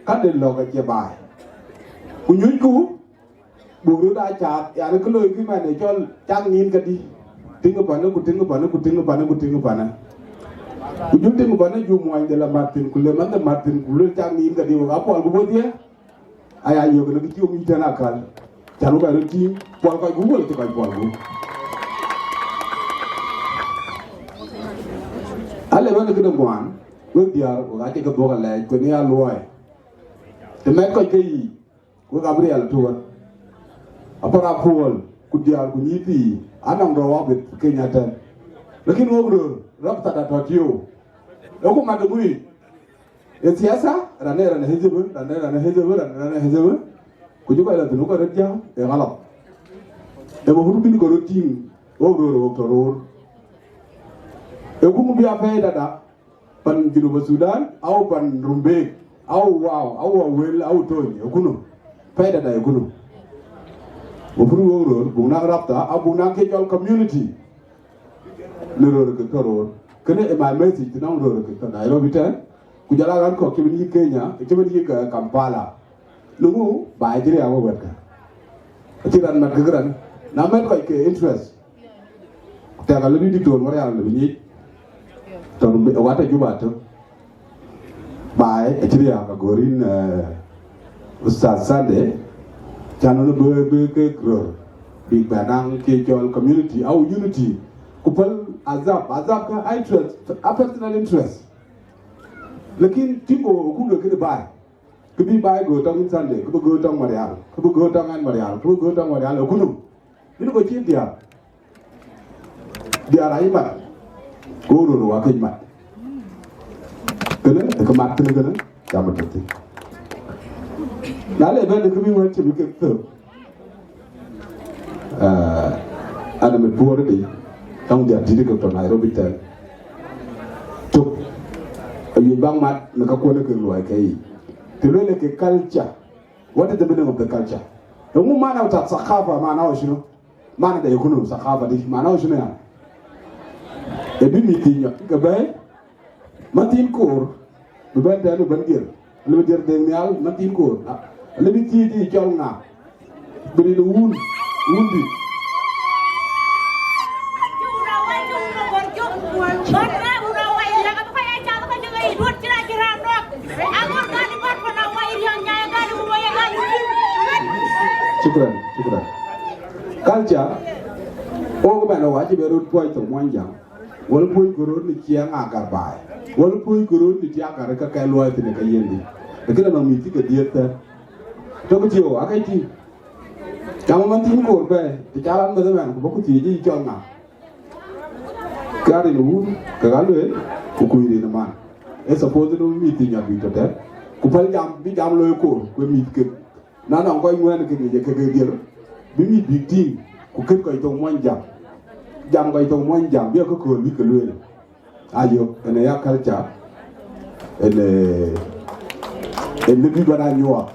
ka de lɔ̈k acie baai. Ku nyucku, buk röt aa caath, yani, kë loikï man ë cɔl cak nïn kedï. Tiŋ panë, ku tiŋ panë, ku tiŋ panë, ku tiŋ panë. Ku jɔ tiŋ panë jɔ muɔny de la mat thïn, ku le man de mat thïn, ku le cak nïn kedï, wok apuɔl ku bɔ̈ dhiëëth. Aya yök në kë cï wok yic tɛ̈n akäl. Can wok bɛ röt tïŋ, puɔl kɔc gup wala cïï kɔc puɔl gup. Ale bɛ̈n këde ŋuan, wek diäär, wek acï ke dhuɔ̈k alɛɛc, kuen ya luɔi. Të mɛt kɔc ke yiic, wek abï riɛl atuɔ̈ɔ̈r. Apar apuɔl, ku diäär, ku nyïïth yiic, anɔŋ rɔt wabit Kenya tɛ̈n. Lakin wok röör, rap thada tɔ̈ tiöu. Ë ku mat ë guic. Ë siasa, raan ë raan ë hizib, raan ë raan ë hizib, raan ë raan ë hizib. Ku cï kɔc la thïn, ku kɔc röt jam, ë ɣalap. Ë mafrud bïn kɔc röt tïŋ, wok röör, wok tɔ̈ röör. Ë ku ŋu bï a pɛɛi dada, pan Junub Sudan, au pan Rumbek, au Wau, au Awel, au Tony, ë kunu. Pɛɛi dada ë kunu. Mafrud wok röör, buk naŋ rabta, au buk naŋ kë cɔl community. Në röör ke tɔ̈ röör. Kënë ë my message të nɔŋ röör ke tɔ̈ Nairobi tɛ̈n, ku jɔl a raan kɔ̈k cï bɛ̈n yï Kenya, cï bɛ̈n yï, eh, Kampala. Në ŋu baai cï riääk wek wɛ̈tkä. Acïn raan mat kek raan. Na mɛt kɔc ke interest, ku tɛ̈k alë bï diktor Marial lë bï nyic. Tɔ̈ wat ë Juba tök. Baai, acï riääk agör yïn, eh, Ustaz Sunday, can wën bï, bï kek röör, bïk bɛ naŋ kë cɔl community, au unity, ku päl azab, azab ka a interest, a personal interest. Lakin tïŋ ku kun ke këde baai, kë bï baai göör tɔŋ yïn Sunday, kë bï göör tɔŋ Marial, kë bï göör tɔŋ ɛn Marial, kë bï göör tɔŋ Marial, ë kunu. Bïn kɔc cï diäär. Diäär ayï mat, ku röör wa këc mat. Kënë, ë kë mat thïn kënë, jam ë tök thïn. Na le bɛ̈n ë kë bï wɛ̈t cï bï kek thök. Ah, an, mit puɔ̈r dï, tɔŋ diäär dït ke tɔ̈ Nairobi tɛ̈n. Tök, awiëc bäk mat në ka kuɔn ë kek luɔi ke yiic. Të lueel ë ke culture, what is the meaning of the culture? Eŋu maana ta thakafa, maana wa shinu? Maana de yakunu thakafa di, maana wa shinu yani? E bi mïth thiin nyuak ke bɛ̈ɛ̈i, man thiin koor, bï bɛ̈n tɛ̈n bï bɛ̈n dier, lë bï dier dheŋ nhial, man thiin koor, lë bï thiëëc cɔl ŋa? Bï rin wun, wun dït. Shukran, shukran. Culture, wok bɛ̈n wɔ acï bɛ röt puɔc thok Muɔnyjäŋ. Wala puɔ̈c ku röt në ciɛɛŋ agar baai. Wala puɔ̈c ku röt në cï agar ke kɛn luɔi thïn ke yen dï. Lakini anɔŋ mïth cï ke dhiëëth thɛ̈n. Tök tïï wɔ, akëc tïŋ. Cam man thiin koor bɛ̈ɛ̈i, të ca raan meth ëmɛn, ku bä ku thiëëc ë cɔl ŋa? Ka rin wun, ke ka lueel, ku kuc rin ë man. Ë suppose në mïth thiin nyuak bï tɔ̈ tɛ̈n, ku päl jam, bï jam looi koor, ku ë mïth kek. Na nɔŋ kɔc ŋuɛ̈ɛ̈n ke ŋic ë kek ë dier, bï mïth bïk tïŋ, ku kët kɔc thok Muɔnyjäŋ. Jam kɔc thok Muɔnyjäŋ, bï akököl bï ke lueel. Ayök, ënë ya culture, ënë, ënë bï bɛ̈n a nyuɔɔth.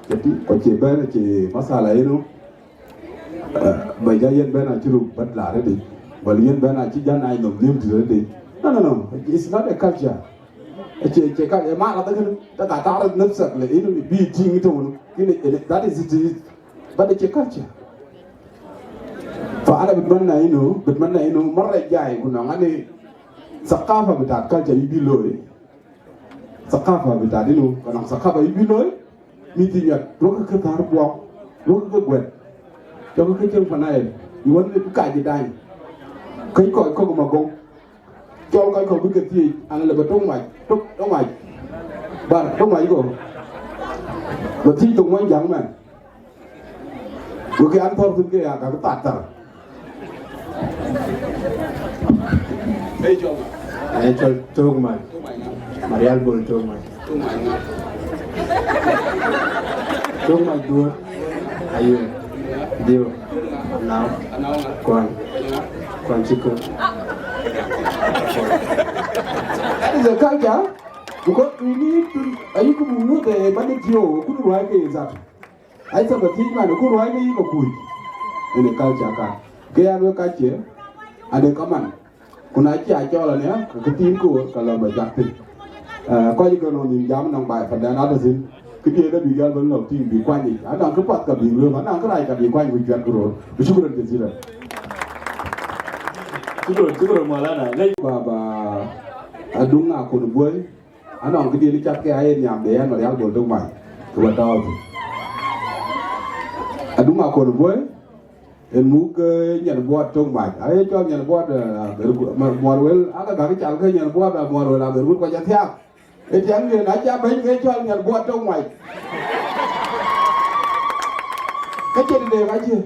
Yɛn tïŋ, ku acie bɛ̈n, acie masala ënë, eh, ba ja yen bɛ̈n acï röt bɛ̈n la rëdï, wala yen bɛ̈n acï jän ai nhom dhiëm tït rëdï. No, no, no, it's not a culture. Acie, acie culture, ë man adhë kënë, ta ka taarif nafsak le, ënë bï tïŋ të wun, kini, ënë, that is it, it. But acie culture. Fa ana bitmanna inu, bitmanna inu, marra jai, ku nɔŋ ani thakafa bitat culture yï bï looi. Thakafa bitat inu, ku nɔŋ thakafa yï bï looi. Mïth thiin nyuak, duɔ̈kkë ke thäär buɔk, duɔ̈kkë ke guɛt. Cɔkkë ke cieŋ panail, yï wën bï kac ë dany. Këc kɔc kɔ̈k ë magoŋ. Cɔl kɔc kɔ̈k bï ke thiëëc, an, lë bä tök mac, tök, tök mac. Bar, tök mac go. Bä thiëëc thok Muɔnyjäŋ mɛn. Go ke an thɔ̈r thïn ke ya, ka ke that thar. Ei, cɔl. Ei, cɔl tök mac. Tök mac ŋa? Marial Bol tök mac. Tök mac ŋa? Tök mac duɔ̈ɔ̈r. Ayö. Diu. Anau. Anau ŋa? Kuan. Kuan ŋa? Kuan cï kö. That is a culture. Because we need to, ayï ku buk nu de mani tio, ku ruai ke zat. Ai sa ba ti man ku ruai ke yï ko kuc. Ene culture ka. Ke ya we ka che, ade kaman. Ku na cia cɔl ane, ke tin ku ka la ba jak piny. Eh, kɔc ke nɔŋ nim jam nɔŋ bai pa dan ata sin. Ke die da bi jal ban lok tin bi kwany. Ana ke pat ka bi lu, ana ke rai ka bi kwany ku jwat ku ro. Shukran jazilan. Shukran, shukran Maulana. Lei baba, adung akon boy. Anɔŋ këdiën cath ke aye nhiam de yɛn Marial Bol Tök Mac, ke ba tɔɔu thïn. Adung akon buɔi, en muk, eh, nyan buɔt tök mac. Aye cɔl nyan buɔt, eh, aber gu-, ma-, muɔr wel, aka gak cal ke nyan buɔt, a muɔr wel aber wut kɔc athiak. E tiɛŋ de na ca bɛ̈ny ke cɔl nyan buɔt tök mac. Ka cïn de ka cï.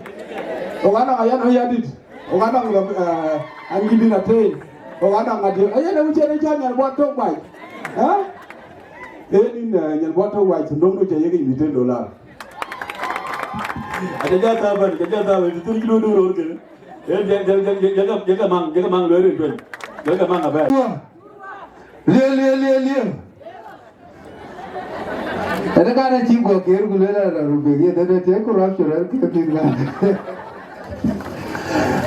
Ɣok anɔŋ ayan ɣöc adït. Ɣok anɔŋ lɔ, eh, an cï bïn atëëny. Ɣok anɔŋ adï. Ayen ë wïc en cɔl nyan buɔt tök mac. Eh? Ee nin, eh, nyan buɔt tök mac, nöm du ca yek yic miten dolar. Aca jal thaban, aca jal thaban, të thur cï duöör duöör röör kënë. Ee, jal, jal, jal, jal, jal, jal, jal ka maŋ, jal ka maŋ lueel rin tueny. Jal ka maŋ abɛ̈ɛ̈r. Liel, liel, liel, liel. Ënë kan acï guɔ ker ku lueel ala rubek ye dede te corruption rɛl ke piny kan.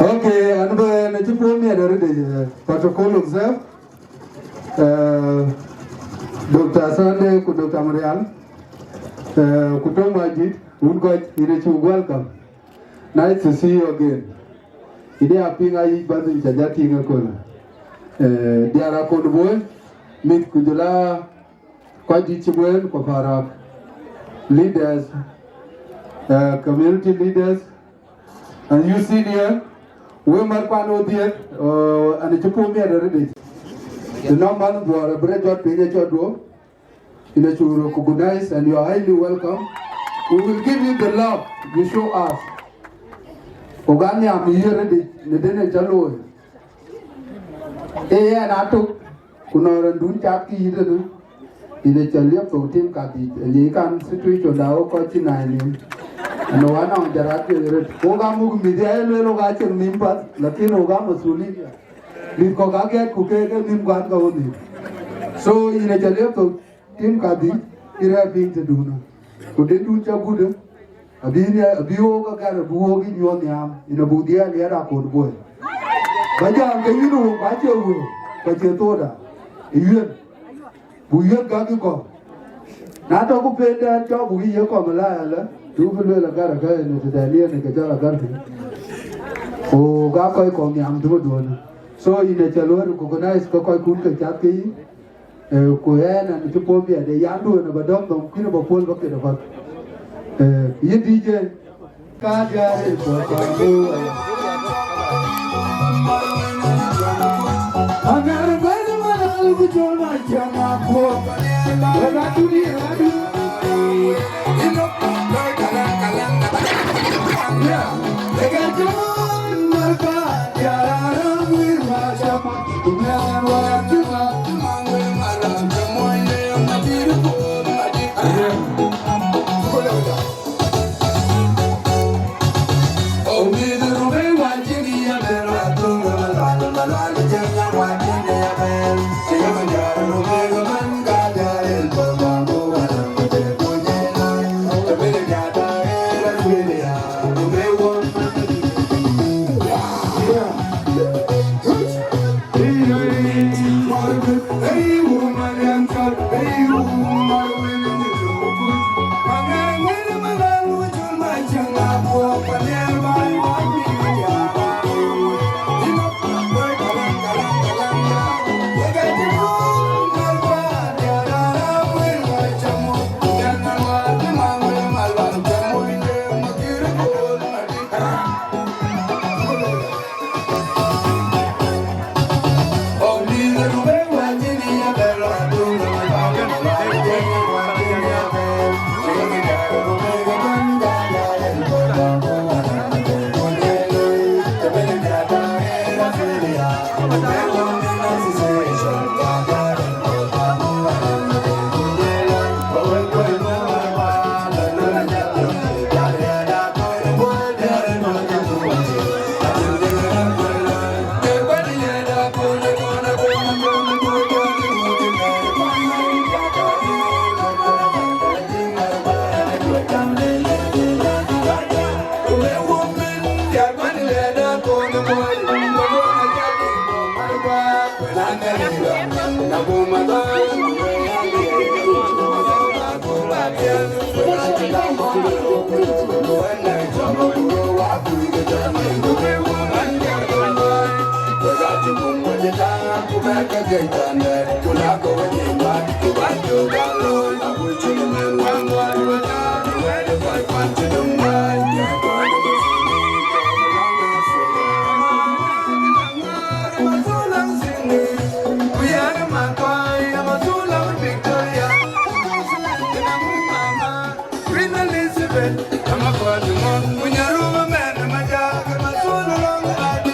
Okay, an bë na cï puɔ̈u miɛt arëdë, eh, protocol observe. Eh, Doctor Sunday ku Doctor Marial, eh, ku Tom Majid, wun kɔc, yïn acuk welcome. Nice to see you again. Yïn ya piŋ ayic bäth yïn ca jat tïŋ ëköölë. Eh, diaar akon buɔi, mïth ku jɔl a kɔc dït cï buen ku parak, leaders, eh, community leaders, and you senior, we mat kuan odhiëth, eh, an cï puɔ̈u miɛt arëdë. Të nɔm man buɔɔr abï rɔt jɔt piny ë cɔt duɔ̈p. Yïn acuk recognize and you are highly welcome. We will give you the love you show us. Ku ɣa nhiam yï arëdë në dënë ca looi. Ee yɛn atök, ku nɔn rɔndun cath kï yï tënë, yïn aca liep thok tim kadhic, aye kan situation da ɣok kɔc cï naai nim. Ënë wa nɔŋ jarat piɛth röt. Ɣok aa muk mïth ya ye lueel ɣok aa cieŋ nim path, lakin ɣok aa masuliya. Mïth kɔ̈k aa gɛɛt ku keek ë nim guan ke ɣo nim. So yïn aca liep thok tim kadhic, cï rɛ̈ɛ̈r piny tëdun. Ku dendun ca gutë, abï nia-, abï ɣok agar abï ɣok yï nyuɔɔth nhiam, yïn abuk dhiɛl yɛn akon buɔi. Ba jam ke yïn ɣok, ba cie wëu, ba cie thoda. Ë yuën, buk yuën gäk yï kɔ̈k. Na tɔ̈ ku pen dɛn cɔk buk yï ye kɔm ëlä ëlä, du bï lueel agar akä ënë tëdɛn yen ë ke cɔl agar thïn. Ku ga kɔc kɔ̈k nhiam tëmëduɔ̈në. So yïn aca luɔ̈ɔ̈r recognize ke kɔckun ke cath ke yï. Eh, ku ɣɛn an cï puɔ̈u biɛt, ë yandu ënë ba dɔm nhom, kuïn ba puɔ̈l ba këde path. Eh, yïn D J. Ka diäär ë puɔ̈u bambu. Agar bɛ̈n man al ku cɔl ma cam apuɔ̈u. Ë ka tuni, ë ka tuni. Yeah. Ë ka cam mar ka diäär ë wir ma cam. Queen Elizabeth, I'm a god, the one when you rule a man, I'm a dog, I'm a soul along the line.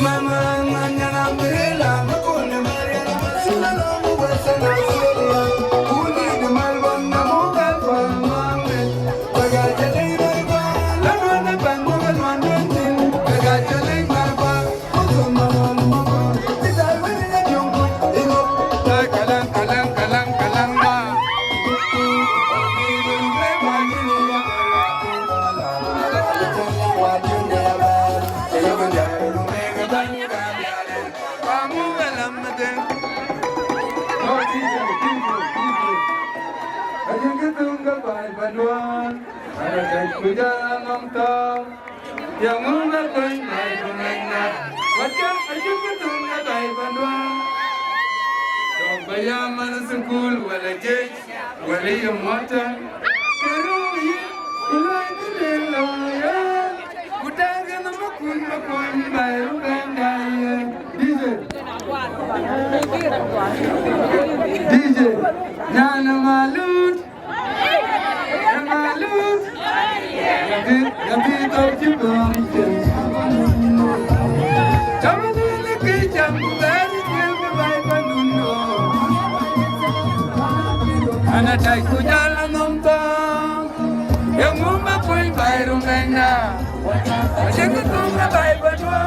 Mama, man, and I'm real, I'm a cool, I'm a real, I'm a soul along the west, and I'm a soul along. Who need the man, one, I'm a god, for a man. But I tell you, I want, I want the band, I want the thing. But I tell you, I want, Yäŋö bä kony baai ku mɛnyna? Wacä acï këtun ë baai pandua. Tɔ̈ bä ya man thukul wala jec wala ye muɔ̈tän. Kërë yï ku luɔi këde lɔ ya. Ku tɛ̈k ënhë bä kun bä kony baai rubɛn daai ye. D J. D J. Nyan ë malut. Ana tai ku jala nom tɔŋ, ye mum ba kuny bai rumena, aje ku tum na bai badua.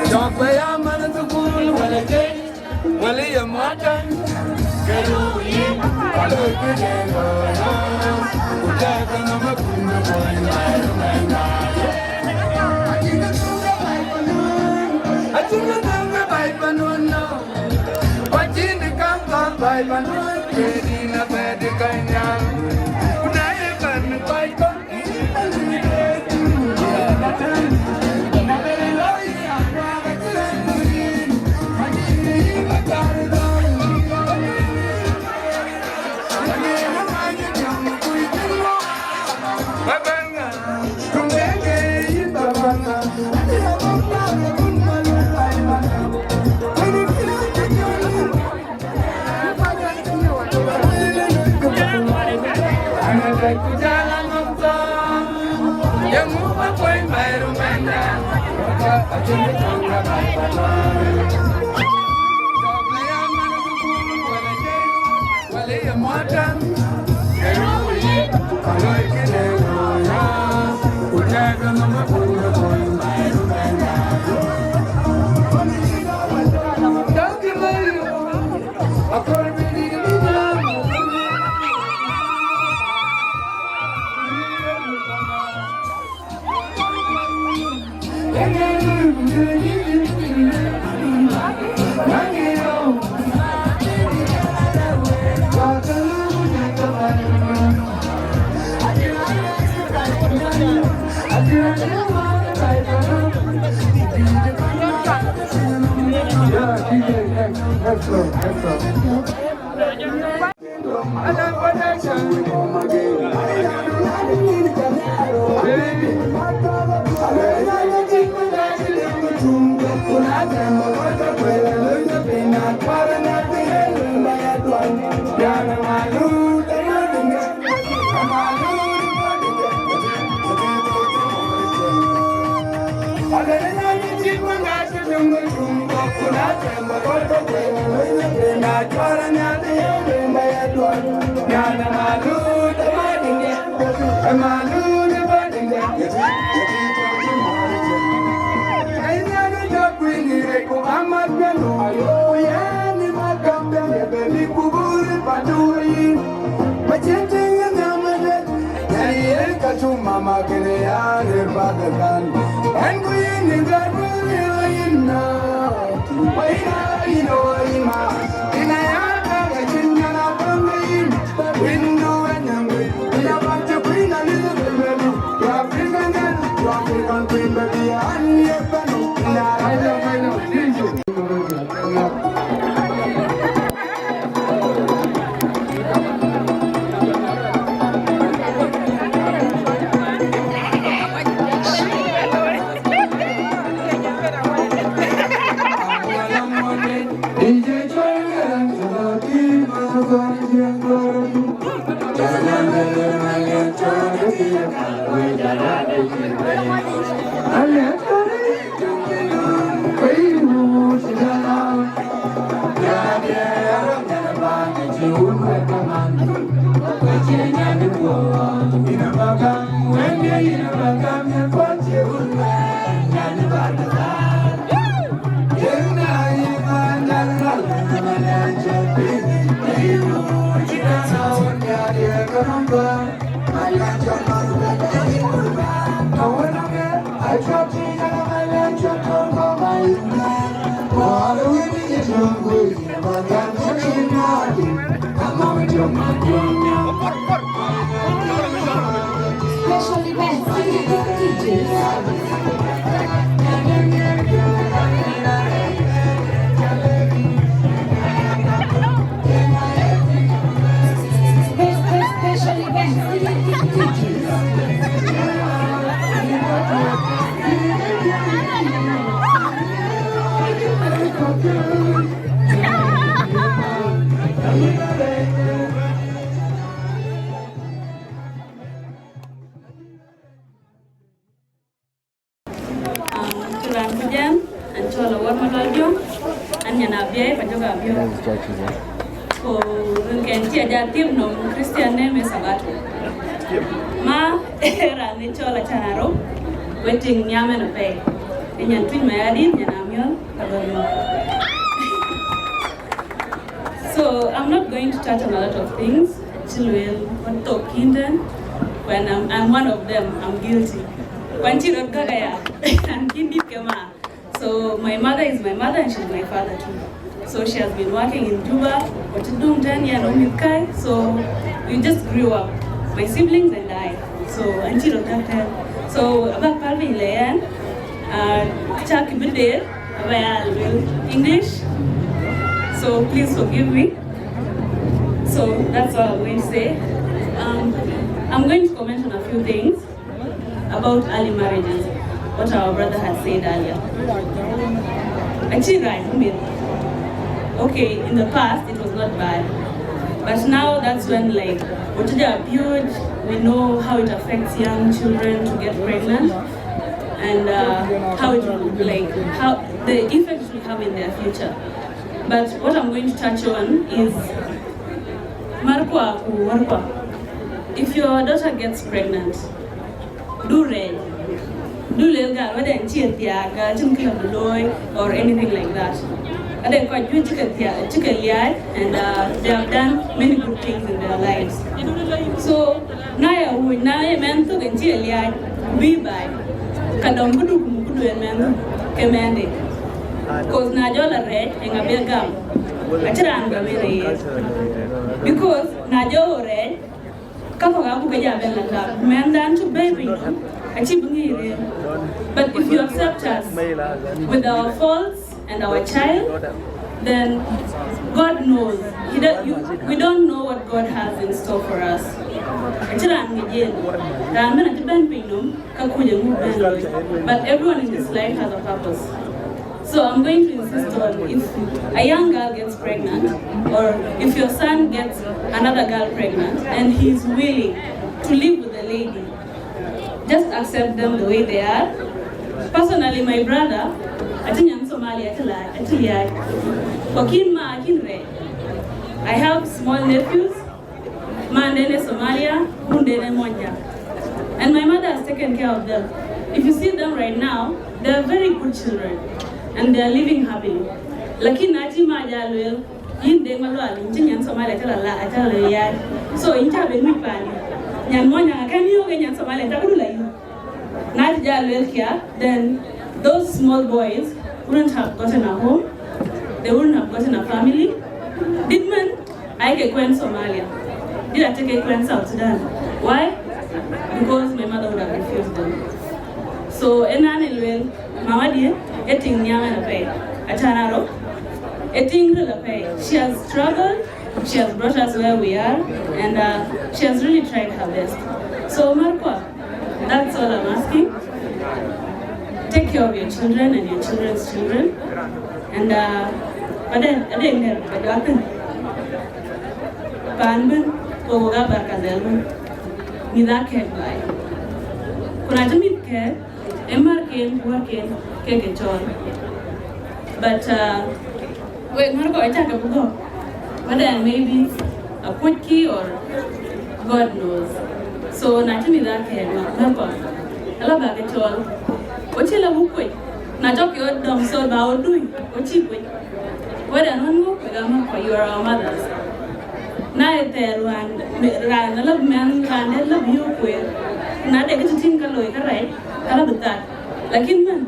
Jok ba ya man thukul wala jec. Wala ye muɔ̈tän, ke ruu yïn, ka loi këde looi, ku tɛ̈k ënhë bä kun bä kony baai rumena. Acïn kë thöŋ ke baai panun nɔ, ku acïn kë kaŋ thɔ̈k baai panun, ke dïn abɛ̈t ë kany nhial. Ku na ye bɛ̈n kɔc kɔ̈k, Yeah, D J, thanks. Excellent, excellent. Mama kene ya rer bagadan. En ku yin ni gar ku yin na. Wa ina ino ima. Ina ya ka ga jin na na bang yin. Windu wa nyang wi. Ina ba te ku ina ni de belu. You African girl, you African queen, baby, and you banu. Ina. Special events, D Js. Spe- spe- special events, D Js. Um, Turan Kujan, and Chola Warma Loljo, and Yana Bia, Pajoga Bio. Ko rinken tia ja tip nom Christian name is Sabato. Ma rani chola chanaro, waiting nyamen a pay. Enyan tuj mayadi, nyana miol, kadono. So I'm not going to touch on a lot of things. Chilwell, what talk kinden, when I'm, I'm one of them, I'm guilty. When Chirot Gagaya, and Kindit Kema. So my mother is my mother and she's my father too. So she has been working in Juba for two ten years, no Mitkai. So we just grew up, my siblings and I. So until that time. So about Palvin Leyan, uh, Chuck Bidel, about English. So please forgive me. So that's all I'm going to say. Um, I'm going to comment on a few things about early marriages, what our brother had said earlier. Actually, right, I mean, okay, in the past it was not bad, but now that's when, like, what they abuse, we know how it affects young children to get pregnant, and uh, how it, like, how the effects we have in their future. But what I'm going to touch on is Markwa ku Markwa. If your daughter gets pregnant, do ready. Do lel gal whether in tear, gal chin kila beloy or anything like that. And then quite you chicken tear, chicken liai, and uh, they have done many good things in their lives. So now I would now a man took in tear liai, be by. Kadam kudu kudu and man kemande. Cause na jola red and a big gum. I try and go because na jo red. Kako ga buka ja ben la. Man dan to baby. Achi bungi. But if you accept us with our faults and our child, then God knows. He does, you, we don't know what God has in store for us. Achi ran ngi jen. Ran men achi ben pinum. Ka kuja ngu ben. But everyone in this life has a purpose. So I'm going to insist on, if a young girl gets pregnant, or if your son gets another girl pregnant, and he's willing to live with the lady, just accept them the way they are. Personally, my brother, I think I'm Somali, I tell I tell I have small nephews, Mandene Somalia, Mundene Monja. And my mother has taken care of them. If you see them right now, they are very good children and they are living happily. Lakini ati maja lwel, yin de malwa, yin chin yan Somalia tala la, tala ya. So yin cha ben mi pani. Nyan Monja, can you get yan Somalia? Takulu la yin. Not Jalwelkia, then those small boys wouldn't have gotten a home, they wouldn't have gotten a family. Did men, I get Kwen Somalia. Did I take a Kwen South Sudan? Why? Because my mother would have refused them. So, Enan Elwel, Mama dear, getting young and a pay. Atanaro, getting real a pay. She has struggled. She has brought us where we are, and uh, she has really tried her best. So, Markwa, that's all I'm asking. Take care of your children and your children's children. And uh, but then, I didn't have a weapon. Panbin, Oga Barkazel, Mida Kegbai. Kuna Jimmy Keg, Emar Ken, Work Ken, Keg a Chol. But uh, wek ŋär kɔc cak ke bï gɔ̈k. But then maybe Akuɔckï or God knows. So na cï mïth akɛ̈ɛ̈k, no, bɛ̈n kɔn, ala bä ke cɔɔl. Wo cï la buk kuec, na cɔk yɔt dɔm, so ba wo dui, wo cï kuec. Wɛ̈t ɛn wën ŋö, wek amäk kɔc, you are our mothers. Na ye thɛɛr wään, raan ala bï mɛnh, raan dɛ̈t la bï yök kueer. Na de kë cï tïŋ ka looi kärɛc, ka la bï that. Lakin mɛn,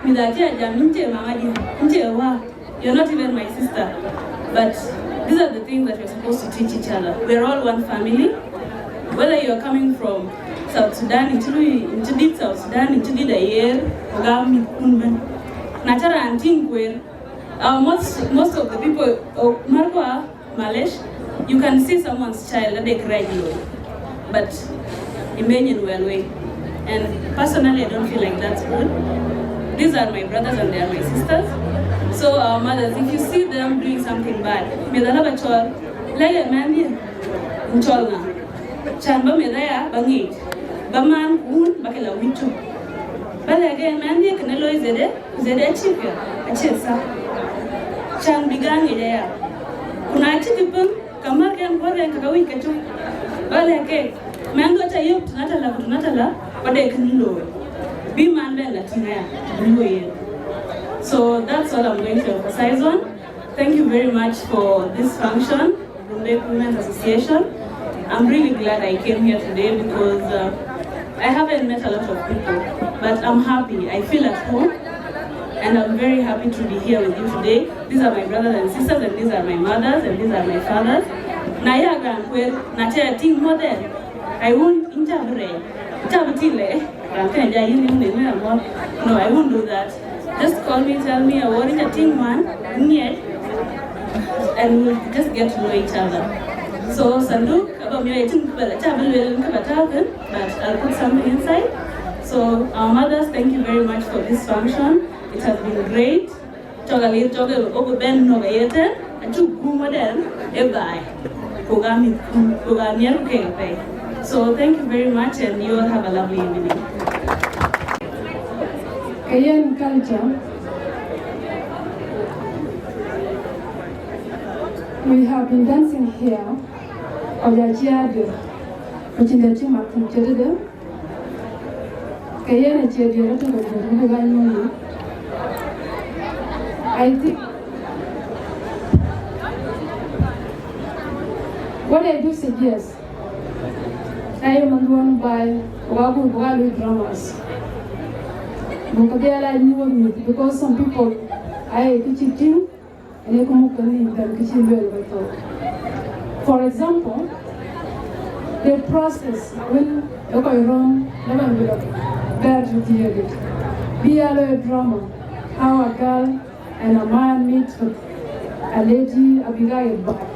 mïth acie ajam, yïn cie mama diɛ̈, yïn cie wä. You're not even my sister. But these are the things that we're supposed to teach each other. We're all one family. Whether you're coming from South Sudan, yïn cï lui, yïn cï dït South Sudan, yïn cï dït Ayer, ku ga mïthkun bɛ̈n. Na ca raan tïŋ kueer, uh, most, most of the people, oh, märkua, Malish, you can see someone's child that they cry you, but imagine well way. And personally, I don't feel like that's good. These are my brothers and they are my sisters. So our mothers, if you see them doing something bad, mïth ala bä cɔɔl, lɛ̈k ë mɛnhdiɛ̈, ku cɔl ŋa? Can bä meth aya bä ŋic, bä man kun bä ke la wïc cök. Bä lɛ̈k ë mɛnhdiɛ̈ kënë looi zede, ku zede acï piɛth, acie tha. Can bï ga ŋic aya. Ku na cï kï piŋ, ka märken kuɔ̈rken ka ke wïc ke cök. Bä lɛ̈k ke, mɛnhdu aca yök tën atala ku tën atala, ku ade kënë looi. Bï man bɛn la tïŋ aya, bï looi yen. So that's all I'm going to emphasize on. Thank you very much for this function, Rumbek Women's Association. I'm really glad I came here today because uh, I haven't met a lot of people, but I'm happy. I feel at home, and I'm very happy to be here with you today. These are my brothers and sisters, and these are my mothers, and these are my fathers. Na ya gran kuer, na cha ting modern. I won't interpret. Interpret. No, I won't do that. Just call me, tell me, I want to think one, and we'll just get to know each other. So, Sanduk, about me, I think, but I'll put something inside. So, our mothers, thank you very much for this function. It has been great. Cɔk alir cɔk ë ɣok bɛ̈n nɔ̈k ë yetɛ̈n, acuk guum wadɛn ë baai. Ku ga mïth, ku ga miɛt ku keek apɛi. So thank you very much and you all have a lovely evening. Kayen culture, we have been dancing here. Kɔc acie adiɛr, ku cïn dɛ̈t cï mat thïn cï tëde. Ke yen acie diɛɛr ëtök ë diɛɛr bï bï ɣa nyuɔ̈ɔ̈n yic. I think what I do suggest, aye manduɔ̈n baai, ku ka buk bï ɣa lui dramas. Buk kedhie la nyuɔ̈ɔ̈n mïth, because some people aye kë cï tïŋ, ënë kë muk ke nim tɛ̈n kë cï lueel ke thok. For example, the process wën ë kɔc röm në bɛ̈n bï lɔ bɛ̈ɛ̈r tëthiëëdït, bï ya lɔ drama, how a girl and a man meet with a lady, abï ɣa ye baai.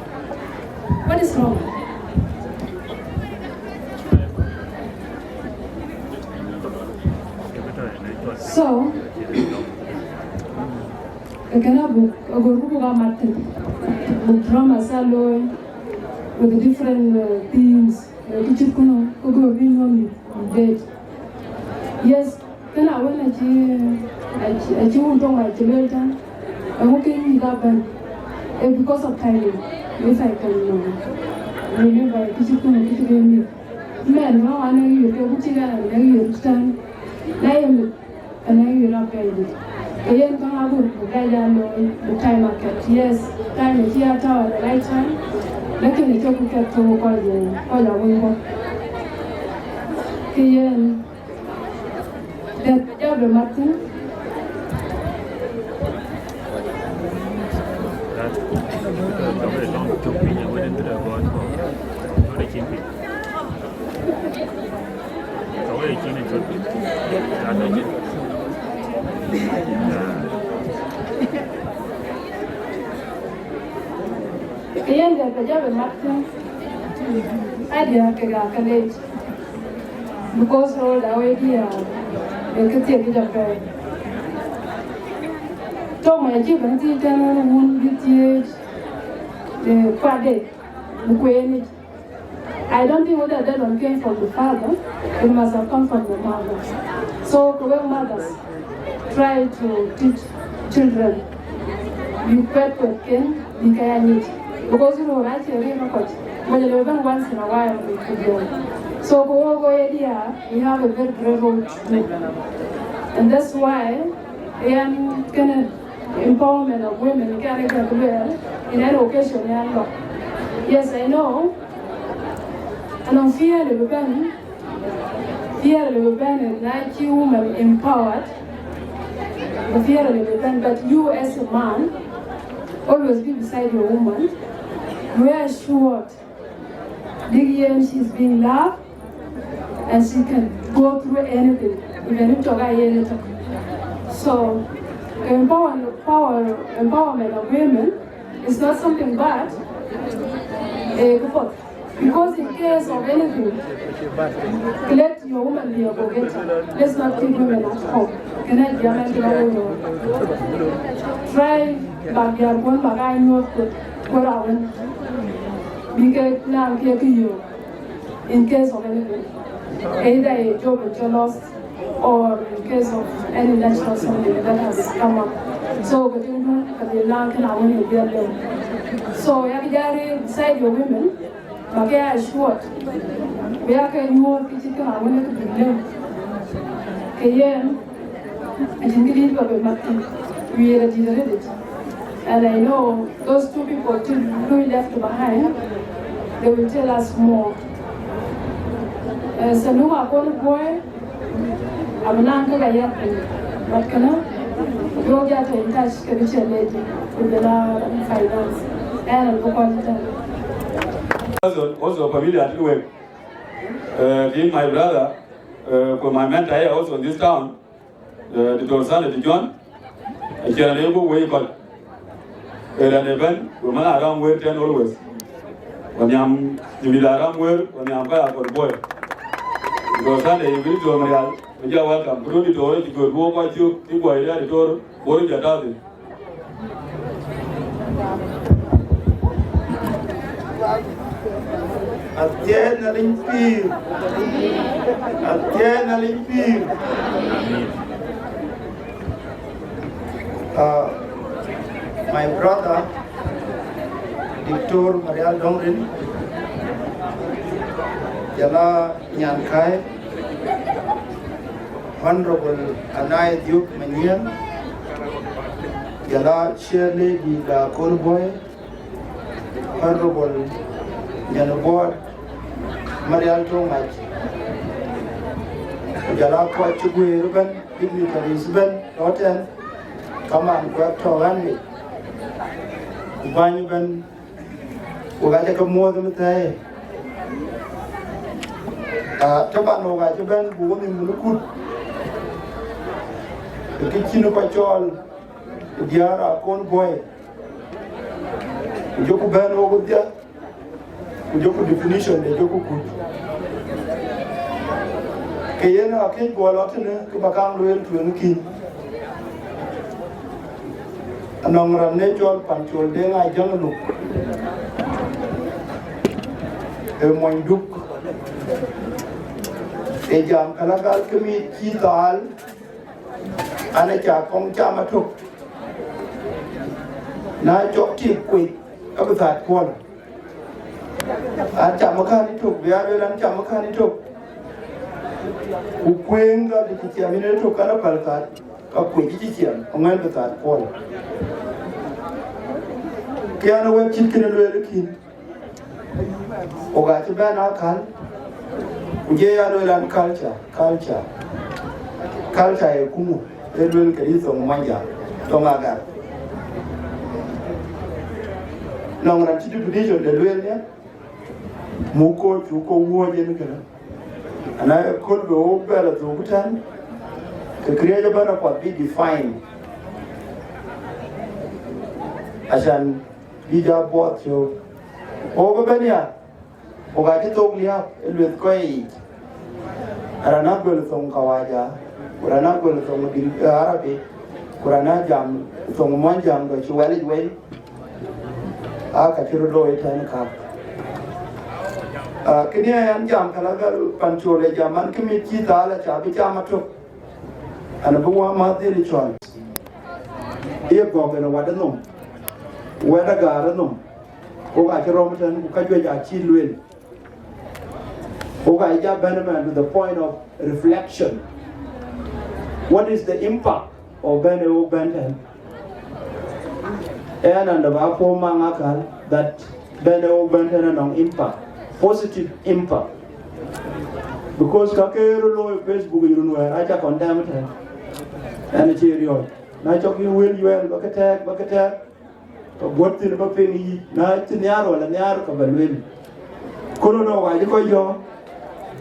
What is wrong? So, ë kënë abuk, agör ku buk amat thïn. Buk dramas aa looi with different uh, themes. Kë cït kënë, ku gör bï nyuɔ̈ɔ̈n mïth date. Yes, kënë awën acï, acï, acï wun tɔŋ acï lueel tɛ̈n. Eeŋö ke yï ka bɛ̈n? Eh, because of timing. Yes, I can uh, remember kë cït kënë, kë cït kënë mïth. Mɛn, no, anɔŋ yï ke ku cï kɛn anɔŋ yï tɛ̈n. Na ye mïth, anɔŋ yï rap kɛn dït. Ke yen käŋ abuk, buk ya jal looi, buk time akɛt. Yes, time acï ya tääu at the right time. Lakin acï ku kɛt thok kɔc, kɔc awën bɔ̈. Ke yen, that job ë mat thïn. Ke yen dɛ̈t ba jɔ bï mat thïn, adiɛ̈ kek aa ke leec, because role da wei diɛ̈ ë kë thiek yic apɛi. Tök mɛn cï bɛ̈n thiëëc tɛ̈n wun bï thiëëc, eh, kuatde në kueenic. I don't think whether that one came from the father, it must have come from the mother. So, to we mothers, try to teach children, bï kuɛt kuɛtken, bï ke ya nyic. Because you know, right here, you know, Wala lebe bɛ̈n once in a while, we could go. So, ku wok, wok ë diäär, we have a very great role to play. And that's why, yɛn kënë empowerment of women, kɛn ë kë lueel, in any occasion, yɛn lɔ. Yes, I know. Anɔŋ fear lebe bɛ̈n, fear lebe bɛ̈n, na cï woman empowered, the fear lebe bɛ̈n, but you as a man, always be beside your woman. We are assured, big yen, she's being loved, and she can go through anything, even if toga yen it. So, empower, power, empowerment of women is not something bad. Eh, because in case of anything, let your woman be a go-getter. Let's not keep women at home. Can I be a man? Try bak diäär kuɔn bak a nyuɔɔth kuɔt kuɔt awën. Bï ke naŋ ke kë yök in case of anything. Either a job is lost or in case of any natural something that has come up. So, ke tïŋdu, ke bï naŋ kën awën ë biɛl lëu. So, yak jari beside your women, bak ke assured. Bï yak nyuɔɔth kë cït kën awën ë kë bï lëu. Ke yen, acïn kë dït ba bï mat thïn. We are did read it. And I know those two people too who left behind, they will tell us more. Uh, Sanuma Kol Boy, I'm not gonna yet, but can you get in touch with the lady with the finance? And I'm going to tell you. Also, also familiar to work. Uh, being my brother, uh, for my mentor here also in this town, uh, Doctor Sale de John, aciɛn ë buk wei kɔc. Ë rɛn ëbɛ̈n, ku man a rɔm wëër tɛ̈n always. Wä nhiam, cï bï la rɔm wëër, wä nhiam kɔc a kɔt buɔi. Doctor Sale, you will do Marial, we are welcome. Ku du Doctor, cï gör buk kɔc cuk, cï buɔi rɛ̈ɛ̈r Doctor, buk röt jɔ tɔ̈u thïn. Athiɛɛn Nhialic pïïr. Athiɛɛn Nhialic pïïr. Uh, my brother, Doctor Marial Dongrin, jɔl a nyankäi, Honorable Anai Diop Manyiel, jɔl a Chair Lady da Kolboi, Honorable Nyanbot Marial Tomac, ku jɔl a kɔc cï guëër ëbɛ̈n, dignitaries ëbɛ̈n tɔ̈ tɛ̈n, kaman kuɛk tɔ̈ ɣän yic, ku bäny ëbɛ̈n, wok acä ke muɔ̈th ë mïthɛɛi. Ah, tëman wok acï bɛ̈n buk wenhïïm në kut, ë kë cïn kɔc cɔɔl ë diäär akon buɔi, ku jɔku bɛ̈n wok wedhie, ku jɔku definition de jɔku kut. Ke yen akëc guɔ lɔ tënë, kë ba kaŋ lueel tueŋ kïn. Anɔŋ raan ë cɔl Pancol Deŋ Ajäŋ Luk, ë mony Duk, ë jam këlä gal, kë mit cï thaal, an, aca kɔŋ cam atök, na cɔk tik kuec, abï that kuɔl. An cam ë kän ë tök, bï aa lueel an cam ë kän ë tök, ku kuëëŋ ka bï cï ciɛm yen ë tök, kan apäl that, ka kuec cï ciɛm, aŋuɛ̈n bï that kuɔl. Ke an, ë wɛ̈t cït kënë lueel kïn, wok acï bɛ̈n akäl, ku jɔ ya lueel an, culture, culture. Culture ee kuŋu, ee lueel këdï thoŋ Muɔnyjäŋ, thoŋ Agar. Nɔŋ raan cï definition de lueel nia, muk kɔc cuk kɔ̈k wuɔ̈ɔ̈c en kënë. Ana ëköl bï wok bɛ lɔ thuk tɛ̈n, ke këriëëc ëbɛ̈n apath bï define. Acan bï ja buɔɔth cök. Wok ëbɛ̈n ya, wok acï thok liääp ë lueth kɔc yiic. Raan agöl thoŋ Kawaja, ku raan agöl thoŋ dï, eh, Arabi, ku raan ajam thoŋ Muɔnyjäŋ dɔ cï wɛlic wei. Aa, ka cï röt looi tɛ̈n kak. Ah, kënë aya an jam këlä gal, Pancol ë jam an, kë mit cï thaal aca bï cam atök. An, abï wämäth dhil cɔl. Ye gɔ̈k en ë wɛ̈t ë nhom, wɛ̈t Agar ë nhom. Wok acï rɔm tɛ̈n, ku ka juëc acï lueel. Wok aa ja bɛ̈n ëmɛn to the point of reflection. What is the impact of bɛ̈n ë wok bɛ̈n tɛ̈n? Ɣɛn, and ba puɔ̈u maŋ akäl that bɛ̈n ë wok bɛ̈n tɛ̈n anɔŋ impact, positive impact. Because ka ke röt looi Facebook yic run wɛ̈ɛ̈r, aca condemn tɛ̈n. Ɣɛn acï riɔ̈ɔ̈c. Na cɔk yï wël yuɛɛl, ba ke tɛ̈ɛ̈k, ba ke tɛ̈ɛ̈k. Ka guɔ̈t thïn ba piŋ yic, na cï nhiaar wala nhiaar, ka ba lueel. Kolo nɔ wac kɔc yɔ̈ɔ̈k,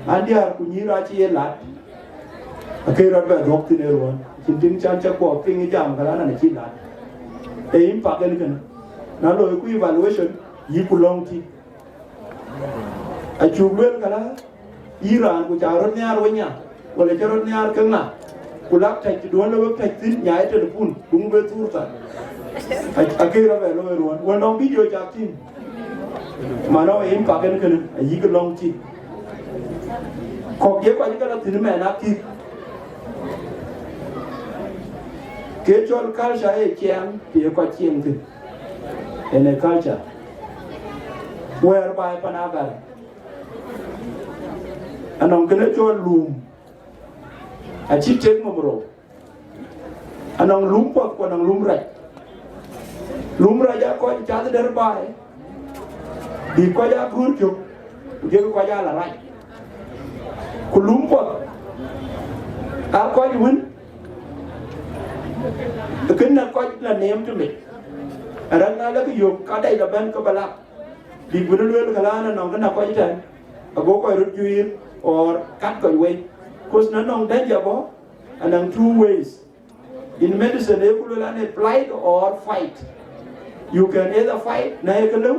an diäär ku nyïïr acï ye lat, akëc rɔt bɛ dhuɔ̈k thïn ë ruɔ̈n. Cïn tïŋ can cä guɔ piŋ ë jam, ka la nɔn acï lat. Ee impact en kënë. Na loi ku evaluation, yï ku lɔ̈ŋ tï. Acuk lueel këlä, yï raan ku ca rɔt nhiaar we nya, wala ca rɔt nhiaar ke ŋa, ku lak tɛ̈c duɔ̈n le wek tɛ̈c thïn, nyai ë telepun, duŋ be thuur thar. A- akëc rɔt bɛ looi ruɔ̈n. Wën nɔŋ video cak tïŋ, man ɔ en pak en kënë, ayïk lɔ̈ŋ tï. Kɔ̈k ye kɔc ke la thïn mɛn akïk. Ke cɔl culture ee ciɛɛŋ, të ye kɔc ciɛɛŋ thïn. En ee culture. Whereby pan agar anɔŋ kënë cɔl lum, acï tek nɔm rou. Anɔŋ lum puɔth ku anɔŋ lum rac. Lum rac aa kɔc cath dɛ̈t baai, bïk kɔc aa guur cök, ku jɔkï kɔc aa la rac. Ku lum puɔth aa kɔc wën, kën na kɔc la neem tëmec, arɛ̈k na lɛ̈kë yök ka dɛc la bɛ̈n ke ba lak. Bïk wën lueel, ka la nɔŋ kën na kɔc tɛ̈n, ago kɔc röt juiir, or kat kɔc wei. Cause na nɔŋ danger bɔ̈, anɔŋ two ways. In medicine, ee ku lueel an, ee flight or fight. You can either fight, na ye kë lëu,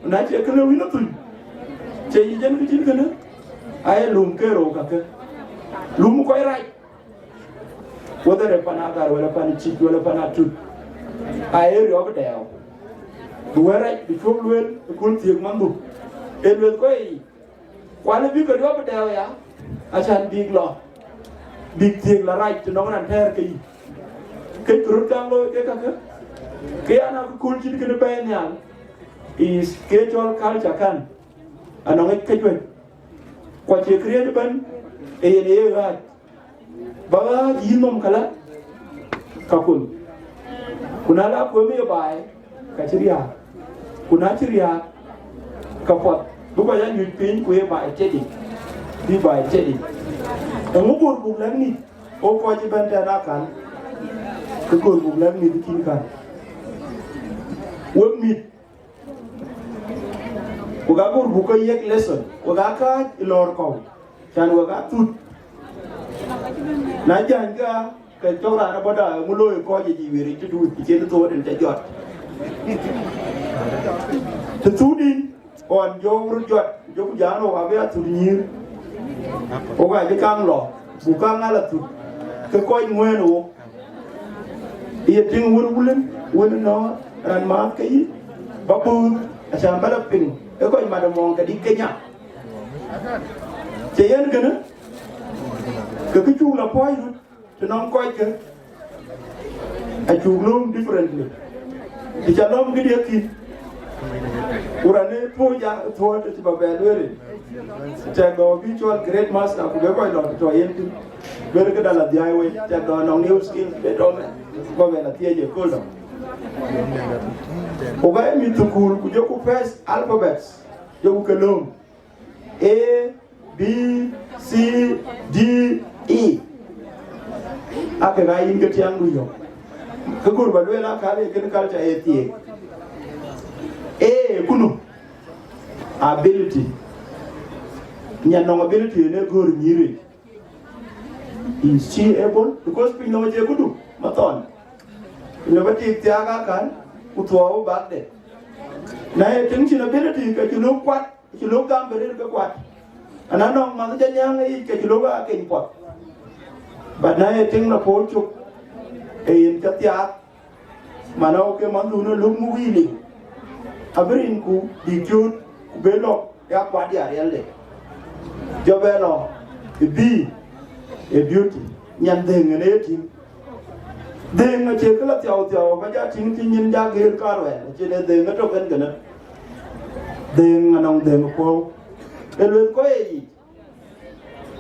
na cie kë lëu, yïn athun. Cie yï jɛn kë cïn kënë? Aye lum ke rou kakë. Lum kɔc rac. Whether ë pan agar wala pan cïc wala pan atut, aye riɔp dɛɛu. Bï wɛ̈t rac bï cuɔ̈k lueel ë kun thiëëk manhdu. Ee lueth kɔc yic, kuan bï ke riɔp dɛɛu ya, acan bïk lɔ, bïk thiëëk la rac të nɔŋ raan tɛ̈ɛ̈r ke yic. Këc kë röt kaŋ looi ke kakë, ke yan akëköl cït kënë bɛ̈ɛ̈i nhial, is ke cɔl culture kan, anɔŋ yic ke juëc. Ku acie këriëëc ëbɛ̈n, ee yen ë ye ɣääc. Ba ɣääc yï nhom këlä, ka kuem. Ku na la kuem ye baai, ka cï riääk. Ku na cï riääk, ka puɔth bï kɔc a nyuc piny, ku ye baai tëdï, bï baai tëdï. Eeŋö kor buk lɛ̈k mïth, o kɔc ëbɛ̈n tɛ̈n akan, kë kor buk lɛ̈k mïth ë kïn kan? Wek mïth, wek aa gör buk ke yiëk lesson, wek aa kääc ë lɔ̈ɔ̈r kɔ̈u, can wek aa thut. Na jäny ke aa, ke cɔk raan abɔ̈ da, eeŋö looi kɔc ë jic wëric tëdu, cïn thot en ca jɔt. Të thut yïn, ɣɔn jɔ röt jɔt, jɔku jaan ɣok abï a thut nyïïr. Ɣok acï kaŋ lɔ, buk kaŋ ŋal a thut, ke kɔc ŋuɛ̈ɛ̈n ɣok. Ye tïŋ wën wulën, wën nɔ̈ɔ̈r, raan maath ke yï, ba bööth, acan ba la piŋ, ë kɔc mat ë mɔ̈ɔ̈ŋ ke dït ke nya. Cie yen kënë, ke kë cuk la puɔ̈ɔ̈c röt, të nɔŋ kɔckë, acuk lööm differently. Të ca lɔ̈m këdiɛ̈ thïn, ku raan ë puɔ̈u ja, puɔ̈u të cï ba bɛ lueel. Tɛ̈k dɔ̈ bï cɔl great master, ku be kɔc lɔ tɔ̈ yen thïn. Ber këda la dhiai wei, tɛ̈k dɔ̈ nɔŋ new skills be tɔ̈ mɛn, bä bɛ la thiëëc ë kööl dɔ̈. Ku ka ye mïth thukul, ku jɔku first alphabets, jɔku ke lööm. A, B, C, D, E. Ake ka yïn ke tiaŋdu yök. Ke gör ba lueel akäl ee kën culture ee thiëëk. A, kunu, ability. Nyan nɔŋ ability en ee gör nyïïric. Is she able? Because piny nɔm acie këdu, mathɔn. Piny nɔm atik thiaak akan, ku thuɔɔu bakde. Na ye tïŋ cïn ability, ke cï luk kuat, cï luk gam bï rëër ke kuat. Ana nɔŋ manh jɔ nyääŋ yic, ke cï luk aa keny puɔth. But na ye tïŋ la puɔ̈u cök, ee yen ca thiaak, man ɣok ke manhdun ë luk muk yic liu, abï rinku bïk cööt, ku be lɔ ya kuat ya riɛlde. Jɔ bɛ lɔ ë bï ë beauty, nyan dhëëŋ en ee tïŋ. Dhëëŋ acie kë la thiau thiau, ba ja tïŋ cï nyin ja geer kaar wɛ̈ɛ̈r, acïn ee dhëëŋ ëtök en kënë. Dhëëŋ anɔŋ dhëëŋ puɔ̈u. Ë lueth kɔc ë yic,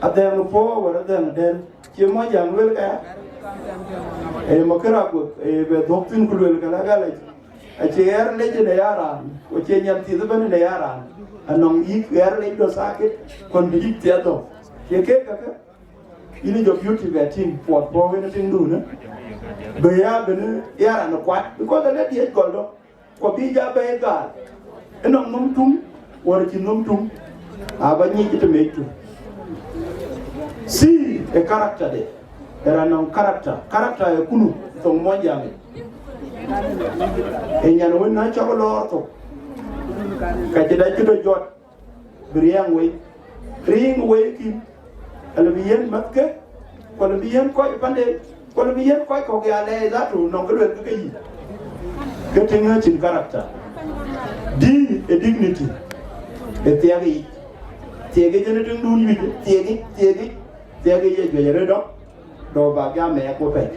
adhɛŋ puɔ̈u wala adhɛŋ dɛ̈l, cie Muɔnyjäŋ luel kë? Ee, makër akueth, ee, bɛ dhuɔ̈k thïn ku luel kë la gal, acie ɣɛɛr lec në ya raan, ku acie nyan thieth ëbɛ̈n në ya raan. Anɔŋ yïk ɣɛɛr lec dɔ sakit, kɔn bï yïk thieth dhɔ̈k. Ye keek kakë, yïn jɔ beauty bɛ tïŋ, puɔth puɔ̈u wën ë tiŋdun, bë ya bën ya raan kuat, because alë diëc gɔl dɔ. Ku bï ja bɛ̈ɛ̈i gaal, ënɔŋ nöm tuŋ, wala cïn nöm tuŋ, aba nyic të mec tuŋ. C, ë character de, ë raan nɔŋ character. Character ë kunu thoŋ Muɔnyjäŋ. Ë nyan wën na cɔk lɔɔr thok, ka cï dac cï dɔ jɔt, bï riɛŋ wei, riŋ wei kïn, ala bï yen mäthke, ku ala bï yen kɔc panden, ku ala bï yen kɔc kɔ̈k ya lɛɛi dhatu nɔŋ kë luel ke ke yic. Ke tïŋ acïn character. D, ë dignity, ë thiɛk yic. Thiɛk yic ënë tiŋdun yuic, thiɛk yic, thiɛk yic, thiɛk yic ë juëc arëët dɔ̈k. Dɔ bak ya mɛɛk wepɛ̈c.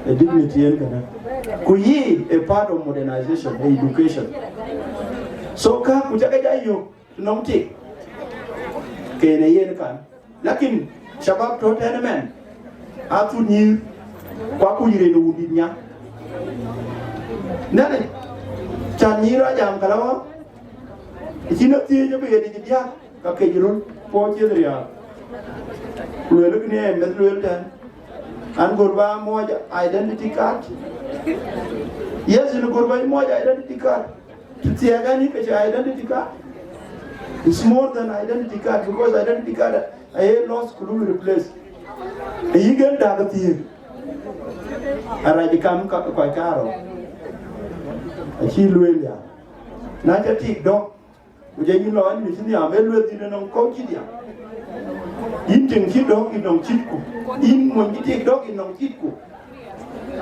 Ë dignity yen kënë. Ku yï ë part of modernization, ë education. So ka ku cä ke ja yök nɔm tik, ke në yen kan. Lakin shabab tɔ̈ tɛ̈n ëmɛn, a thut nyïïr, ku akuc rin ë wundït nya. Nɛn, can nyïïr a jam kalawa, cïn a thiëëc abï ɣet yic diäk, ka kec röl puɔ̈u ciëth riääk. Ku lueel kënë ë meth lueel tɛ̈n, an, gurba muɔc identity card. Yes, yïn gurba muɔc identity card. Të thiɛɛk ɛn yï ke cï identity card. It's more than identity card, because identity card aye lost ku luk replace. Ayï gen dak thiëëk. Arac kam ka kɔc karou. Acï lueel ya. Na ca tik dɔ̈k, ku jɔ yïn lɔ an, yïn cï nhiam, ë lueth yïn ënɔŋ kɔ̈u cï diam. Yïn tiŋ cï dɔ̈k yïn nɔŋ cïtku. Yïn mony cï tik dɔ̈k yïn nɔŋ cïtku.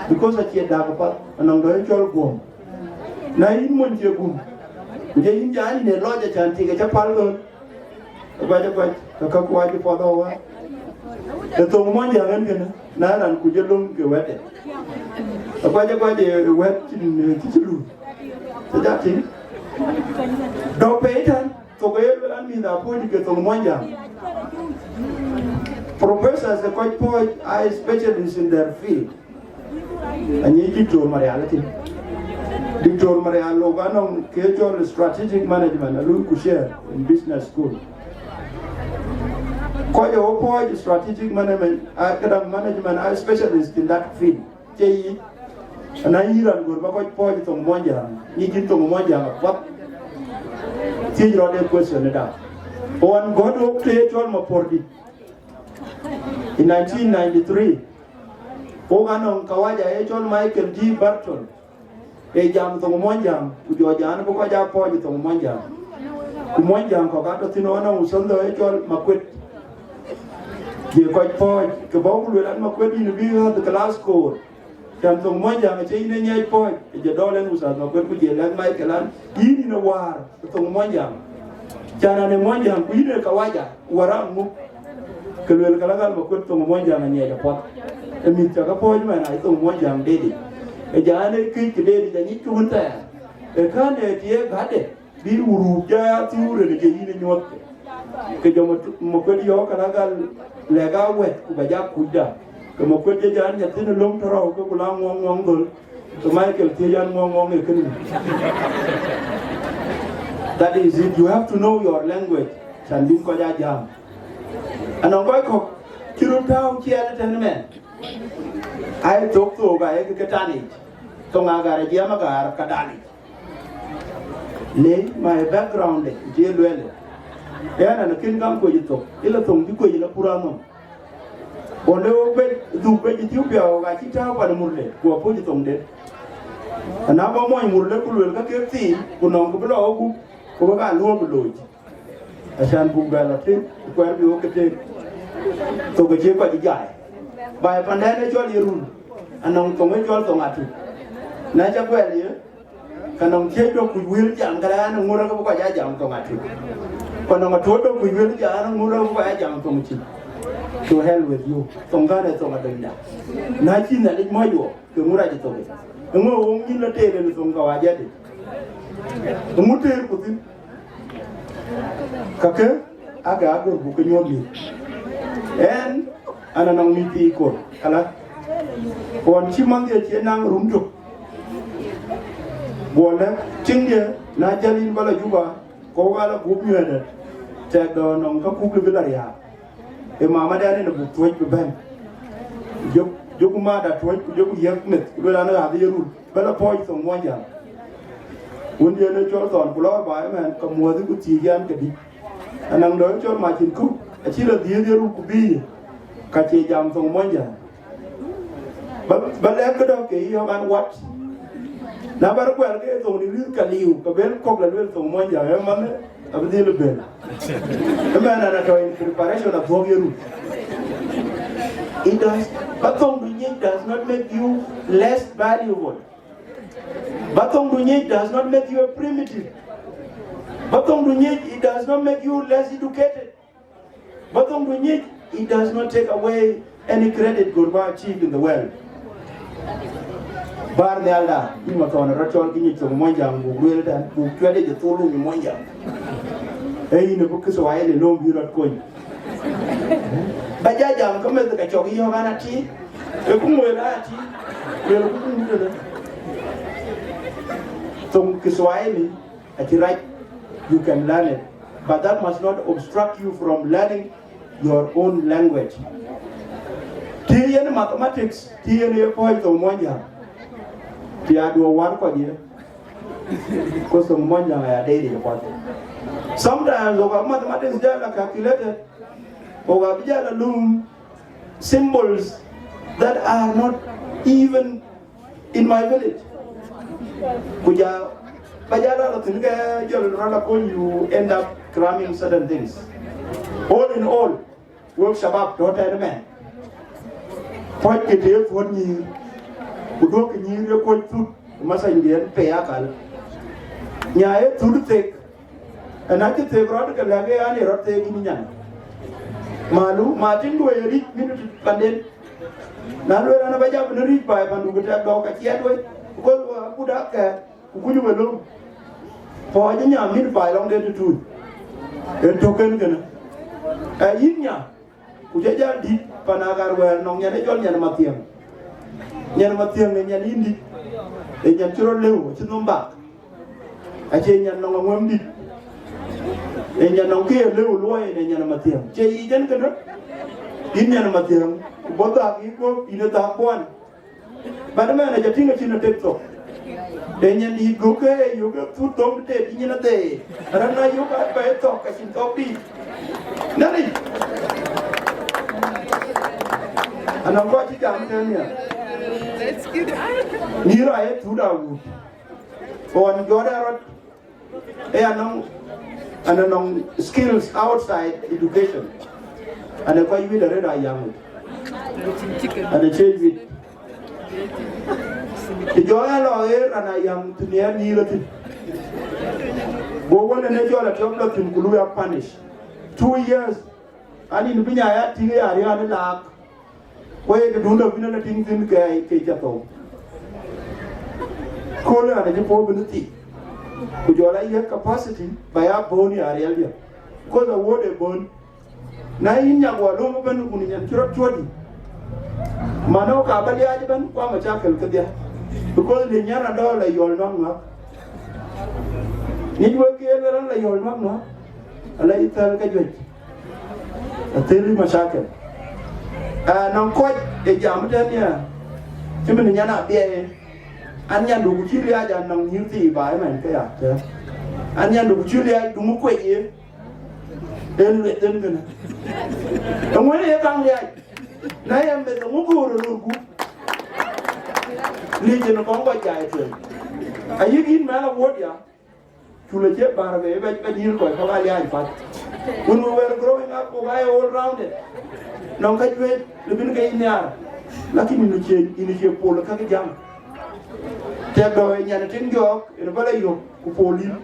Because acie dak path, anɔŋ dɔ̈ ë cɔl guɔ̈m. Na yïn mony cie gum, ku jɔ yïn jɔ an, yïn ë lɔc acan tik acä päl dhöl. Aguac, aguac, ka ka kuac puɔth ë wä. Ë thoŋ Muɔnyjäŋ en kënë, na raan kuc ë löŋ ke wɛ̈tde. Aguac, aguac, ë wɛ̈t cïn, cï cï luui. Të ja tïŋ. Dɔ̈k pei tɛ̈n, thok ë luel an, mïth apuɔ̈c ke thoŋ Muɔnyjäŋ. Professors ë kɔc puɔ̈c are specialists in their field. Anyic Doctor Marial ëtï. Doctor Marial lok anɔŋ kë cɔl strategic management, alui ku share in business school. Kɔc ë wɔ puɔ̈c strategic management, uh, këdäŋ management are specialist in that field. Cie yic, na yïn raan gör ba kɔc puɔ̈c thoŋ Muɔnyjäŋ, nyic yïn thoŋ Muɔnyjäŋ apuɔth. Thiëc rɔt ë question ëda. Ɣɔn gɔ̈t wok të ye cɔl Mapuɔrdït. In nineteen ninety-three, wok anɔŋ kawaja ye cɔl Michael G. Burton, ë jam thoŋ Muɔnyjäŋ, ku jɔ jam bï kɔc aa puɔ̈c thoŋ Muɔnyjäŋ. Ku Muɔnyjäŋ kɔ̈k atɔ̈ thïn ɣɔn anɔŋ usandhɔ ye cɔl Makuet. Ye kɔc puɔ̈c, ke bɔ̈ ku luel an, Makuet, yïn bï ɣäth class koor. Can thoŋ Muɔnyjäŋ acie yïn ë nyiɛc puɔ̈c, ë jɔ dɔl en Ustadh Makuet ku jɔ lɛ̈k Michael an, yïn yïn ë wäär ë thoŋ Muɔnyjäŋ. Can an ë Muɔnyjäŋ ku yïn ë kawaja, ku waram muk. Ke luel kala gal Makuet thoŋ Muɔnyjäŋ anyiɛc apuɔth. Ë mïth cä ke puɔ̈c mɛn aa thoŋ Muɔnyjäŋ deetic. Ë jɔ an ë këc kë deetic anyic ku wën thɛɛr. Ë kän ë tiëëk gätde. Bï wuruup jɔ ya thiu rin ë je yïn ë nyuɔ̈th. Ke jɔ Mat-, Makuet yɔ̈ɔ̈k kala gal lɛ̈k aa wɛ̈t ku ba jak kucda. Ke Makuet jɔ jɔ an, nyathïn ë löŋ tɔ̈ rɔ̈u ke ku la ŋuɔŋ ŋuɔŋ dhöl. Ke Michael thiëëc an, ŋuɔŋ ŋuɔŋ ee kënë. That is it. You have to know your language. Can bïn kɔc aa jam. Anɔŋ kɔc kɔ̈k cï röt tääu ciɛɛl ëtɛ̈n ëmɛn. Ai thok thok ayek ke tanic. Thoŋ agar ajiɛm agar ka danic. Lei my background de, cï lueel. Ɣɛn an, akïn gam kuec thok, ila thoŋ cï kuec ila pur anɔm. Wɔ le wok bec, dhuk bec Ethiopia, wok acï tääu pan Murle, ku apuɔ̈c thoŋde. Ana bä muɔny Murle ku luel ka kek thii, ku nɔŋ ku bï lɔ wok gup, ku bï ka luɔ̈ɔ̈p ë loc. Acan buk bɛ lɔ tëk, ku kuɛɛr bï wok ke tëk. Thok acie kɔc ë jai. Baai pandɛn ë cɔl ye run, anɔŋ thoŋ ë cɔl thoŋ atuk. Na ca kuɛɛr ye, ka nɔŋ thiëc dɔ kuc wël jam, ka la an, ŋurë ke bï kɔc aa jam thoŋ atuk. Ku nɔŋ atuɔ̈t dɔ kuc wël jam, an, ŋurë ke bï kɔc aa jam thoŋ cï. To hell with you. Thoŋ kän ee thoŋ adönyda. Na cï Nhialic mɔ̈c wɔ, ke ŋurë acï thok. Eeŋö wok nyïn lɔ teer en thoŋ kawaja de? Ŋu tëër ku thïn? Kakë, ake agör buk ke nyuɔ̈th mïth. Ɛn, an anɔŋ mïth thii kor, kala. Ɣɔn cï manhdiɛ̈ cie naŋ rum tök. Guɔ lɛ̈k, tiŋdiɛ̈, na jäl yïn ba la Juba, ku ba la gup nyuɛɛdɛ, tɛ̈k dɔ̈ɔ̈r nɔŋ ka kuk lë bï la riääk. Ë mamadɛn en abuk tuɔ̈c bï bɛ̈n. Jök, jök maada tuɔ̈c, ku jök yiëk meth, ku luel an, ɣath ye rul, bä la pɔ̈ɔ̈c thoŋ Muɔnyjäŋ. Wëndiɛ̈n ë cɔl Thɔn, ku lɔɔr baai ëmɛn, ka muɔ̈th ku thiëëc an, këdï. Anɔŋ dɔ̈ɔ̈r cɔl Macin Kuk, acï la dhiëëth ye rul ku bïï, ka cie jam thoŋ Muɔnyjäŋ. Ba, ba lɛ̈k këdɔ̈k ke yï yɔ̈ɔ̈k an, what? Na bär kuɛl ke thoŋ English ka liu, ka bɛ̈n kɔ̈k la luel thoŋ Muɔnyjäŋ, ë manë, abï dhil bɛ̈n. Ëmɛn an atɔ̈ in preparation, adhuɔ̈k ye rul. It does, ba thoŋdu nyic does not make you less valuable. Ba thoŋdu nyic does not make you a primitive. Ba thoŋdu nyic, it does not make you less educated. Ba thoŋdu nyic, it does not take away any credit good ba achieve in the world. Bär nhial da, yïn ma thɔn rɔt cɔl kë nyic thoŋ Muɔnyjäŋ, buk lueel tɛ̈n, buk cuɛt ë jɔ thulu nyic Muɔnyjäŋ. Ee yïn ë buk Kiswahili lööm bï rɔt kony. Ba ja jam ke meth ka cɔk yɔ̈ɔ̈k an, ati, ë ku lueel ati, lueel ku ku tëde. Thoŋ Kiswahili, acï rac, you can learn it, but that must not obstruct you from learning your own language. Tï yen mathematics, tï yen ye pɔ̈ɔ̈c thoŋ Muɔnyjäŋ, tï aduɔ wär kɔc ye, ku thoŋ Muɔnyjäŋ aya deet ye pɔ̈ɔ̈c. Sometimes, ɣok a mathematics jal a calculated, ɣok abï jal a lööm symbols that are not even in my village. Ku ja, ba ja rɔt thïn ke jɔl rɔt la kony, you end up cramming certain things. All in all, wek shabab tɔ̈ tɛ̈n ëmɛn, pɔ̈c ke tëë thuɔ̈t nyïïr, ku duɔ̈kkë nyïïr ye kuɔ̈c thut, mathanydiɛ̈n pei akal. Nya ye thut thek, ëna cï thek rɔt ke lɛ̈k ë an, ye rɔt thek yïn nyan. Malu, ma tiŋdu ye ric minut panden. Na lueel an, aba jam në ric baai pandu, ku tɛk dɔ̈ɔ̈k ka ciɛt wei, because wa kut akɛ̈ɛ̈k, ku kuc we lööm. Pɔ̈ɔ̈c ë nya mit baai lɔŋden tëtui. Ë tök kën kënë. Ë yïn nya, ku cä jäl dït pan aɣar wɛ̈ɛ̈r nɔŋ nyan ë cɔl nyan Mathiäŋ. Nyan Mathiäŋ ë nyan yïn dït, ë nyan cï rɔt lëu, acï nhom bak. Acie nyan nɔŋ aŋuɛ̈m dït, ë nyan nɔŋ kë ye lëu luɔi, ë nyan Mathiäŋ. Cie yic en kënë? Yïn nyan Mathiäŋ, ku bɔ̈ dhak yï guɔ̈p, yïn ë dhak buan. But ëmɛn aca tïŋ acïn atek thok. Ë nyan dït gök ke ë yök ë thut thok tet yï nyin adhee. Rɛ̈n na yök a bɛ thok, acïn thok dït. Nɛ̈ni. Anɔŋ kɔc cï jam tënë ya. Nyïïr aye thut awut. Ɣɔn jɔt ë rɔt, ë anɔŋ, anɔŋ skills outside education. An ë kɔc wït arëët aa yäŋ wït. An ë cï wït. Të jɔ ya lɔ ɣer an aa yäŋ të nhiɛɛr nyïïr ë thïn. Go wën en ë jɔl a tiɔp lɔ thïn ku luui a punish. Two years. An yïn bï nya ya tïŋ ya riän ë laak. Ku ye tëdun dɔ bïn ala tïŋ thïn ke, ke ca thou. Kööl an acï puɔ̈u bïn thii. Ku jɔl a yiëk capacity ba ya bɔ̈n ya riɛldiɛ̈. Because awuɔ̈t ë bɔ̈n. Na yïn nyak wa löŋ ëbɛ̈n ku nyan cï rɔt cuɔ̈t dï. Manɔ ka ba liaac ëbɛ̈n ku ama ca kɛl kedhie. Because le nyan adɔ̈ɔ̈r la yɔl nɔ̈k nɔ̈k. Nyic wek ke ye luel an la yɔl nɔ̈k nɔ̈k. Ala yï thɛl ke juëc. Athël mashakil. Ah, nɔŋ kɔc ë jam tɛ̈n ya, cï min nyan abiɛɛr, an nyandu ku cï liaac an nɔŋ nyïïr thii ba ëmɛn ke ya tɛ̈n. An nyandu ku cï liaac duŋ kuec ye, en lueth en kënë. Eŋuɛ̈n ye kaŋ liaac, na ye meth eŋu göör ë röör gup. Lic en kɔŋ kɔc jai tueŋ. Ayïk yïn mɛn awuɔ̈t ya. Cul acie bär bei, ba, ba nyïïr kɔc kɔ̈k aa liaac path. When we were growing up, wok aa ye all rounded. Nɔŋ ka juëc, lëbïn ke yï nhiaar. Lakin yïn cie, yïn cie pol ka ke jam. Tɛk dɔ ë nyan ë tïŋ jɔɔk, yen ba la yök, ku pol yïn.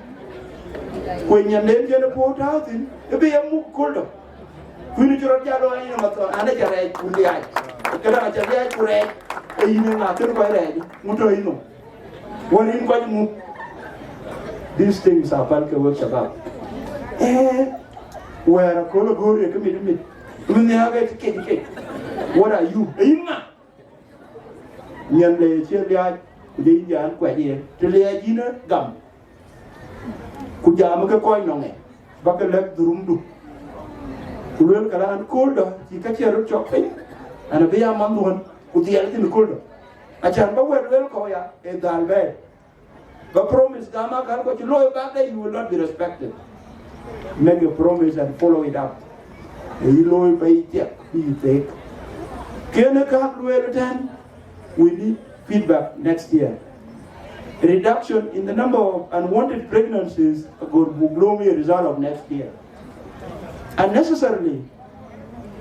Ku ë nyanden cïn ë puɔ̈u tääu thïn, ë bï ye muk kööl dɔ. Kuïn cï rɔt jal lɔ yïn ë mathɔ, an, aca rɛɛc ku liaac. Këdäŋ aca liaac ku rɛɛc, ee yïn ë ŋa kën kɔc rɛɛc, ŋu tɔ yï nhom? Wär yïn kɔc muk. These things are pal ke wek shabab. Eh, where a kolo gori ke mit mit. Min ya ke ke ke. What are you? Yin ŋa? Nyan le che liaj, ku je yin jan kwa je. Te le ajina gam. Ku jam ke koy nonge. Ba ke lek durum du. Ku lel kala an kol da, ki ka che ro chok pe. Ana be ya man duon, ku dial tin kol da. Achan ba wet lel ko ya, e dal be. Ba promise gama kan ko ci loy back there, you will not be respected. Make a promise and follow it up. Yi loy ba yi tiak, bi yi tek. Kene ka luel ten, we need feedback next year. Reduction in the number of unwanted pregnancies, a good gloomy result of next year. Unnecessarily,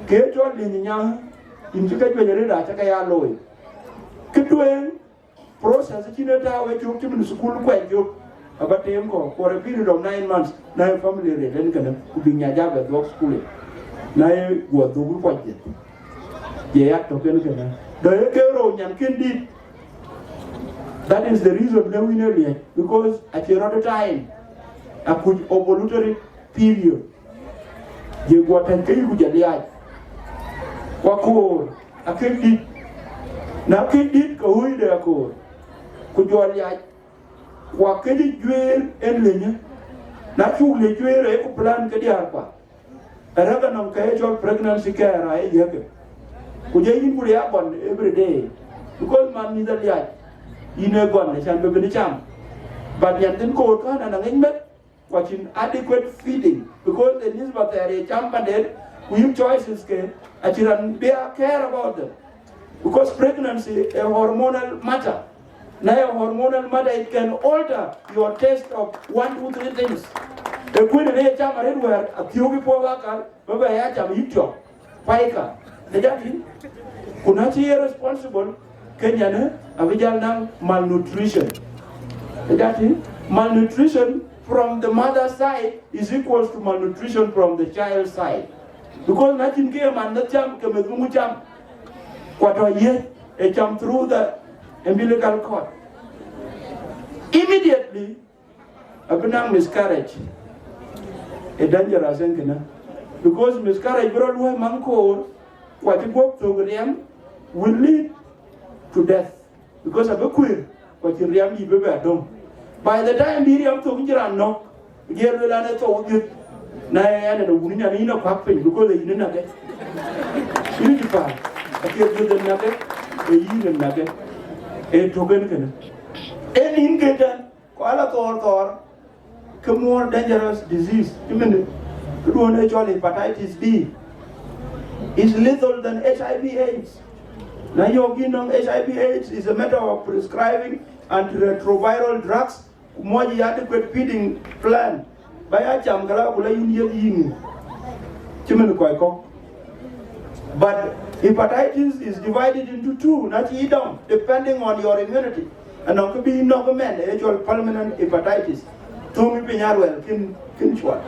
ke chol ni nya, in chika jwe jere da chaka ya loy. Kitwen, process cïn ë tääu ë cök cï min school kuɛc cök, aba teem kɔ̈u for a period of nine months, na ye family rate en kënë, ku bï nya ja bɛ dhuɔk school. Na ye guɔ dhuk kuɔc jë, je ya tök en kënë. Dɔ ye ke rou nyan kën dït. That is the reason le win ë liɛc, because acie rɔt time, akuc evolutionary period. Je guɔ tɛ̈n ke yï ku jɔ liaac. Ku akoor akëc dït, na këc dït ke ɣööc de akoor, ku jɔ liaac. Ku akëc juëër en lenyë, na cuk le juëër ayeku plan ke diäär kua. Arëk anɔŋ ke ye cɔl pregnancy care aye yeke. Ku je yïn ku le ya gɔn every day, because man mïth aliaac, yïn e gɔn acan bï bï ni cam. But nyan thïn koor kän anaŋ ŋic meth, ku acïn adequate feeding, because the nisba thɛɛr ye cam panden, ku yïn choices ke, acïn raan bï a care about them. Because pregnancy a hormonal matter. Na a hormonal matter, it can alter your taste of one, two, three things. E kuën ne ye cam arët wɛ̈ɛ̈r, athiöökï puɔ̈u akal, bï bɛ ya cam yïk tiɔp. Paika, ë jat yïn, ku na cï ye responsible, ke nyanë abï jal naŋ malnutrition. Ë jat yïn, malnutrition from the mother side is equals to malnutrition from the child side. Because na cïn ke ye man na cam, ke meth bï ŋu cam? Ku atɔ̈ ye e cam through the umbilical cord. Immediately, abï naŋ miscarriage. E dangerous en kënë. Because miscarriage bï rɔt luɔi maŋ koor, ku acï guɔ̈p thök riɛm, will lead to death. Because abï kuëër, ku acïn riɛm dït bï bɛ döŋ. By the time bï riɛm thök, cï raan nɔ̈k, ku jël luel an, e thou dhiëth. Na ye ɛn, ɛn, wun nyan, yïn akuak piny, because e yïn nake. Yïn cï paal, acie dhiëth en nake, e yïn en nake. E tök en kënë. En yïn ke tɛ̈n. Ku ala thɔɔr thɔɔr, ke more dangerous disease, cïmën këduɔ̈n ë cɔl hepatitis B, is lethal than H I V AIDS. Na yök yïn nɔŋ H I V AIDS, is a matter of prescribing antiretroviral drugs, ku muɔc adequate feeding plan. Ba ya cam, kala ku la yïn yiëth yïŋ, cïmën kɔc kɔ̈k. But hepatitis is divided into two, na cï dɔm, depending on your immunity. Anɔŋ kë bï nɔ̈k ëmɛn, e cɔl pulmonary hepatitis. Thöŋ ë piny aruɛl kën, kën cuɔt.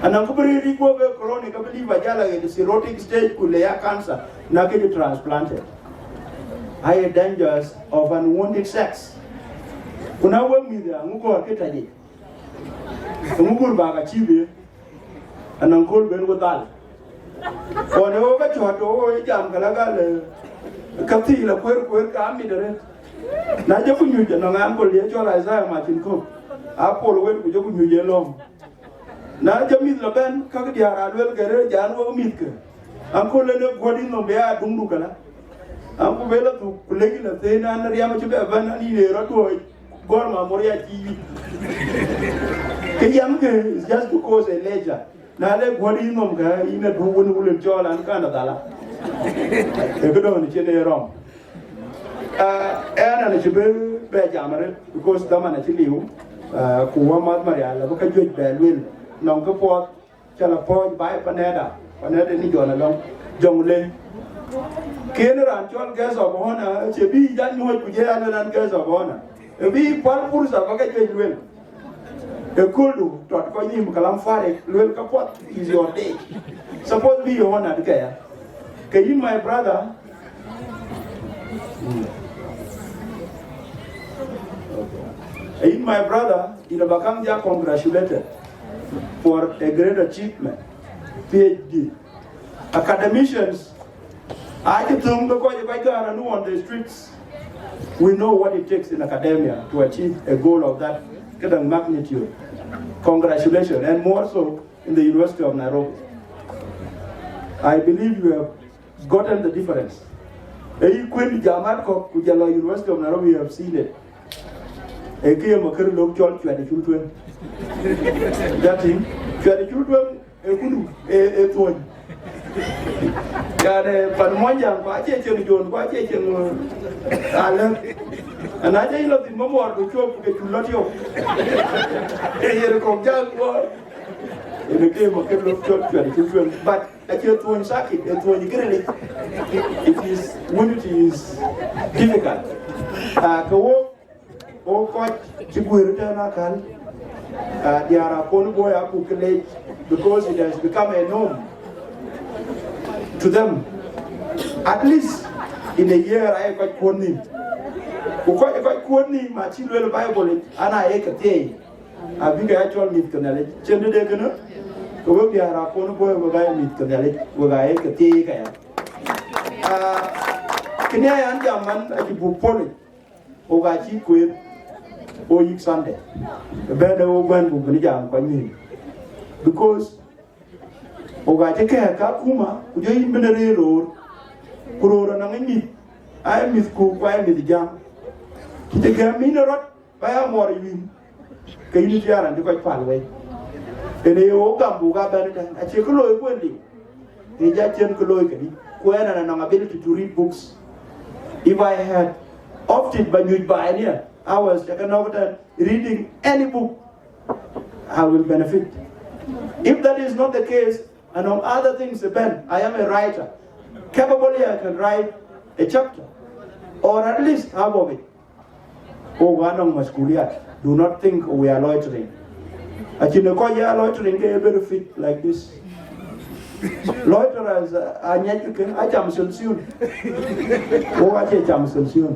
Anɔŋ kë bï rëër yï guɔ̈p e chronic, abï liver jal aɣet cirrhotic stage, ku le ya cancer, na ke jɔ transplanted. Aye dangers of unwanted sex. Ku na wek mïth, aŋu kɔɔr kë tɛ̈c yic? Eeŋö bur bä ka cïï bï anɔŋ kööl ben we dhal? Ɣɔn ee ɣok ke cuɔt, ɣok ee jam, ke la gal, eh, ka thii la kueer kueer, ka mit arëët. Na jɔ ku nyuc, anɔŋ an, kööl ye cɔl Isaiah Macin Kök, a pol wën, ku jɔ ku nyuc ë lɔ̈ɔ̈m. Na jɔ mïth la bɛ̈n, ka diäär aa luel ke rëër, jɔ an, wek mïthke. Aŋköl, en ee guɔ̈t yï nhom bï aa duŋdu këlä. Aŋku bï la dhuk, ku lek yï la thëën an, riɛm acï bɛ bɛ̈n, an, yïn ee rɔt tuɔɔc, gɔ̈r ma mor ya cï yï. Kë yam kë is just because a nature. Na le guɔ̈t yï nhom, ke yïn adu wën wulën cɔɔl an, kan adhala. Ee këdɔ̈ɔ̈n cïn ee rɔm. Ah, ɛn an acï bï bɛ jam arëët, because dhaman acï liu. Ah, ku wä math Marial abï ka juëc bɛ luel, nɔŋ kë puɔth. Cä la pɔ̈ɔ̈c baai panɛɛda, panɛɛda ni Jɔn alɔŋ, jɔŋ le. Kën raan cɔl guest of honor, acie bï jal nyuɔ̈ɔ̈c ku jɛ ya luel an guest of honor. Ë bï pal pursa ba ke juëc luel. Ë kööldu tɔt kɔc nïïm kalam farik, luel ka puɔth is your day. Suppose bï ye honored ke ya. Ke yïn, my brother, ke yïn, my brother, Ina ba kaŋ ja congratulated for a great achievement. P H D. Academicians, I think the kɔc kɔc gäär anu on the streets. We know what it takes in academia to achieve a goal of that kind of magnitude. Congratulations, and more so in the University of Nairobi. I believe you have gotten the difference. Ee yï kuën jamat kɔ̈k ku jɔl lɔ University of Nairobi, you have seen it. Ee kë ye Makër lok cɔl cuɛt ë cul tueŋ. Jatïŋ, cuɛt ë cul tueŋ ee kudu, ee, ee thuɔny. Yani, pan Mɔnyjäŋ, ku acie cieŋ Jon, ku acie cieŋ, uh, Alɛ̈k. Ana jɔ yï lɔ thïn mamuɔɔr, ku cuɔp ke cul lɔ tiɔp. Ee yen kɔ̈k jal kuɔɔr. Yen kë ye Makër lok cɔl cuɛt ë cul tueŋ. But acie thuɔny sakit, ee thuɔny gërëlic. It is, unity is difficult. Ah, ke wo, wo kɔc cï guëër tɛ̈n akäl, ah, diäär Akon Boi abuk ke leec, because it has become a norm to them. At least in a year, aye kɔc kuɔ̈t nhïïm. Ku kɔc, kɔc kuɔ̈t nhïïm, acï lueel Bible yic, an, aye ke thieei. Abï ke ya cɔl mïth ke Nhialic. Cïn tëde kënë, ke wek diäär Akon Boi, wek aa ye mïth ke Nhialic, wek aa ye ke thieei aya. Ah, kënë aya an jam man acï buk puɔ̈l yic, wok acï kueeth, wo yïk Sunday. Bɛ̈n de wo guɛ̈n buk bï jam kɔc nhïïm. Because wok acï kɛ̈ɛ̈k akuma, ku jɔ yïn bï rëër roor, ku roor anɔŋ mïth, aye mïth ku, ku aye mïth jam. Kë cï gɛ̈m yïn ë rɔt, ba ya muɔɔr ë wïn, ke yïn cï ya raan cï kɔc päl wei. Yen ee wo gam buk aa bɛ̈n ëtɛ̈n, acie kë looi kuën liu. Ë ja cïn kë looi këdï, ku ɣɛn anɔŋ ability to read books. If I had opted ba nyuc baai nia, hours ca ke nɔ̈k ëtɛ̈n, reading any book, I will benefit. If that is not the case, and on other things, then I am a writer. Capably, I can write a chapter, or at least half of it. Oh, anɔŋ maskuliat. Do not think we are loitering. Acïn kɔc ya loitering ke very fit like this. Loiterers, uh, are nyɛc ke acam selsiun. Oh, acie cam selsiun.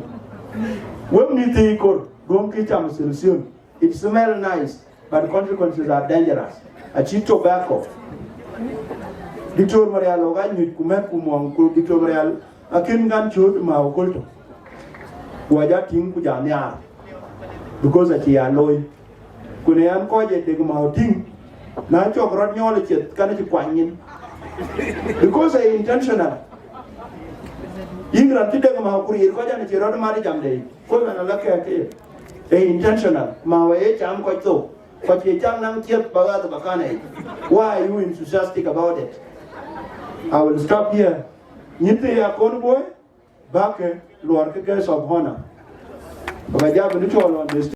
Wek mïth ë kor, duɔ̈ŋkï cam selsiun. It smell nice, but consequences are dangerous. Acï tobacco. Diktor Marial wok anyuc ku mɛ̈th ku muɔŋ, ku Diktor Marial akën kan cööt ma aköl tök. Ku aja tïŋ ku ja nhiaar. Because acï ya looi. Ku në an kɔc ë dek ma tïŋ, na cɔk rɔt nyɔɔl ë ciɛth, kan cï kuany nyin. Because ee intentional. Yïn raan cï dek ma ku riir kɔc an cï rɔt mat jam de. Ku man ala kɛ̈ɛ̈k ke. Ee intentional. Ma wɔ ye cam kɔc thou. Kɔc ye cam naŋ ciɛth ba ɣath ba kan ëë. Why are you enthusiastic about it? I will stop here. Nyith ya Akon Boi, bäk ke luɔr ke guest of honor. Ba ja bï cɔl on this.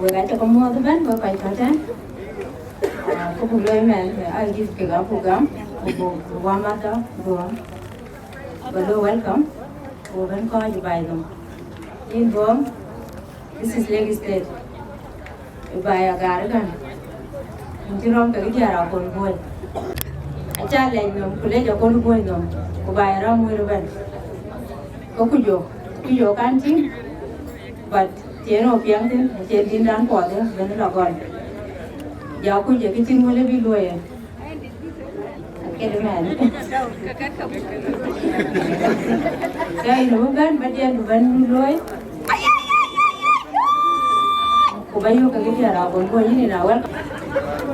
Wek aca ke muɔ̈th ëbɛ̈n, wek kɔc tɔ̈ tɛ̈n. Ah, ku buk looi mɛn, ah, gift kek abuk gam, ku buk, buk wä mat ka, buk wä. Ba lo welcome, ku bɛ̈n kɔc ë baai nhom. Yïn Bom, this is Lake State. Ë baai Agar ëkën. Yïn cï rɔm kekë diäär Akol Bol. Aca lɛc nhom, ku lec Akol Bol nhom, ku baai rɔm wël ëbɛ̈n. Ke ku jɔ, ku jɔ kan tïŋ, but Cïn rɔt piɛŋ thïn, acïn dïndan puɔth ë bɛ̈n lɔ gɔl. Ja kuc ë kë cïn wël ë bï luɔi ë. Akëdë mɛn. So, yïn bï bɛ̈n ba diɛn bï bɛ̈n luɔi. Ku ba yök ke kë diäär Akol Bol yïn ina welcome.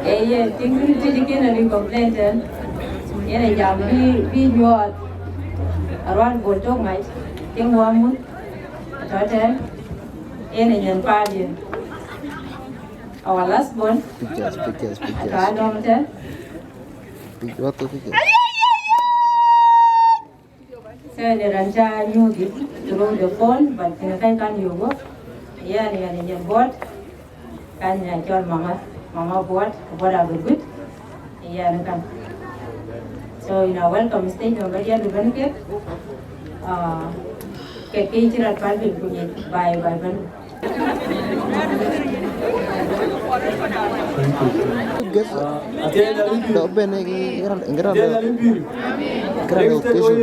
Ee yen, tiŋ kën tëc kën a lui complain tɛ̈n. Yen ë jam bï, bï nyuɔɔth. Aruan Bol tök mac. Tiŋ wä muth. Tɔ̈ tɛ̈n. Yen ë nyan paandiɛ̈. Our last born. Pictures, pictures, pictures. Ata dɔm tɛ̈n. Pic-, what the pictures? So, yen ë raan ca nyuɔɔth through the phone, but yen ë kɛ̈c kan yök wɔ. Yen, yen ë nyan Buɔt. Kan ë cɔl Mama, Mama Buɔt, Buɔt Aguic Guic. Yan kan. So, ina welcome stage number dia du ben ke. Ah, ke ke cï rat pal piny ku nyic bai bai ben. Guess, do ben ngi ran ngi ran do, ngi ran do occasion.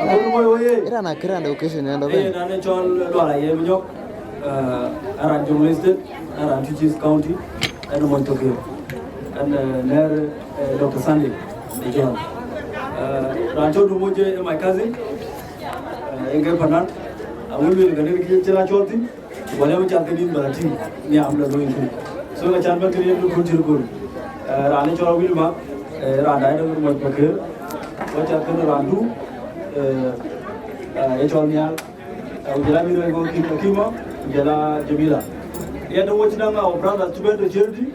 Ngi ran a ngi ran do occasion, do ben. Ran e cɔl Lual Aye Manyok, uh, aran Jonglei State, aran Twic East County, and Moitokio, and, uh, ner, uh, Doctor Sunday, the John. Uh, ran cɔl du moje, my cousin, uh, inge panan, a wul wil ganin ki cï ran cɔl thin. Wala mi cath ke nïn ba la tïŋ, nhiam la looi tïŋ. So, ka can bɛ̈n ke yen ku cït kun. Eh, raan ë cɔl Wilma, eh, raan daai de Moc Pakëër. Wa cath kënë raan du, eh, eh, ë cɔl Nhial. Eh, ku jɔl a mïth wek kɔ̈k kï, Akima, ku jɔl a Jamila. Yɛn de wo cï naŋ our brothers cï bɛ̈n tɔ̈ charity,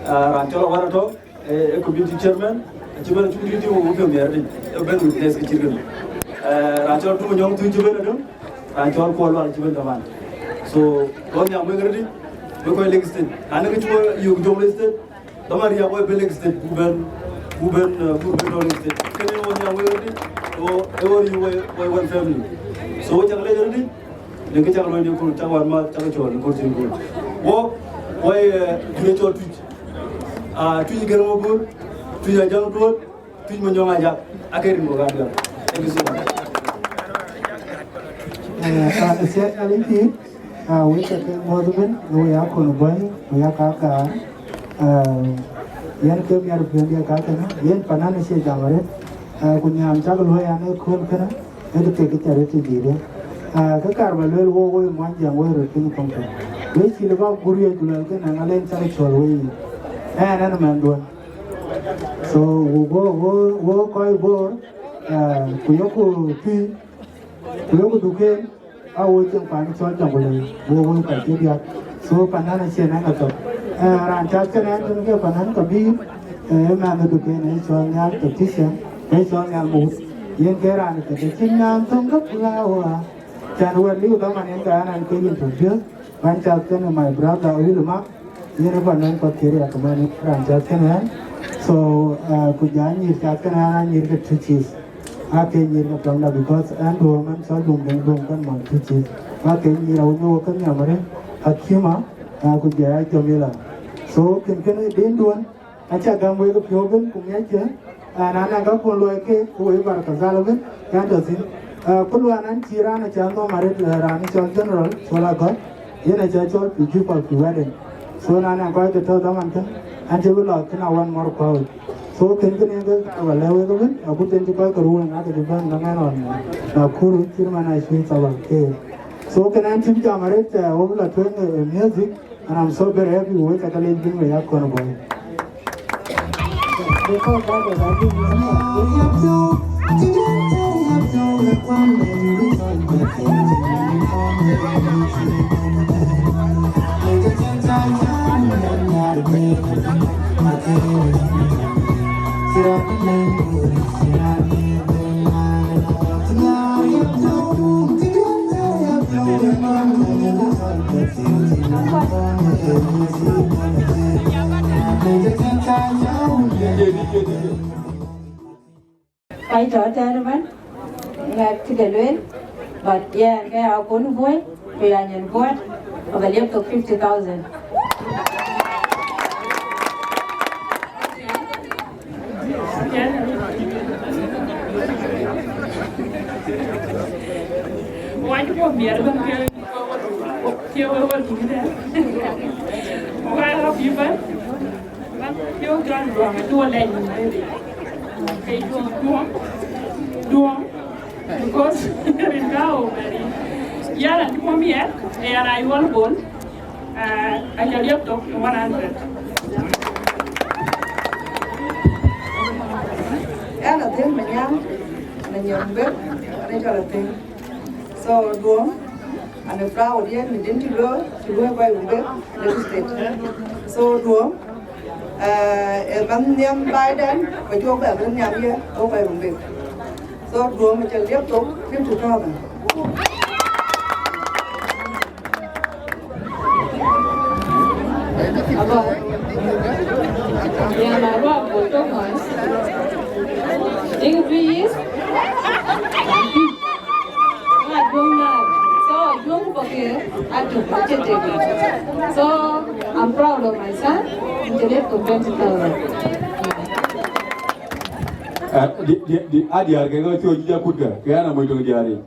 eh, raan cɔl Awar atɔ̈. Eh, eh, community chairman, acï bɛ̈n acuk dït wo piɔ̈u nhiɛɛr tïŋ, eh, bɛ̈n witness kë cït kënë. Eh, raan cɔl Tuŋ Nyɔŋ Thuc cï bɛ̈n adöŋ, raan cɔl Kuɔl Lual cï bɛ̈n kaman. So, wo nhiam wek röt tïŋ, wek kɔc Lake State. Na në kë cï wo yök Jonglei State, dhamar riääk wo bɛ̈n Lake State, buk bɛ̈n, buk bɛ̈n, eh, buk bɛ̈n tɔ̈ Lake State. Kënë wo nhiam wek röt tïŋ, wo, eh, wo riëëu wo, wo one family. So, wo cak lec röt tïŋ, në kë cak looi në kur, cak wän ma, cak cɔl në kur cïn kur. Wo, wo, eh, jurë cɔl Tuic. Ah, Tuic Gɛ̈r Mabur, Tuic Ajak Duɔt, Tuic Manyɔŋ Ajak, ake rin bɔ̈ Gambia. Thank you so much. Eh, ah, Sia Nyalic pïïr, ah, wek ca ke muɔ̈th ëbën, wek ya Kon Bɔ̈i, wek ya Kakaar, ah, yɛn ke miɛt piɔ̈ndiɛ̈ ka kënë, yɛn panan acie jam arëët, ah, ku nhiam cak luɔ̈i an ë kööl kënë, ee kë tek kë ca rëët tïc dïïtë. Ah, kë kaar ba lueel wok, wok ë Muɔnyjäŋ, wok röt piŋ thoŋ tök. Wek cï lë bä gur yec ku luɛlkë, naŋ alen cak cɔl wei yic. Ɛn, ɛn ë mɛnhduön. So, wo, wo, wo, wo kɔc Bor, ah, ku yoku Tuic, ku yoku Duken, a wo cieŋ paan cɔl Jɔŋlei, wo, wo kɔc cï diäk. So, panan acie naŋ athök. Eh, raan cath kënë ɛn tënë ke panan ka bï, eh, mɛnh ë Duken, ee cɔl Nhial Tactician, ee cɔl Nhial Mawut. Yen ke raan ë tëde cïn nyan thöŋ ke flower. Can wɛ̈t liu dhaman yen ka an, an ke introduce, man cath kënë my brother Wilma, yen ë panan path kë riɛk man raan cath kënë ɛn. So, uh, ku ja nyïïr cath kënë ɛn, an nyïïr ke Twic East. Ake nyïïr ke tɔŋda because ɛn duɔ̈ɔ̈m ɛn cɔl dum den dum kën man Twic East. Ake nyïïr awuny wok ke nhiam arëët, Akima, uh, ku ja Jamila. So, kën kënë din duɔ̈n, aca gäm wek piɔ̈u ëbën ku ŋiɛckë, ah, na naŋ ka kun luɔi keek, ku wek Bahr el Ghazal ëbën, yɛn tɔ̈ thïn. Ah, ku luɔi an cï raan aca nhom arëët, ah, raan cɔl General, cɔl Agɔ̈th, yen aca cɔl pï Juba pï wedding. So na naŋ kɔc ke tɔ̈ dhaman kën, an cï bï lɔ kën a wän mɔ̈r kuɔ̈u. So kën kën yen ke kaar ba lɛ̈k wek ëbën, agut en cï kɔc ke ruöön ake cï bɛ̈n nɔŋ ɛn ɣɔn Nakuru, cït man a cï thabar keek. So kën an cï jam arëët, ah, wo bï lɔ tueŋ, eh, music, And I'm so very happy we wake up late bin we are gonna go. Before that, I think we are Kɔc tɔ̈ tɛ̈n ëbɛ̈n, ŋɛk cï ke lueel, but yɛn ke ya Kon Bɔ̈i, ku ya nyin Buɔt, abä liep thok fifty thousand. Wany ku miɛt bä ke, ke wä wä kï dɛ. Wä rɔ bï bä. Yo, John Duɔŋ, duɔ lɛny. Ke duɔŋ, duɔŋ, duɔŋ. Because rin ka o bɛ̈ri. Yɛn an duɔŋ miɛt, ë yɛn a yuɔl bol. Ah, aca liep thok në one hundred. Ɛn Athiëŋ Manyaŋ, në Nyɔŋ Bek, në cɔl Athiëŋ. So, duɔŋ, an ë proud yen në din cï looi, cï looi kɔc Rumbek, Lake State. So, duɔŋ, eh, ë man nhiam baiden, ku cuk bɛ bɛ̈n nhiam ye, wo kɔc Rumbek. So, duɔŋ, aca liep thok fifty thousand. Aba. Yɛn a ruak bol English is Ajuoŋ Naar. So Ajuoŋ Pakir, Ajuoŋ Pakir. So I'm proud of my son. Intellectual twenty thousand. Ah, di, di, di, a diäär ke ŋö cuɔ jic akut ke, ke ana moc tɔŋ diäär yic.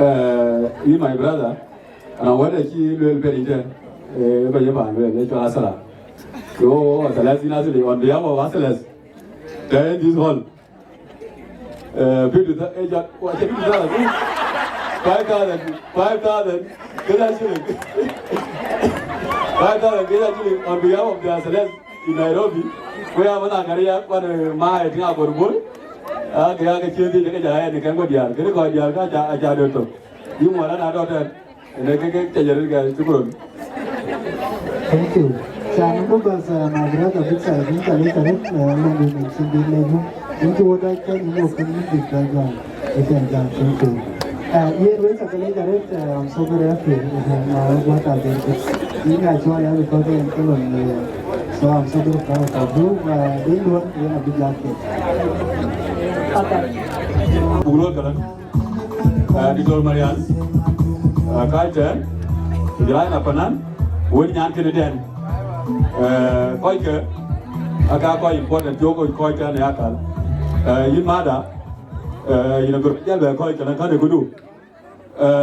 Eh, yïn my brother, ana wɛ̈t acï lueel pɛn ëtɛ̈n, eh, ba ye paan lueel, eh, cɔl Asala. So, Asala, yïn Asili, on behalf of Asala, tɛ̈ in this hall. Eh, fifty thousand, eh, ja, wa, fifty thousand, five thousand, five thousand, Kenya shilling. Five thousand Kenya shilling on behalf of the Asala in Nairobi. Ku ya mana gari ya kwan, eh, ma, eh, tinga bor bor. Ah, ke ya ke cï dhil ke ja, eh, ni kan go diäär. Kene go diäär ka ja, ja do to. Yïn wala na do tɛ̈n. Ënë ke, ke, ke jël ke, shukran. Thank you. Can you go back, uh, my brother, big side, in Chale, Chale, uh, London, in Chindi, Lebu. Thank you, what I can, you know, can you big background? You can jump, thank you. Uh, yeah, wait a minute, uh, I'm so very happy. Uh, my what I did. You guys, why I was talking in Cologne, uh, so I'm so very proud of you. Uh, they don't, you know, big love. Okay. Buk luɔi këlä. Eh, Diktor Marial, eh, kɔc tɛ̈n, ku jɔl a na panan, wën nyan kënë tɛ̈n. Eh, kɔckë, aka kɔc important, cuk kɔc tɛ̈n ë akäl. Eh, yïn mada, eh, yïn agör jäl bɛ kɔc tɛ̈n, akënë këdu. Eh,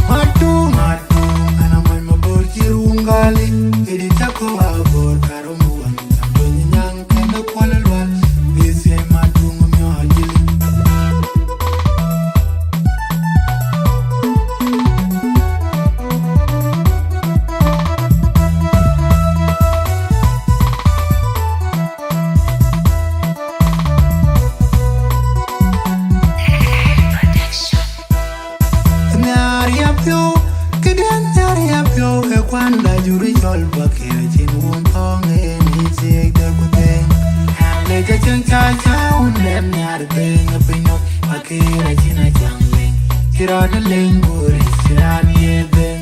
Matu, matu, ana moc mabor cï rum gali, kidi cako abor karum wan, abony nyang kendo kuɔl lual, bisi matu miɔɔc jili. Nhiaar ya piɔ̈u, këdiɛ̈n nhiaar ya piɔ̈u, ke kuanda juri cɔl Pakir cïn wun thɔ̈ŋ en ë thiëëc de ku dhëëŋ. Ɣɛn lec acïn ca ca wun lɛ̈k nhiaar dhëëŋ ë piny nɔm, Pakir acïn acaŋ lëŋ, cï rɔt lëŋ guur, cï raan ye dhëëŋ.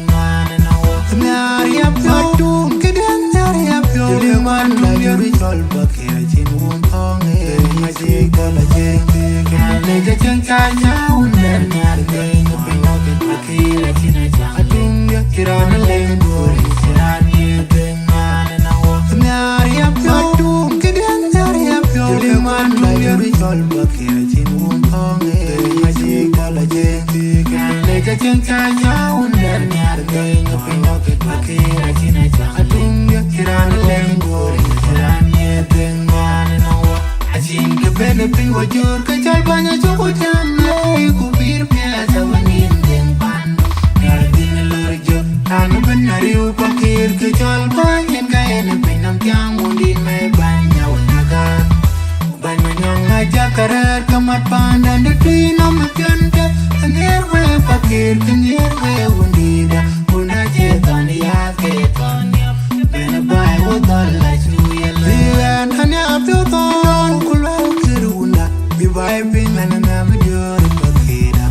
Nhiaar ya piɔ̈u, këdiɛ̈n nhiaar ya piɔ̈u, ke kuanda juri cɔl Pakir cïn wun thɔ̈ŋ en ë thiëëc de ku dhëëŋ. Ɣɛn lec acïn ca ca wun lɛ̈k nhiaar dhëëŋ ë piny nɔm, Pakir acïn acaŋ lëŋ, cï rɔt lëŋ guur, cï raan ye dhëëŋ. Nhiaar ya piɔ̈u, këdiɛ̈n nhiaar ya piɔ̈u, ke kuanda juri cɔl Pakir cïn wun thɔ̈ŋ en ë thiëëc de ku dhëëŋ. Ɣɛn lec acïn ca ca wun lɛ̈k nhiaar dhëëŋ ë piny nɔm, Pakir acïn acaŋ lëŋ, cï raan lëŋ guur, cï raan ye dhëëŋ. Acïn kë bɛ̈n ë piny wä jur, ke cɔl bäny acuk ku jam, ku pïïr piɛth awën yen dhëëŋ pan. Nhial dhïn lor jö, raan ëbën ariu Pakir, ke cɔl bäny yen ka yen ë piny nɔm tiaŋ wundït me bäny awën agäär. Bäny Manyɔŋ Ajak arɛ̈ɛ̈r ke mat pandan de tui nɔm ë piɔ̈nde, ke nhiër we Pakir, ke nhiër we wundïïtda, wunda cie thɔn yäth ke thɔn nhiɔp. Bɛ̈n baai wo dhɔl acu ye lëu. Ɣɛn ania piɔ̈u thɔn ku luɛl kër wunda, bï baai piny man nhiam diöör Pakirda.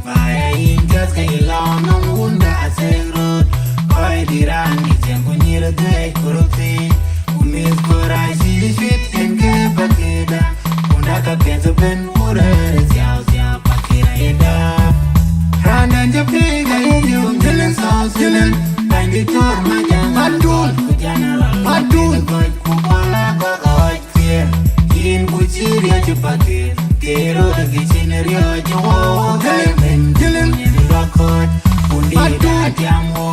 Baai ayïn piɛth ke yï lɔ nɔm wunda athek röt. Kɔc dï raan ŋic cieŋ ku nyïïr dhëëc ku röt piny. Ku mïth ku rac cï cuit yen ke Pakirda. Wunda ka piɛth ëbën ku rɛ̈ɛ̈r ë thiau thiau Pakir ayeda. Raan dɛ̈n cï piŋ ka ye yöŋ jëlën South Sudan. Bäny Diktor Majak Matul ku General Matul. Kɔc ku bɔ̈ la kɔ̈k kɔc thiëër. Yïn ku cï riɔ̈c Pakir, ke röt kë cïn riɔ̈c wɔ, ke mën jëlën yen luak kɔc. Ku ndït atiam wɔ,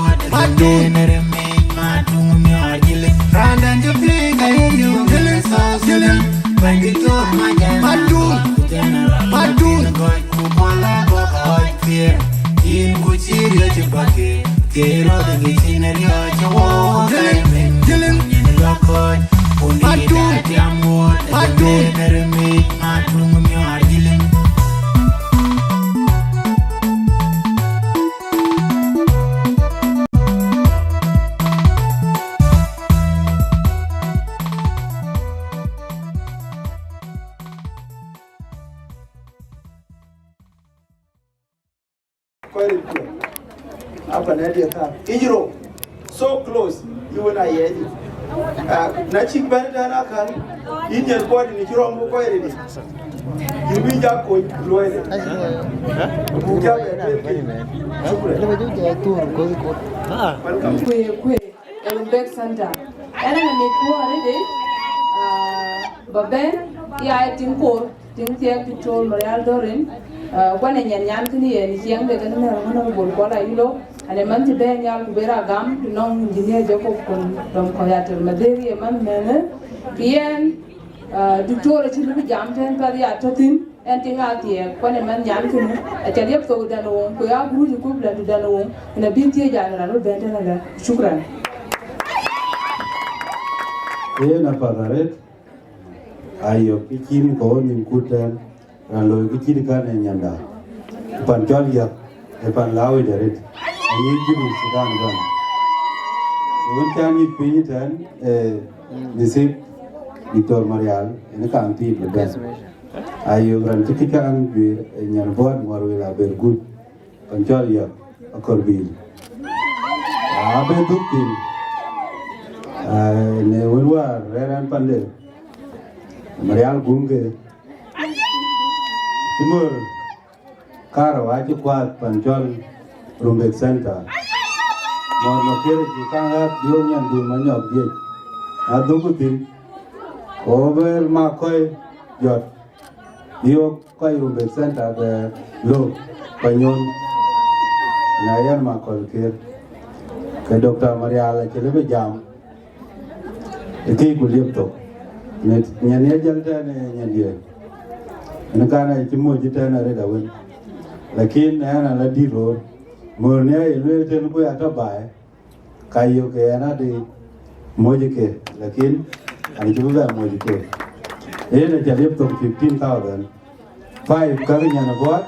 Matul. Raan dɛ̈n cï piŋ ka ye yöŋ jëlën South Sudan. Bäny Diktor Majak Matul. General Matul. Kɔc ku bɔ̈ la kɔ̈k kɔc thiëër. Yïn ku cï riɔ̈c Pakir, ke röt kë cïn riɔ̈c wɔ, ke mën jëlën yen luak kɔc. Ku ndït atiam wɔ, Matul. Raan dɛ̈n cï piŋ ka ye yöŋ jëlën South Sudan. Bäny Diktor Majak Matul. Kɔc ril piɔ̈u. Apa na diɛ̈ ka. Ijiro. So close. You wanna hear it. Ah, na cïk bɛ̈n tɛ̈n akäl, yïn nyan kuɔɔt në cï rɔm ku kɔc rëëc. Yïn bï jak kony luɔi de. Buk jak bɛ lueel kë. Shukran. Welcome. Kuëë, kuëë, Rumbek Center. Ɛn, ɛn amit kuɔɔr rëëc, ah, ba bɛ̈n, ya ë tiŋ koor. Tiŋ thiɛɛk Diktor Marial Dorin, ah, kuan ë nyan nyan kënë yen ciɛɛŋde kënë mɛ̈r Honorable Kuɔl Ayilo, an ë man cï bɛ̈ɛ̈i nhial ku ber agam të nɔŋ engineer Jacob Kun dɔm kɔc ater madheri ë man mɛ̈në, kë yen, ah, Diktor acï lëu bï jam tɛ̈n path ya tɔ̈ thïn, ɛn tiŋ athiɛɛk, kuan ë man nyan kënë, aca liep thok dan woŋ, ku ya guruc ë kup la të dan woŋ, ën abï thiëëc an raan bï bɛ̈n tɛ̈n alë. Shukran. Yen apath arëët. Ayök kë cïn kɔ̈u nïm kut tɛ̈n, raan loi kë cït kän ë nyanda. Pan cɔl Yäk, ë pan Lääu yic arëët, aŋic Junub Thudan ëbɛ̈n. Wën cä ŋic piny tɛ̈n, ë, Nasib, Diktor Marial, yen kaŋ thiëëc ëbɛ̈n. Ayök raan cï kë cän guiir, ë nyan buɔɔt muɔr wël aber gut. Pan cɔl Yäk Akɔ̈r Biil. Abï dhuk thïn. Aa, në wën wäär rɛ̈ɛ̈r ɛn pande, Marial Gumke. Cï mör karou acï kuaath pan cɔl Rumbek Center. Mɔ̈r Makër cï kaŋ ɣäth biöök nyandun Manyɔk dhiëc. Na dhukku thïn, ku bɛ̈ɛ̈r Makɔ̈i jɔt. Biöök kɔc Rumbek Center bɛ lök Panyuɔ̈n, na yɛn Makɔ̈l Kër. Ke Dɔkta Marial acï lëu bï jam ë kë ku liep thok. Në nyan ye jäl tɛ̈n ë nyandiɛ̈. Ën kan acï moc tɛ̈n arëët awën. Lakin ɛn ala dït röör. Mör në ye lueel tɛ̈n ku ya tɔ̈ baai. Ka yök ke ɛn adï moc ke, lakin an cï bï bɛ moc ke. Yen aca liep thok fifteen thousand. Five ka ke nyan abuɔt,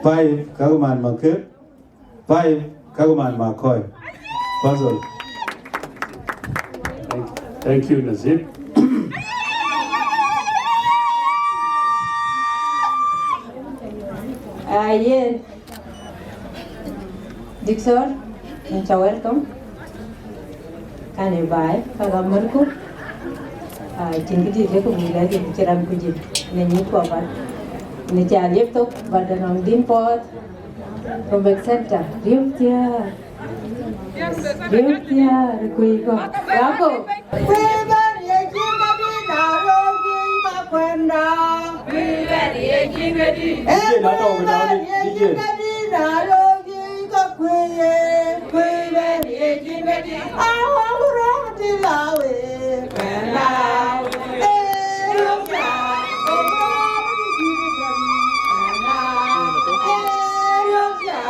five ka ke man Makër, five ka ke man Makɔ̈i. Puzzle. Thank, thank you, Nasib. Ah, yen. Diktor, inca welcome. Kane baai, ka ga märku. Ah, cïn këdï lëk ku bï lɛ̈k yïn cï ram ku jï. Në nyi kuɔ bat. Në ca liep thok, bat de nɔŋ din puɔth. Rumbek Center, riëp thiäär. Riëp thiäär, kuiku. Wako. Kuiban ye cïn këdï na röŋ juëc ba kuɛnda. Kuiban ye cïn këdï. Eh, kuiban ye cïn këdï na röŋ juëc ka kuiye. Kuiban ye cïn këdï. Awa röŋ ti lawe. Kuɛnda. Eh, röŋ ya. Kuɛnda. Eh, röŋ ya.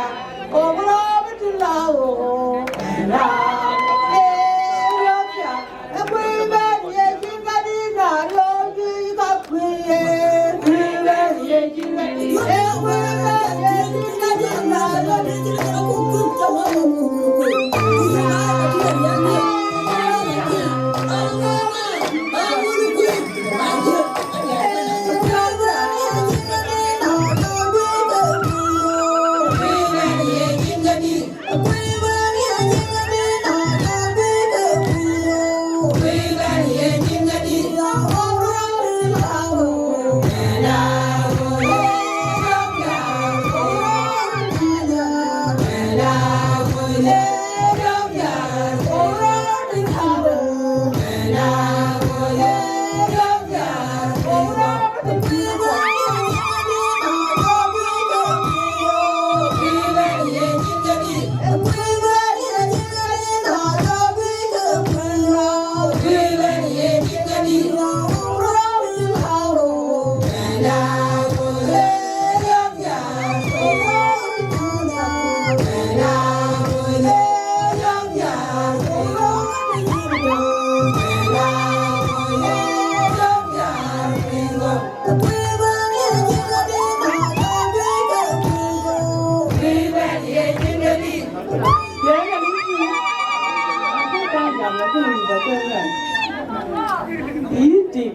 Yïn tik,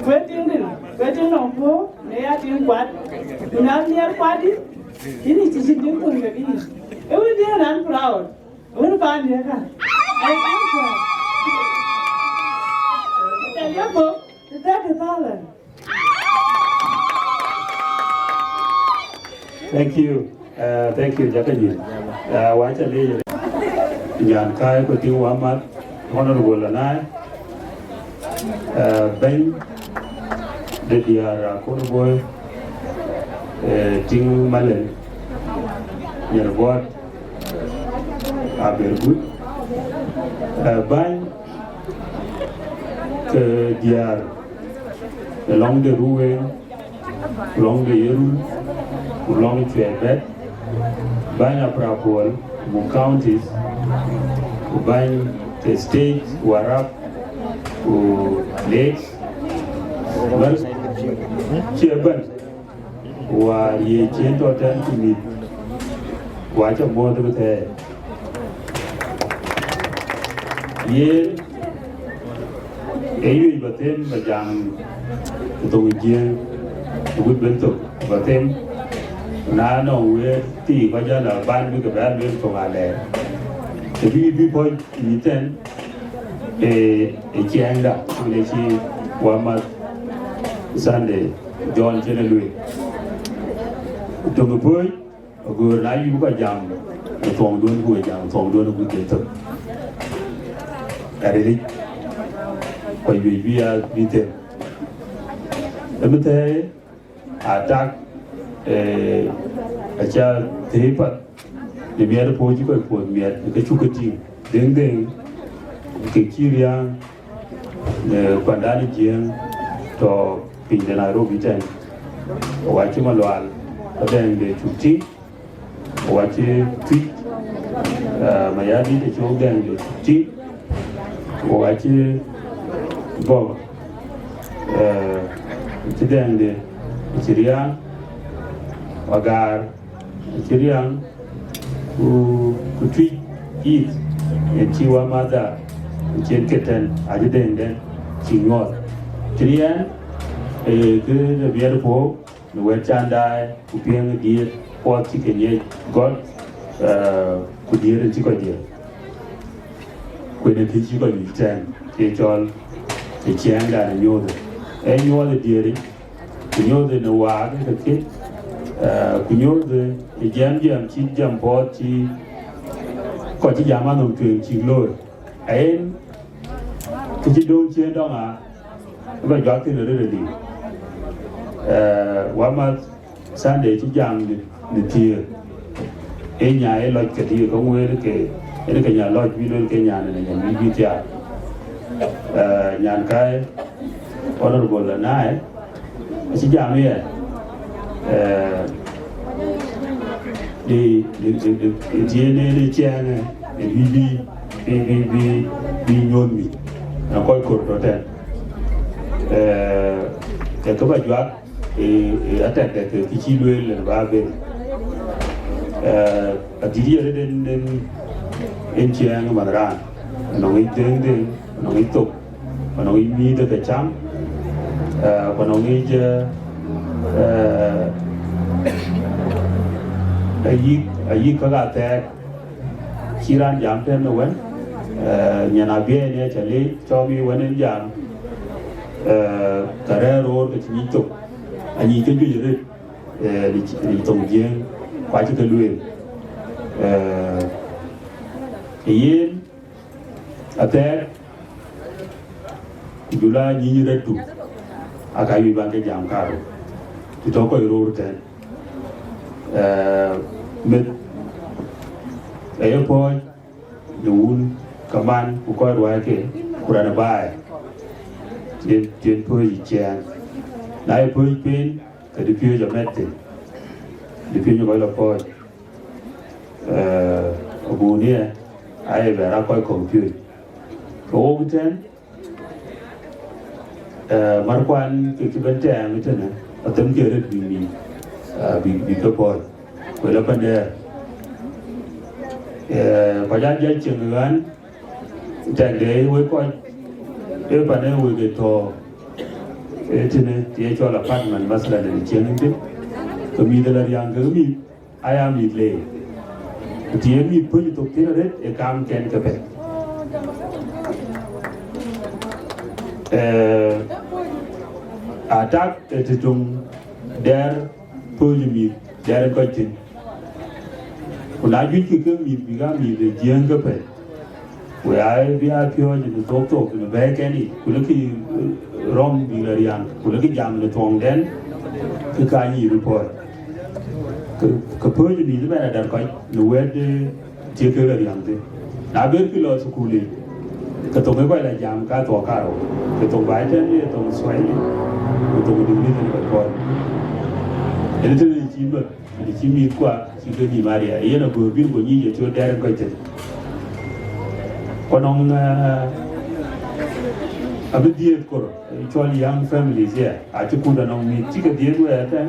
kue tiŋ dïn, kue tiŋ nɔŋ puɔ̈u, në ya tiŋ kuat, ku na nhiɛɛr kuat dï, yïn ë cï cï tiŋ thöŋ kekë yïn. Ë wën diɛ̈n an proud. Wun paan diɛ̈ ka. Ai, ai, ai. Thank you. Uh, thank you, Jakajik. Uh, wacha leje. Nyan kai ko ti wamat, Honorable Anai. Uh, ben de diara ko boy. Uh, ting malen. Nyer bot. Aber gut. Uh, bany ke diar. Along the ruin. Ku lɔŋ de Yirol, ku lɔŋ Cuɛɛrbɛ̈t, bäny Aprapuɔl, ku counties, ku bäny ke state, Warrap, ku Lakes, bär cie bɛ̈n, wäär ye cien tɔ tɛ̈n ku mïth, ku acä muɔ̈ɔ̈th ë bï thɛɛr. Yen, ee yuec ba them ba jam ë thoŋ ë Jiëëŋ, ë wïc ben thök ba them, na nɔŋ wëër thii kɔc jäl a ban bï ke bɛ lueel thoŋ alɛɛr. Të bï bï pɔ̈c yï thɛn, ë, ë ciɛɛŋda, wën ë cï wämath Sunday John cïn ë lueel. Töŋ ë pööc, Agoor na yï bï kɔc jam ë thuɔŋduön, ku we jam ë thuɔŋduön, ku we thök. Arilic, kɔc juëc bï ya bï them. Ëmëthɛɛr atak, eh, aca thëëi path, në miɛt ë puɔ̈u cï kɔc puɔ̈th miɛt, ke cuk ke tïŋ. Dheŋdheŋ, ke cï riääŋ, eh, pandan ë Jiëëŋ tɔ piny de Nairobi tɛ̈n. Wa cï Malual, adɛŋde cuk tïŋ, wa cï Tuic, eh, Mayardit acï wok dɛŋde cuk tïŋ, wa cï Gɔk, eh, cï dɛŋde cï riääŋ, Agaar, acï riääŋ, ku, ku Tuic East, yen cï wämath, ku cïn ke tɛ̈n, acï dɛŋdɛn cï nyuɔɔth. Cïn yɛn, ee, kë de miɛt puɔ̈u, në wɛ̈t can daai, ku piɛŋ ë diëër, puɔth cï ke ŋiɛc gɔl, eh, ku diëër en cï kɔc diëër. Ku en ë kë cï kɔc nyuc tɛ̈n, ke cɔl ë ciɛɛŋdan ë nyuɔɔth. Ee nyuɔɔth ë diëëric, ku nyuɔɔth ë në waak ë ke kith, eh, ku nyuɔɔth ë jiɛɛm jiɛɛm cï jiɛɛm puɔth cï kɔc cï jam anhom tueŋ cïk looi. Ayen, kë cï döŋ cï en dɔŋ aa, ë ba juak thïn arëët adï. Eh, wämath Sunday cï jam në, në thiëër. Ee nya ee lɔc kedhie ke ŋuëër ke, en ke nya lɔc bï luel ke nyan ënë nyan bï bï thiaak. Eh, nyan kai, Honorable Anai, acï jam ëya. Eh, di, di, di, di, di, tiëën en ë ciɛɛŋë, ë bï, bï, bï, bï, bï, bï nyuɔ̈th mïth. Na kɔc kor tɔ tɛ̈n. Eh, ke kë ba juak, ë, ë, atɛkdɛ ke kë cï lueel ë ba ben. Eh, adït ye rëët en, en, en ciɛɛŋ ë math raan. Anɔŋ yic dheŋdheŋ, anɔŋ yic thok, anɔŋ yic mïïth ë ke cam, eh, ku anɔŋ yic, eh, eh, ayïk, ayïk käk athɛɛk. Cï raan jam tɛ̈n ë wën, eh, nyan abiɛɛi në aca leec, cɔk bï wën en jam, eh, ka rɛ̈ɛ̈r roor ke cï nyic thok, anyic ke juëc arëët, eh, në, në thoŋ Jiëëŋ, ku acï ke lueel. Eh, ë yen, athɛɛk, ku jɔl a nyïny rɛ̈tdu, aka yuc ban ke jam kaarou, të tɔ kɔc roor tɛ̈n. Eh, meth, aye pɔ̈ɔ̈c në wun, kaman, ku kɔc ruääi ke, ku raan ë baai, tiën, tiën pööc ë ciɛɛŋ. Na ye pööc piny, ke dï piööc amɛt thïn, dï piööc ë kɔc lɔ pɔ̈ɔ̈c. Eh, abunia, aye bɛ rak kɔc kɔ̈k piööc. Ke wok tɛ̈n, eh, märkuan ke cï ben tɛɛm ëtënë, athemkï arëët bï mïth, eh, bï, bï ke pɔ̈ɔ̈c, ku lɔ pandɛɛr. Eh, kɔc aa jɔ cieŋ ɣän, tɛkde wek kɔc, ee pan ee wek ë tɔ̈, ee tënë, të ye cɔl apartment, mathalan, ë cieŋ thïn, ke mïth ë la riääŋ ke mïth, aya mïth leec. Ku të ye mïth pöc thok thïn arëët, ë kamken ke pɛ̈c. Eh, Atak ë të töŋ dɛɛr pööc ë mïth dɛɛr ë kɔc thïn. Ku na juëckï ke mïth bïk aa mïth ë Jiëëŋ ke pɛ̈c, ku ya bï aa piɔ̈ɔ̈c në thok thok në bɛ̈ɛ̈ikɛn yic, ku lëkï rɔm bïk lɔ riaŋ, ku lëkï jam në thuɔŋden, ke ka nyic röt pɔ̈ɔ̈c. Ke, ke pööc ë mïth ëbɛ̈n adɛ̈r kɔc në wɛ̈t, eh, cï kek lɔ riäŋ thïn. Na berkï lɔ thukul yic, ke thoŋ ë kɔc la jam ka thuɔɔk karou, ke thoŋ baai tɛ̈n ye thoŋ Swahili, ku thoŋ English ë kɔc kɔɔr. Ënë tënë cï mät, ënë cï mïth kua, cï ke nïm aa riɛɛr, yen agöör bïn ku nyic ë cöt dɛɛr ë kɔc thïn. Ku nɔŋ, eh, abï dhiëëth kor, eh, cɔl young families, yeah, acï kut anɔŋ mïth cï ke dhiëëth wɛɛr tɛ̈n,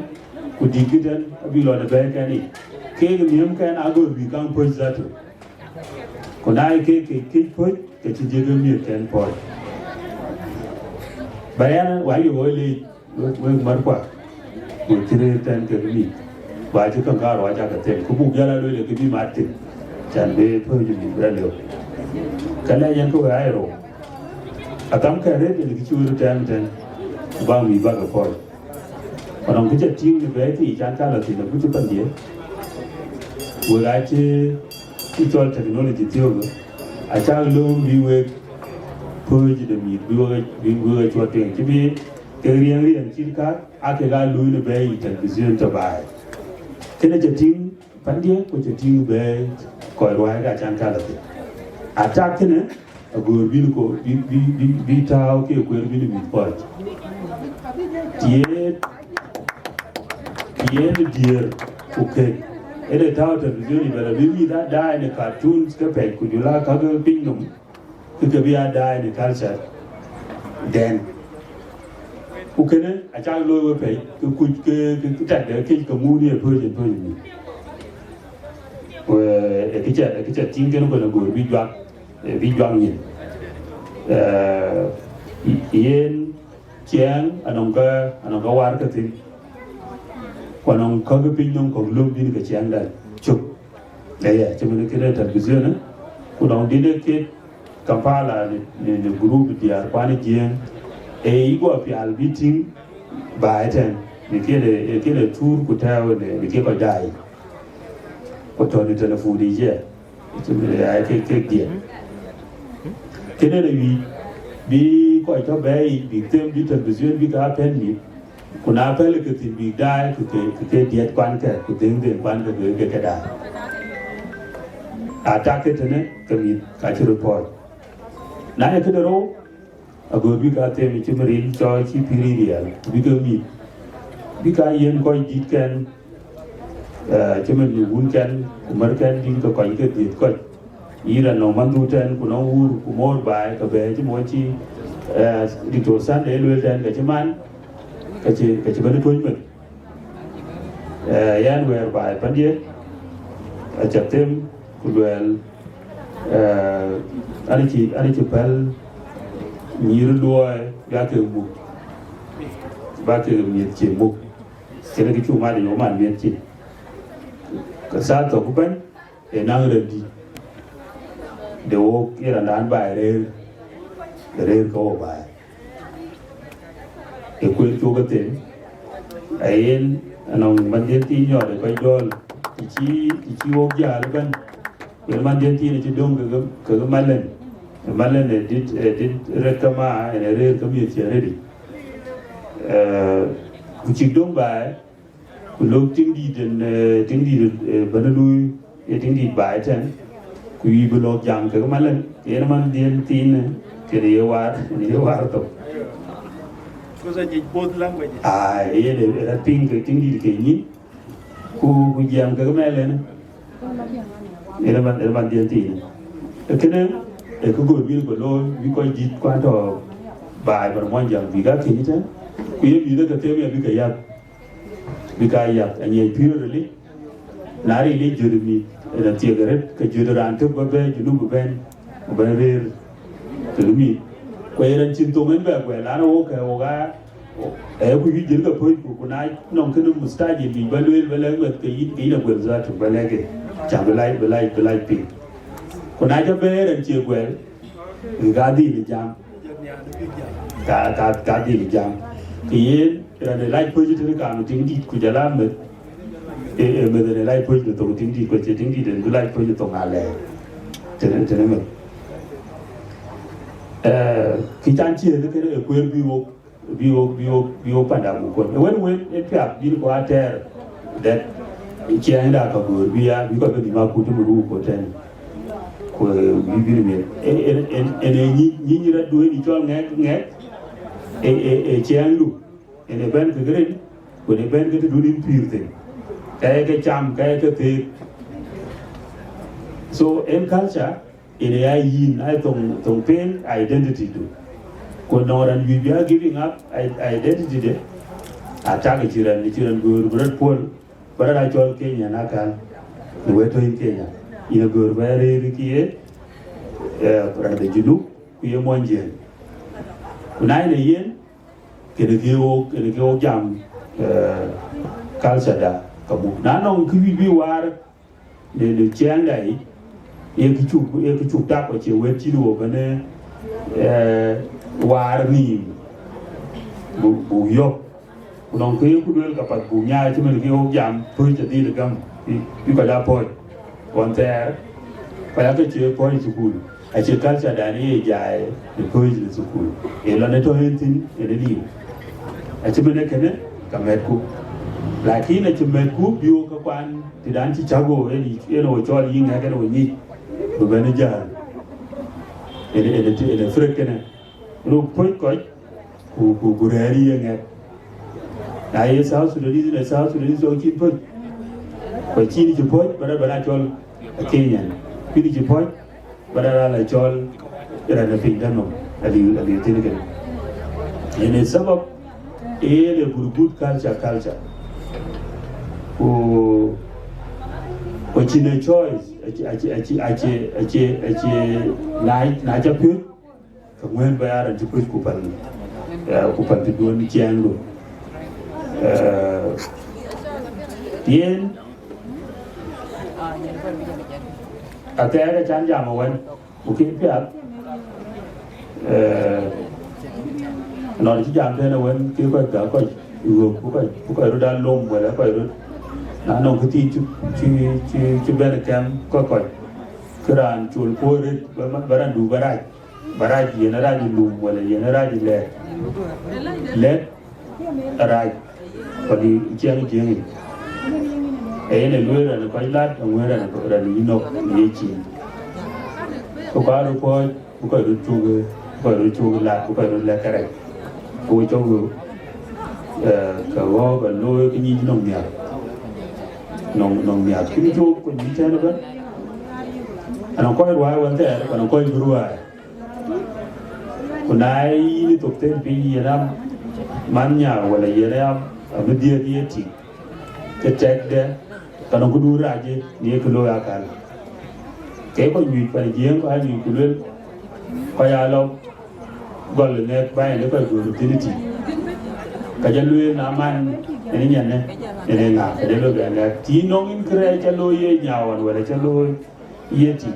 ku dïtkï tɛ̈n abï lɔ në bɛ̈ɛ̈ikɛn yic. Keek nhiëmkɛn agöör bï kaŋ pöc zatu. Ku na ye keek ke këc pöc, ke cï jëk ë miëthkɛn pɔ̈ɔ̈c. Ba yɛn wa yök ɣöö leec wek, wek märkua, wek cï rëër tɛ̈n kek mïth, ba cï käŋ kaarou acä ke them, ku buk jäl a lueel ë kë bï mat thïn, can bï pööc mïth bï rɔt liök. Ka lɛc yɛn ke wek aa ye rou, atham kɛ̈r rëër tënë kë cï wek röt tɛ̈ɛ̈m tɛ̈n, ku bäk mïth bäk ke pɔ̈ɔ̈c. Ku nɔŋ kë ca tïŋ në bɛ̈ɛ̈i thii can ka lɔ thïn agut cï pandiɛ̈, wek aa cï, cï cɔl technology thiöök, acäk lööm bï wek pööc de mïth bï wek, bï, bï wek cuɔt tueŋ, cï bï kek riɛŋ riɛŋ cït kak, aa kek aa luui në bɛ̈ɛ̈i yic television tɔ̈ baai. Kënë ca tïŋ pandiɛ̈, ku ca tïŋ bɛ̈ɛ̈i kɔc ruääi ka can ka lɔ thïn. Atak kënë, agöör bïn ko, bï, bï, bï, bï tääu ke kueer bïn mïth kɔc. Tiëët, tiëët diëër ku kek, ënë tääu television yic, bɛ̈n abï mïth aa daai në cartoons ke pɛ̈c, ku jɔl aa käk piny nɔm, ke ke bï aa daai në culture den. Ku kënë acäk looi wek pɛ̈i, ke kuc ke, ke, ke tɛ̈dë këc ke ŋuun ye pööc en pööc mïth. Ku, eh, ë kë ca, ë kë ca tïŋ kënë ku në göör bï juak, eh, bï juak nyin. Eh, yen ciɛɛŋ anɔŋ ke, anɔŋ ke war ke thïn. Ku anɔŋ käk piny nɔm kɔ̈k löm bïn ke ciɛɛŋda cök. Aya, cïmën kënë television, ku nɔŋ dït ë kek Kampala në, në, në group diäär kuan ë Jiëëŋ, ee yï guɔ pial bï tïŋ baai tɛ̈n, në kën ë, në kën ë tuur ku tɛ̈ɛ̈u në, në kek kɔc daai. Ku tɔ̈ në telephone yic ë, cïmën ë ya kek, kek diɛt. Kënë në wïc bï kɔc tɔ̈ bɛ̈ɛ̈i yic, bïk them bï television bïk aa pɛ̈n mïth, ku na pɛ̈l ke thïn bïk daai, ku ke, ku ke diɛt kuan kë, ku dhëŋ dhëŋ kuan kë, ke, ke, ke daai. Atak ke tënë, ke mïth ka cï röt pɔ̈ɔ̈c. Na ye këde rou, agöör bïk aa them cï mïril cɔɔl cï pïïr riɛl, bï ke mïth, bïk aa yiën kɔc dïtkɛn, eh, cïmën wun kɛn, ku mär kɛn dït ke kɔc ke dhiëth kɔc. Yïn raan nɔŋ manhdu tɛ̈n, ku nɔŋ wur, ku moor baai, ke bɛ̈ɛ̈i cï moc cï, eh, Doctor Sunday lueel tɛ̈n, ke cï man, ke cï, ke cï bɛ̈n ë tuöc meth. Eh, yɛn wɛ̈ɛ̈r baai pandiɛ̈, aca them, ku luɛɛl, eh, an cï, an cï päl nyïïr luɔɔi, bï aa kek muk, bï aa kek miɛt cï muk. Kënë kë cuk mat ë yök man miɛt cï. Ke thaa thok ëbɛ̈n, ë naŋ rɛ̈t dït de wok, ye rɛ̈ndan baai rëër, rëër ke wok baai. Ë kueer cuk ë them, ayen anɔŋ manhdiɛ̈n thiin nyɔɔt ë kɔc jɔ̈ɔ̈l, të cï, të cï wok jäl ëbɛ̈n, yen manhdiɛ̈n thiin acï döŋ kekë, kekë malɛn, ë malɛn ë dït, ë dït rɛ̈t ke ma, yen ë rëër ke miɛt cï arëët yic. Eh, ku cïk döŋ baai, ku lok tiŋ dït en, eh, tiŋ dït, eh, bɛ̈n ë luui, ye tiŋ dït baai tɛ̈n, ku yï bï lɔ̈k jam kekë malɛn, yen manhdiɛ̈n thiinë, kënë ye waar, kënë ye waar thok. Because I teach both languages. Aa, yen ë rɛ̈t piŋ ke tiŋ dït ke nyïn, ku, ku jiɛɛm kekë mɛl en. Yen man, yen manhdiɛ̈n thiinë. Ee kënë, ee kë göör bïn ku looi, bï kɔc dït kuan tɔ̈ baai bɛ̈n Muɔnyjäŋ bïk aa këc tɛ̈n, ku ye mïth ke them ya bï ke yäth. Bï ka yäth, aŋiɛc pïïr rilic, na rilic jöt mïth, ënë thiek arëët, ke jöt raan tök bä bɛ̈ɛ̈i Junub bɛ̈n, ku bɛ̈n rëër kekë mïth. Ku ye raan cïn thoŋ en bɛ guɛl, an, wok kë wok aa, ee ku yï jël ke pöc, ku, ku na nɔŋ kënë mustajil yic bä lueel bä lɛ̈k wɛ̈th, ke yïn, ke yïn a guel zatu bä lɛ̈k ë, cä bï lac, bï lac, bï lac piŋ. Ku na cä bɛ̈ɛ̈i raan cie guɛl, ke ka dhil jam. Ka, ka, ka dhil jam. Ke yen, raan ë lac pöc tënë kam tiŋ dït, ku jɔl a meth, ë, ë meth ë lac pöc në thoŋ tiŋ dït, ku acie tiŋ dït en bï lac pöc thoŋ alɛɛr tënë, tënë meth. Eh, kë can ciëëth kënë ë kueer bï wok, bï wok, bï wok, bï wok panda buk kuɔn. Ë wën wën ë piath bïn ku atɛɛr dɛ̈t ciɛɛŋda ka göör bï ya, bï kɔc ke dhim akut të mï ruu ku tɛ̈n. Ku bï bï miɛt. Ë, ë, ë, ë, ë nyi, nyi, nyi rɔt duëëny cɔl ŋɛk, ŋɛk, ë, ë, ë ciɛɛŋdu. Ënë bɛ̈n ke rin, ku ënë bɛ̈n ke të dun yïn pïïr thïn. Ka ye ke cam, ka ye ke theek. So, en culture, ënë ya yïn, ai thoŋ, thoŋ pen identity du. Ku nɔŋ raan wïc bï a giving up i-, identity de, atak cï raan, cï raan göör bï rɔt puɔl, bï rɔt a cɔl Kenya na kal, në wëët tɔ̈ yïn Kenya. Yïn a göör bï a rëër kï ye, eh, raan de Junub, ku ye muɔny Jiëëŋ. Ku na yïn a yen, kënë kë wok, kënë kë wok jam, eh, culture da, ka muk. Na nɔŋ kë wïc bï waar, në, në ciɛɛŋda yic, ye kë cuk, ye kë cuk tak, ku acie wëët cït wok ënë, eh, waar nïïm, bu, bu yök. Ku nɔŋ kë ye ku lueel ka path buk nyaai cïmën kë wok jam, pöc adhil gam, bï, bï kɔc a pɔ̈c. Ɣɔn thɛɛr, kɔc ake cie pɔ̈c ë thukul, acie culture dan ye jai në pöc në thukul. Ee lɔ në tɔ̈ en thïn, en ë liu. Acïmën ee kënë, ka mɛtku. Lakin acï mɛtku bï wok ke kuan, të dan cï cäk wo, en, en wo cɔl yï ŋɛk, en wo nyic, bï bɛ̈n ë jäl. En, en, en, en ë threat kënë. Ruk pöc kɔc, ku, ku, ku rɛ̈ɛ̈r ye ŋɛk. Na ye South Sudanese, në South Sudanese, cɔk cïn pöc. Ku cïn cï pöc, bä rɛ̈ɛ̈r bä na cɔl Kenyan. Cïn cï pöc, bä rɛ̈ɛ̈r ala cɔl rɛ̈ɛ̈r në piny dänom. Aliu, aliu thïn kënë. Ënë sabab, ënë good, good culture, culture. Ku, ku cïn a choice, acie, acie, acie, acie, acie, acie, na, na ca piöc, ke ŋuɛ̈ɛ̈n bä ya raan cï kuc ku päl, eh, ku päl të duön ciɛɛŋdu. Eh, yen, athɛɛr acan jam awën, ku kë piath, eh, nɔn cï jam tënë awën, kë kɔc gäk kɔc, ɣöök, ku kɔc, ku kɔc röt aa lom, wala kɔc röt, na nɔŋ kë thiin cï, cï, cï, cï bɛ̈n kɛm kɔc kɔc, kë raan col puɔ̈u rëët, bä, bä raan du bä rac. Bä rac, yen arac lum, wala yen arac lɛ̈k. Lɛ̈k arac, ku dï ciɛɛŋ Jiëëŋ yic. Ee yen ë lueel raan ë kɔc lat, aŋuɛ̈ɛ̈n raan ë kɔc, raan ë yï nɔ̈k në ye cin. Ku ka röt pɔ̈ɔ̈c, ku kɔc röt cuk, ku kɔc röt cuk lat, ku kɔc röt lɛ̈k kärɛc. Ku we cɔk wëu, eh, ke ɣɔ̈ɔ̈k ë looi ke nyic nɔm nhial. Nɔm, nɔm nhial. Kïn cuk ku nyic tɛ̈n ëbɛ̈n. Anɔŋ kɔc ruääi wën thɛɛr, ku anɔŋ kɔc bï ruääi. Ku na yïn ë thok thël piny yen a man nya, wala yen a, abï dhiëëth ye tïŋ, ke tɛ̈kde, ka nɔŋ këdu rac ë në ye kë looi akäl. Ke kɔc nyuc pan Jiëëŋ, kɔc aa nyuc ku luel, kɔc aa lɔ gɔl ë ŋɛk bä yen ë kɔc göör thïn ë tïŋ. Ka jɔ lueel na man, yen ë nyan ë, yen ë ŋa, ka jɔ lueel bɛ ŋɛk. Tïŋ nɔŋ yïn kërɛɛc ca looi ye nyawan, wala ca looi ye tïŋ,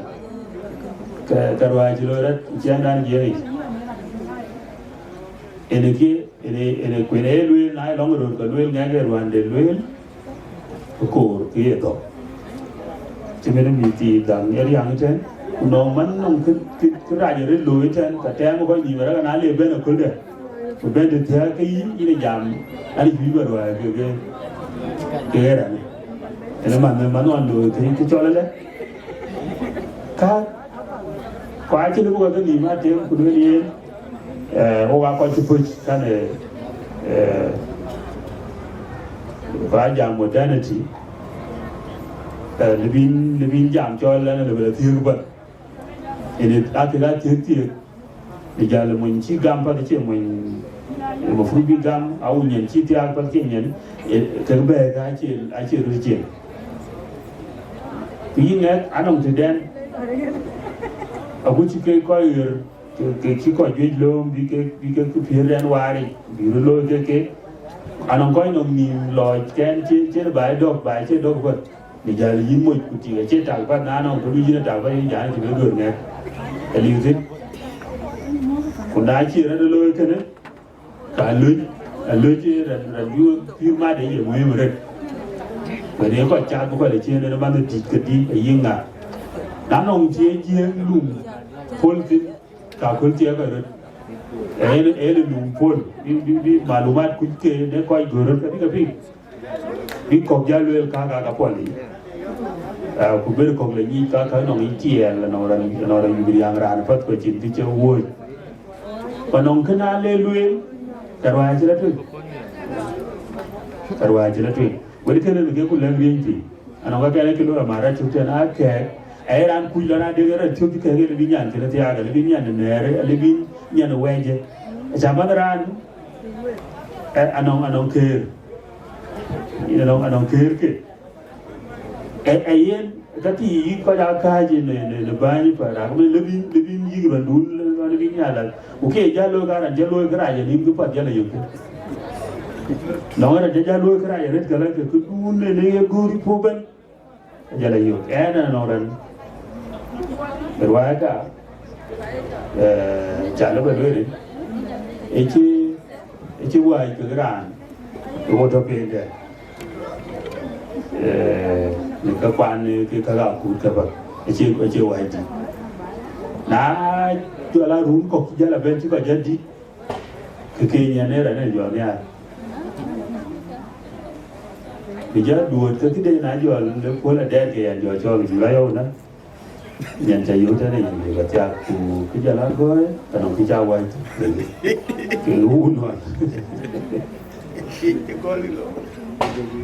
ke, ke ruääi cï looi rɔt ciɛɛŋdan Jiëëŋ yic. Ënë kë, ënë, ënë kuën ee lueel, na ye lɔŋ röör ke lueel, ŋɛk ee ruäänden lueel, ke koor ke ye dhɔ̈k. Cïmën mïth thii dhaŋ ë riaŋ ëtɛ̈n, ku nɔŋ man nɔŋ kë, kë, kë rac arëët looi ëtɛ̈n, ka tɛ̈ɛ̈m ë kɔc nïïm arëk, na le bɛ̈n aköldɛ̈, ku bɛ̈n të thiääk ke yïn, yïn ë jam, an, cï bï bɛ ruääi ke, ke, ke ɣer anë. Ënë man, man ɣɔn looi kë, kë cɔl ëlë. Ka, ku acïn bï kɔc ke nïïm a tem, ku lueel yen, eh, wok aa kɔc cï pöc, kan, eh, eh, ku aa jam modernity, eh, lëbïn, lëbïn jam cɔl an, lëbë la thiëëk bäth. Ënë, akek aa thiëëk thiëëk, në jäl mony cï gam path cie mony, ë mafrut bï gam, au nyin cï thiaak path cie nyin, ë, kek bɛ̈ɛ̈i ka acie, acie röt cieŋ. Ku yï ŋɛk anɔŋ tëdɛn, agut cï kek kɔc ɣer, ke, ke cï kɔc juëc lööm, bï kek, bï kek këpiëërdɛn waar yic, bï röt looi kek kek. Anɔŋ kɔc nɔŋ nïïm lɔɔc kɛn cï, cïn baai dɔ̈k, baai cie dɔ̈k ëbɛ̈n. Në jäl yïn moc ku tik acie tak path, na nɔŋ kë du yïn atak path, yïn jal cï bï gör ŋɛk. Aliu thïn. Ku na cï rɔt looi kënë, ka löny, Alöc ë rɛn, rɛn bï wek pïr mat ë ye muhim rët. Wën ë kɔc cath bï kɔc lɔ ciëën en man ë dït ke dït ayï ŋa. Na nɔŋ cie Jiëëŋ lum pol thïn, ka köl thiëëk kɔc röt. En, en lum pol, bï, bï, bï malumat kuc ke në kɔc gör röt ke bï ke piŋ. Bï kɔ̈k jäl lueel ka, ka, ka pɔl yic. Ah, ku bër kɔ̈k lɔ nyic ka, ka nɔŋ yic tiɛɛl, nɔŋ rɛn, nɔŋ rɛn yup riääŋ raan path kɔc cin kë cï wuöc. Ku nɔŋ kë na le lueel, ka ruääi cï la tueŋ. Ka ruääi cï la tueŋ. Wël kënë në ke ku lɛ̈k riëny thïn. Anɔŋ ka kɛn ë kë lor amar acök tɛ̈n aa kɛ̈ɛ̈k, aye raan kuc lɔ na dek ë rɛn thiök cï kɛ̈ɛ̈k yen bï nyan kënë thiaak, ale bï nyan ë nɛ̈ɛ̈rë, ale bï nyan ë wɛɛcë. Aca manh raan, ë, anɔŋ, anɔŋ këër. Anɔŋ, anɔŋ këër ke. Ë, ë yen, ka thii yï kɔc aa kääc në, në, në bäny ë Parak, ëmën lë bïn, lë bïn yïk rɔndun, lë bïn nyan la. Ku ke jäl looi ka raan cä looi kërac ë nïn kë path jäl ayök. Nɔŋ raan cä jäl looi kërac arëët, ka la ke këdun ë në ye goor ë puɔ̈u bɛ̈n. Jɔl a yök ɛn ɛn nɔŋ rɛn ruääi ka, eh, ca lɔ bɛ lueel, ë cï, ë cï wäc kek raan ë wo tɔ piny dɛ, eh, në ka kuan, eh, ke ka akut ke bä, ë cï, ë cï wäc dït. Na jɔl a run kɔ̈k cï jäl a bɛ̈n cï kɔc jɔ dït, ke ke nyan ë rɛn ë jɔ nhial. Bï jɔ duööt ke këde na jɔl le puɔl adɛɛt ke yɛn jɔ cɔl bï la yɔu na. Nyan ca yöu tënë yïn bï ka thiak ku kë jɔl a gɔ̈ɔ̈i, ka nɔŋ kë ca wac. Ke wun wan.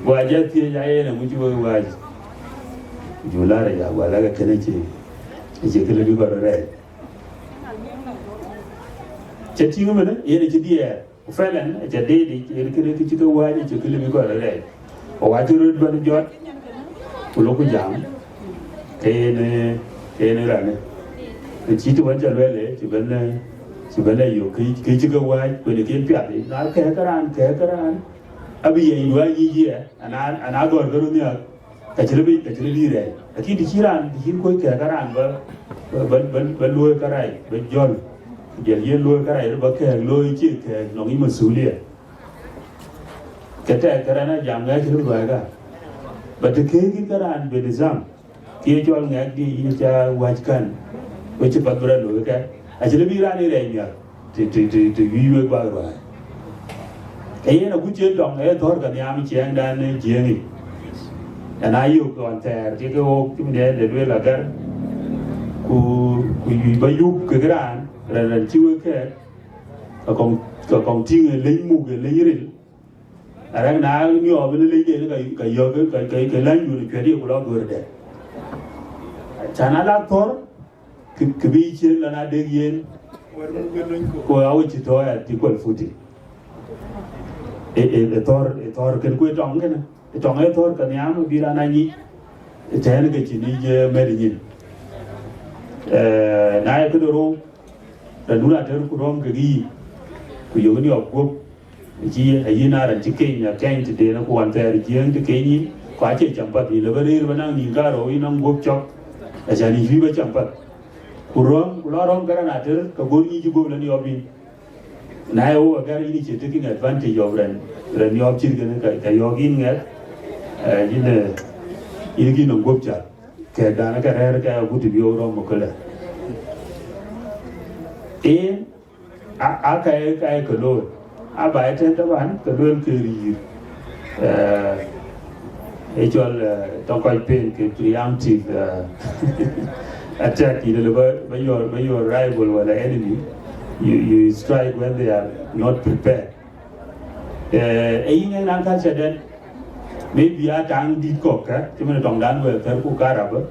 Gua jɔ thiëëc a yen aŋu cï wek wac. Ju lar ya gua la ke kënë cï, cï kë le bï kɔn rɛɛc. Ca tïŋ ëmënë, yen acï diɛɛr. Ku fɛlɛn aca deet yic, yen kënë kë cï ke wäc, acï kë lëu bï kɔc rɛɛc. Ku wäc cï röt bɛ̈n jɔt, ku lok ku jam, ke yen, ke yen ranë. Ku cï të wën ca luɛɛl, cï bɛ̈n, cï bɛ̈n lɔ yök, kë, kë cï ke wäc, ku yen kën piath yic. Na kɛ̈ɛ̈k raan, kɛ̈ɛ̈k raan, abï yɛnydu aa nyic ë, ana, ana gɔ̈r ke röt nhiaak. Ka cï lëu bï, ka cï lëu bï rɛɛc. Lakin të cï raan, të cïn kuöc kɛ̈ɛ̈k raan bä, bä, bä, bä luöi kërac, bä jɔl. Jɔl yen luöi kërac, bä kɛ̈ɛ̈k looi cï kɛ̈ɛ̈k nɔŋ yic masulia. Ke tɛɛk ke raan a jam ŋɛk cï lëu bï ruääi ka. Bä të këëk yïn ke raan bï nizam, ke ye cɔl ŋɛk dï yïn ca wäc kän. Wek cï path bï raan looi kë. Acï lëu bï raan ë rɛɛc miäk. Të, të, të, të wïc wek bäk ruääi. Ee yen akuc cïn tɔŋ ee thɔ̈r ke nhiam ciɛɛŋdan ë Jiëëŋ yic. Ëna yök ɣɔn thɛɛr cï ke ɣok cï mïn ë de lueel agär, ku, ku wïc bä yup kekë raan, rɛn rɛn cï wek kɛ̈ɛ̈k, ke kɔŋ, ke kɔŋ tïŋ ë leny muk ë leny ril, arɛk na niɔɔp ë leny den ka, ka yök, ka, ka, ka länydun cuɛt ye ku lɔ gör dɛ. Cän ala thɔ̈r, Kë, kë bï ciëën lɔn adek yen, ku awïc cï tɔ̈ at equal footing. Ë, ë, ë thɔ̈r, ë thɔ̈r kën ku ë tɔŋ kënë. Ë tɔŋ ë thɔ̈r ke nhiam bï raan a nyic, ë tɛ̈ɛ̈n ke cïn yic, eh, mɛ̈t nyin. Eh, na ye këde rou, rɛ̈ndu na tɛ̈r ku rɔ̈m kekë yï, ku yök niɔp guöp, Cï ayï na rɛn cï keny akɛny tëden, ku wan thɛɛr Jiëëŋ të keny yïn, ku acie cam path, yïn lë bä rëër bä naŋ nïn karou yïn nɔŋ guöp cɔk, acan yïn cïï bä cam path. Ku röm, ku lɔ röm ke rɛn ater, ke gör nyic cï guöp lɔ niɔp yïn. Na ye wok agär yïn cie taking advantage of rɛn, rɛn niɔp cït kënë, ka, ka yɔ̈ɔ̈k yïn ŋɛk, eh, yïn, eh, yïn kï nɔŋ guöp cat. Kɛ̈ɛ̈kdan ke rɛ̈ɛ̈r ke agut të bï wok röm ë këlë. Ee, A, a ka ye, ka ye kë looi. A ba ye tɛ̈n taban, ke luel ke riir. Eh, ë cɔl, eh, tɔŋ kɔc pen ke preemptive, eh, attack, yïn lë bä, bä your, bä your rival wala enemy, you, you strike when they are not prepared. Eh, ë yïn ë naŋ culture den, maybe a taŋ dït kɔ̈k, eh, cï mën tɔŋdan wël thɛr ku karabä,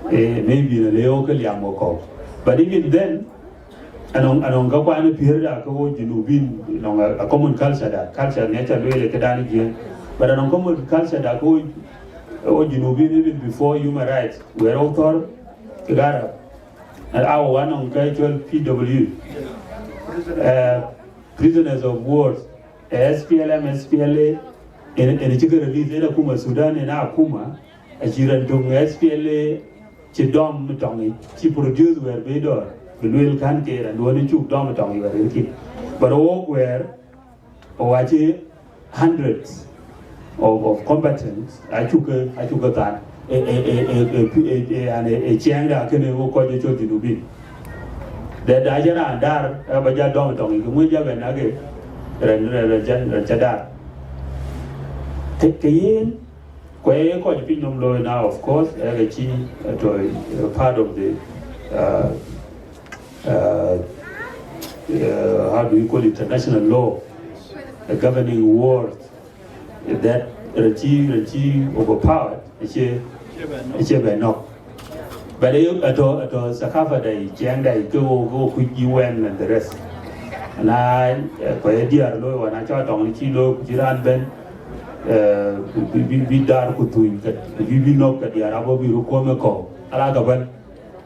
eh, maybe në le wok ke liam wok kɔ̈k. But even then, Anɔŋ, anɔŋ ka kuan ë piɛ̈rda ke wo Junubin, nɔŋ a, a common culture da, culture ne ca lueel ë këdan Jiëëŋ. But anɔŋ common culture da ke wo, wo Junubin even before human rights, wɛ̈ɛ̈r wo thɔ̈r ke Arab. And our one nɔŋ ka cɔl P W, eh, prisoners of war, eh, S P L M, S P L A, en, en cï ke release, en akuma Sudan, en akuma, acï rɛn töŋ S P L A cï dɔm tɔŋ yic, cï produce wɛ̈ɛ̈r bï dɔ̈ɔ̈r, bï lueel kän ke rɛn duɔ̈n cuk dɔm tɔŋ yic wɛ̈ɛ̈r rin kïn. But wok wɛ̈ɛ̈r, Wacï hundreds of, of combatants acuk, acuk than ë, ë, ë, ë, ë, ë, ë, yani, ë ciɛɛŋda kënë wo kɔc ë cɔl Junubin. Dɛ da jɛ raan dar, ë ba ja dɔm tɔŋ, ke ŋuc ja bɛ nak, ë rɛn, rɛn, rɛn ca, rɛn ca dar. Ke, ke yen, ku ë kɔc piny nɔm looi now, of course, ë ke cï, ë tɔ, ë part of the, uh, uh, uh, how do you call it, international law, a governing war, that rëcï, rëcï overpowered, acie, acie bɛ nɔk. But ë, atɔ, atɔ thakafa da, ciɛɛŋ da, ke wo, ke wo kuc U N and the rest. Na, eh, kɔc ë diäär looi, wa na cɔl tɔŋ cï looi, ku cï raan bɛ̈n, eh, bi, bi, bi dar ku thuny, ke, bi, bi nɔk ke diäär abɔ bi röt kuɔm ë kɔ̈u. Ala ka bɛ̈n.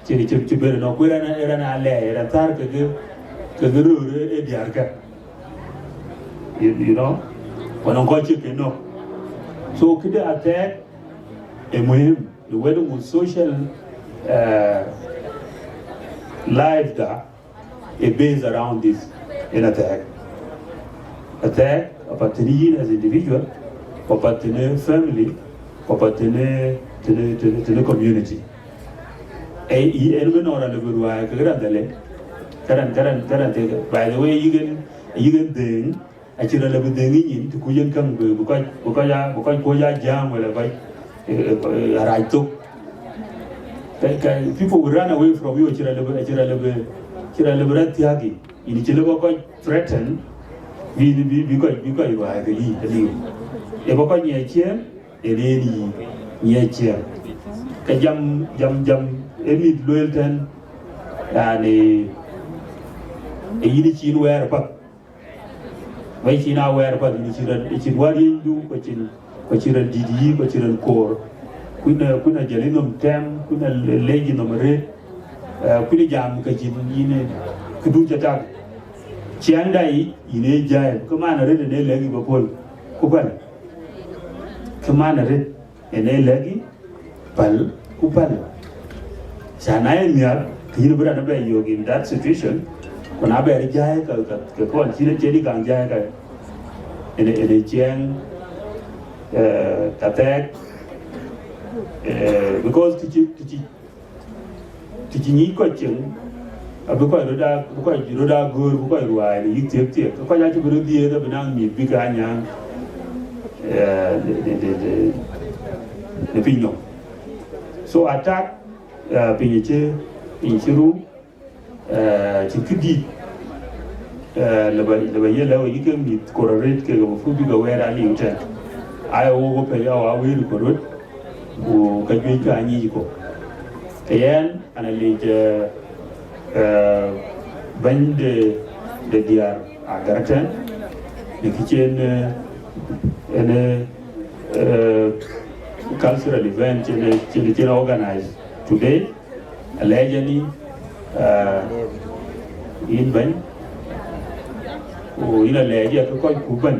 Cï, cï, cï bɛ̈n nɔk, ku rɛn, rɛn alɛɛc, rɛn thäär kekë, kekë röör ë, ë diäärkë. You, you know? Ku nɔŋ kɔc cï ke nɔk. So, këde athɛɛk ë muhim, the way the social, uh, life da, ë based around this, in athɛɛk. Athɛɛk, apath tënë yïn as individual, ku apath tënë family, ku apath tënë, tënë, tënë, tënë community. Ë, yï, en bï nɔn raan lëu bï ruääi kekë raan dhël, ke raan, ke raan, ke raan thek. By the way, yïk en, yïk en dhëëŋ, acïn raan lëu bï dhëëŋ yï nyin, të kuc en käŋ bï, bï kɔc, bï kɔc aa, bï kɔc kuɔ̈c aa jääm wala kɔc, ë, ë, ë, arac thok. Ka, ka, people will run away from you, acïn raan lëu bï, acïn raan lëu bï, acïn raan lëu bï raan thiääk yï. Yïn cï lëu bä kɔc threaten, bï, bï, bï kɔc, bï kɔc ruääi ke yï, aliu. Ë bä kɔc nyiɛc ciëën, ë rëër yï, nyiɛc ciëën. Ke jam, jam, jam, ë mïth lueel tɛ̈n, yani, ë yïn cïn wɛ̈ɛ̈r apath. Wɛ̈ɛ̈r cïn a wɛ̈ɛ̈r apath, yïn cïn rɔt, yïn cïn wäär yïn du, ku cïn, ku cïn rɔt dït yï, ku cïn rɔt koor. Kuïn, kuïn a jäl yï nɔm tɛm, kuïn a le-, lec yï nɔm arëët. Eh, kuïn jam ke cïn yïn, eh, këdun ca tak. Ciɛɛŋda yic, yïn ee jai, kë man arëët ënë lɛ̈k yï bä puɔl, ku päl. Kë man arëët ënë lɛ̈k yï, päl, ku päl. Ca na ye nhiar, ke yïn bï raan ëbɛ̈n yök in that situation, ku na bɛ̈ɛ̈r jai ka, ka, ke kɔn cïn acïn kaŋ jai ka, ënë, ënë ciɛɛŋ, eh, ka thɛɛk, eh, because të cï, të cï, të cï nyic kɔc cieŋ, abï kɔc röt aa, abï kɔc röt aa göör, bï kɔc ruääi në yïk thiëk thiëk. Ke kɔc acï bï röt dhiëëth, abï naŋ mïth bï ke aa nyääŋ, eh, në, në, në, në, në piny nɔm. So attack, eh, piny cï, piny cï rum, eh, cï këdït, eh, lëbë, lëbë ye lëu yï ke mïth kor arëët kek ë mafrut bï ke wɛɛr aliu tɛ̈n. Aa ye wok ë pɛ̈i, aa wëër kor röt, ku ka juëc ka anyic kok. Ke yɛn, an, a leec, eh, eh, bɛ̈ny de, de diäär Agar tɛ̈n, në kë cïn, eh, en, eh, cultural event cïn, cïn, cïn organize today. Alɛɛc ɛn yï, eh, yïn bɛ̈ny, ku yïn alɛɛc ë ke kɔc ku bɛ̈n,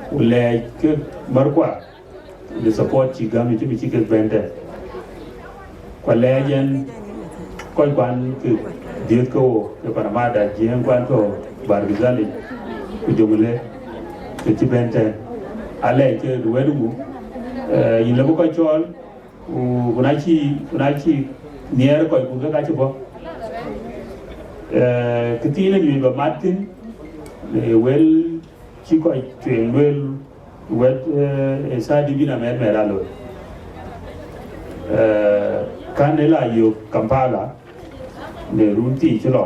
ku lɛɛc ke märkua, the support cï gäm yï cï bï cï kek bɛ̈n tɛ̈n. Ku alɛɛc ɛn kɔc kuan ke dhiëth ke wo, ke Panamada, Jiëëŋ kuan tɔ̈ Bargazal yic, ku Jonglei, ke cï bɛ̈n tɛ̈n. Alɛɛc ke wɛ̈t ŋu, eh, yïn lëu bï kɔc cɔɔl, ku, ku na cï, ku na cï nhiɛɛr kɔc, ku ke ka cï bɔ̈. Eh, kë thiin ë nyuc bä mat thïn, eh, wël cï kɔc tueŋ lueel, wɛ̈t, eh, ë thaa dï bïn amɛt mɛt alooi. Eh, kän ë la yök Kampala, në run thii cï lɔ,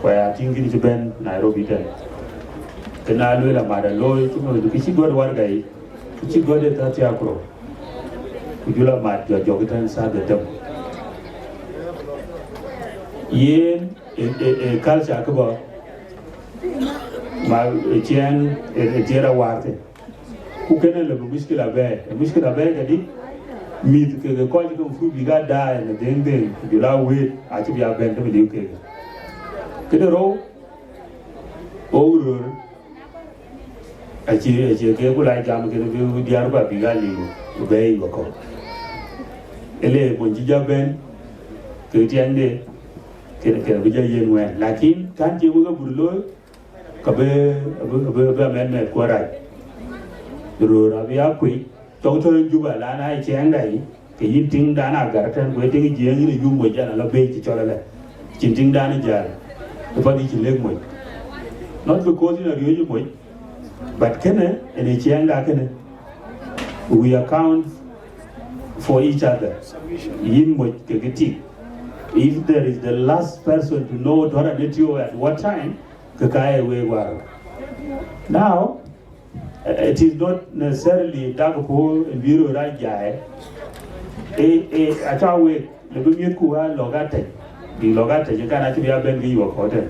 ku aya tïŋ kën cï bɛ̈n Nairobi tɛ̈n. Kën aa lueel amat alooi, cï mɔ̈th kë cï gɔ̈t warɛga yic, kë cï gɔ̈t ë thaa thiäär ku rou, ku jɔl amat jɔ jɔk tɛ̈n thaa dhetem. Yen ë, ë, ë culture kë bɔ̈, ma, ë ciɛɛŋ, ë, ë tiɛɛr awäär thïn. Ku kënë lë bï mushkila bɛ̈ɛ̈i. Ë mushkila bɛ̈ɛ̈i këdï, mïth kekë kɔc ke mafrut bïk aa daai në dhëŋ dhëŋ, ku jɔl aa wëët, acï bï aa bɛ̈n të bï liu kekë. Këde rou, ɣok röör, acie, acie ke ku lac gam kënë bï diäär bä bïk aa liu, ku bɛ̈ɛ̈i wakɔ̈u. Ële mony cï jɔ bɛ̈n, ke tiɛŋde, kënë, kënë bï jɔ yiën wɛ̈ɛ̈n. Lakin kän cie wek abur looi, Ka bï, bï, bï, bï amendment kuɔ rac. Röör abï a kuec, cɔk tɔ̈ Juba lan aa ciɛɛŋda yic, ke yïn tiŋdan agar tɛ̈n, ku ee tiŋ Jiëëŋ yïn ë yum moc an, ala bɛ̈ɛ̈i cï cɔl alɛ. Cïn tiŋdan ë jäl, ë path yï cï lëk moc. Not because yïn ariööc moc, but kënë, ënë ciɛɛŋda kënë. We account for each other. Yïn moc ke kë tik. If there is the last person to know tɔ̈ raan ë tio at what time, ke ka ye week wäär. Now, it is not necessarily dak puɔ̈u ë bï röör rac jai. E, e, aca wek, le bï miɛ̈thku aa lɔ̈k atɛc, bïk lɔ̈k atɛc, kan acï bï a bɛ̈n ke yuɔk kɔ̈u tɛ̈n.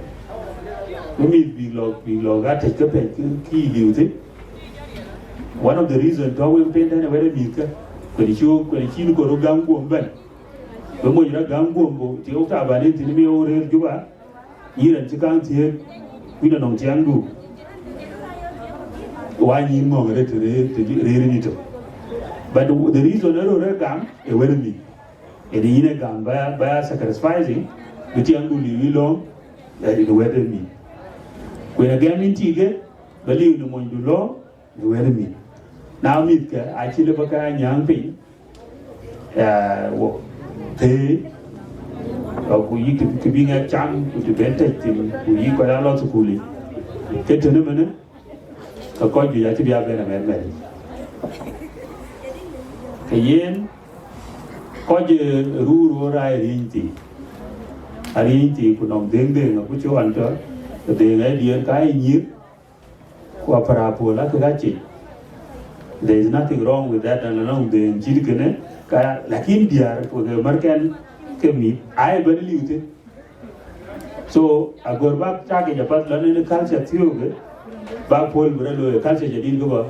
Bï mïth bïk lɔ̈k, bïk lɔ̈k atɛc ke pɛ̈c kë, kë yï liu thïn. One of the reason tɔ̈ wek pɛ̈n tɛ̈n ë wɛ̈t ë mïthkä, kuen cï wok, kuen cï kor röt gäm guöm bɛ̈n. Bï moc rɔt gäm guöm, ku tiɛɛu taban ë thïn mi wok rëër Juba, yïn raan cï kaŋ thiëëk, ku yïn anɔŋ tiɛŋdu. Wa nyïn ŋɔ̈ŋ rëët të rëër, të rëër yïn tök. But the reason ë röör ë gam ë wɛ̈t ë mïth. Ënë yïn ë gam ba, ba sacrificing, bï tiɛŋdu liu yï lööm, ë, në wɛ̈t ë mïth. Ku yen agɛm yïn tiitë, ba liu në monydu lööm, në wɛ̈t ë mïth. Na mïthkë acï lëu ba ke nyääŋ piny, aa, wo, thëëi, aa, ku yïk të, të bï ŋɛk cam, ku të ben tɛ̈c thïn, ku yïk kɔc aa lɔ thukul yic. Ke tënë mënë, ke kɔc juëc acï bï a bɛ̈n amɛ̈t mɛ̈t. Ke yen, kɔc, ee, ruu röör aa riëny thii. Aa riëny thii ku nɔŋ dhëŋ dhëŋ, ku cï ɣɔn tɔ̈, dhëŋ ë diëër ka ye nyïïr, ku apär apol akë ka cic. There is nothing wrong with that, and anɔŋ dhëŋ cït kënë, ka, lakin diäär ku ke märkɛn ke mïth, aa ye bɛ̈n liu thïn. So, agör bäk cak yic apath lɔn ënë culture thiöökë, bäk puɔ̈l bï rɔt looi culture jadid kë bɔ̈.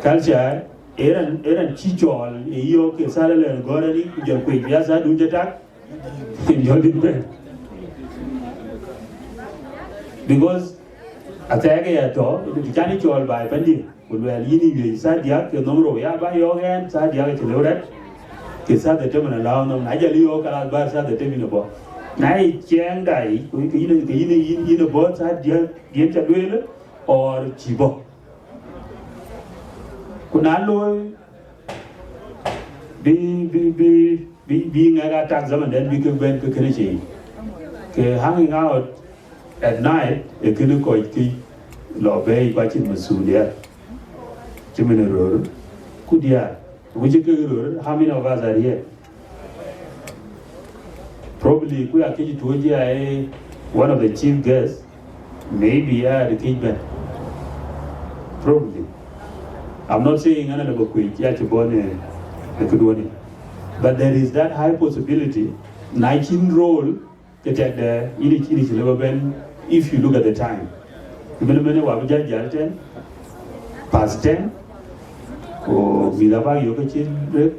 Culture, ë raan, ë raan cï cɔɔl, ë yɔ̈ɔ̈k ke thal ëlɛ̈n gɔ̈ɔ̈r ënë, ku jɔl kuec bï a thadun cï tak, jɔl dït bɛ̈n. Because athɛɛk ë ya tɔ̈, të can ë cɔɔl baai pandië, ku luɛɛl yïn ë wiëc thaa diäk ke nhom rou, ya ba yɔ̈ɔ̈k ɛn thaa diäk acï lëu rɛt, ke thaa dhetem ënë lääu nhom, na jɔl yɔ̈ɔ̈k kalas bä thaa dhetem yïn ë bɔ̈. Na ye ciɛɛŋda yic, ku ke yïn, ke yïn, yïn, yïn ë bɔ̈ thaa diäk, yen ca lueel, or cï bɔ̈. Ku na looi, bï, bï, bï, bï, bï ŋɛk a tak zaman dɛn bï kek bɛ̈n ke kënë cie yic. Ke hanging out at night, ee kënë kɔc kë lɔ bɛ̈ɛ̈i ku acïn masulia. Cïmën ë röör, ku diäär, ku cï kek röör, how many of us are here? Probably, ku ya kec tuɔ̈c ya ee one of the chief guests, maybe ya de kec bɛ̈n. Probably. I'm not saying an alë bä kuec ya cï bɔ̈ në, në këduɔ̈në. But there is that high possibility, na cïn role, ke tɛ̈dë yïn, yïn cï lëu bä bɛ̈n, if you look at the time. Mën, mën wa bï jäl jäl tɛ̈n, past ten, ku mïth abä yök ke cïn rek,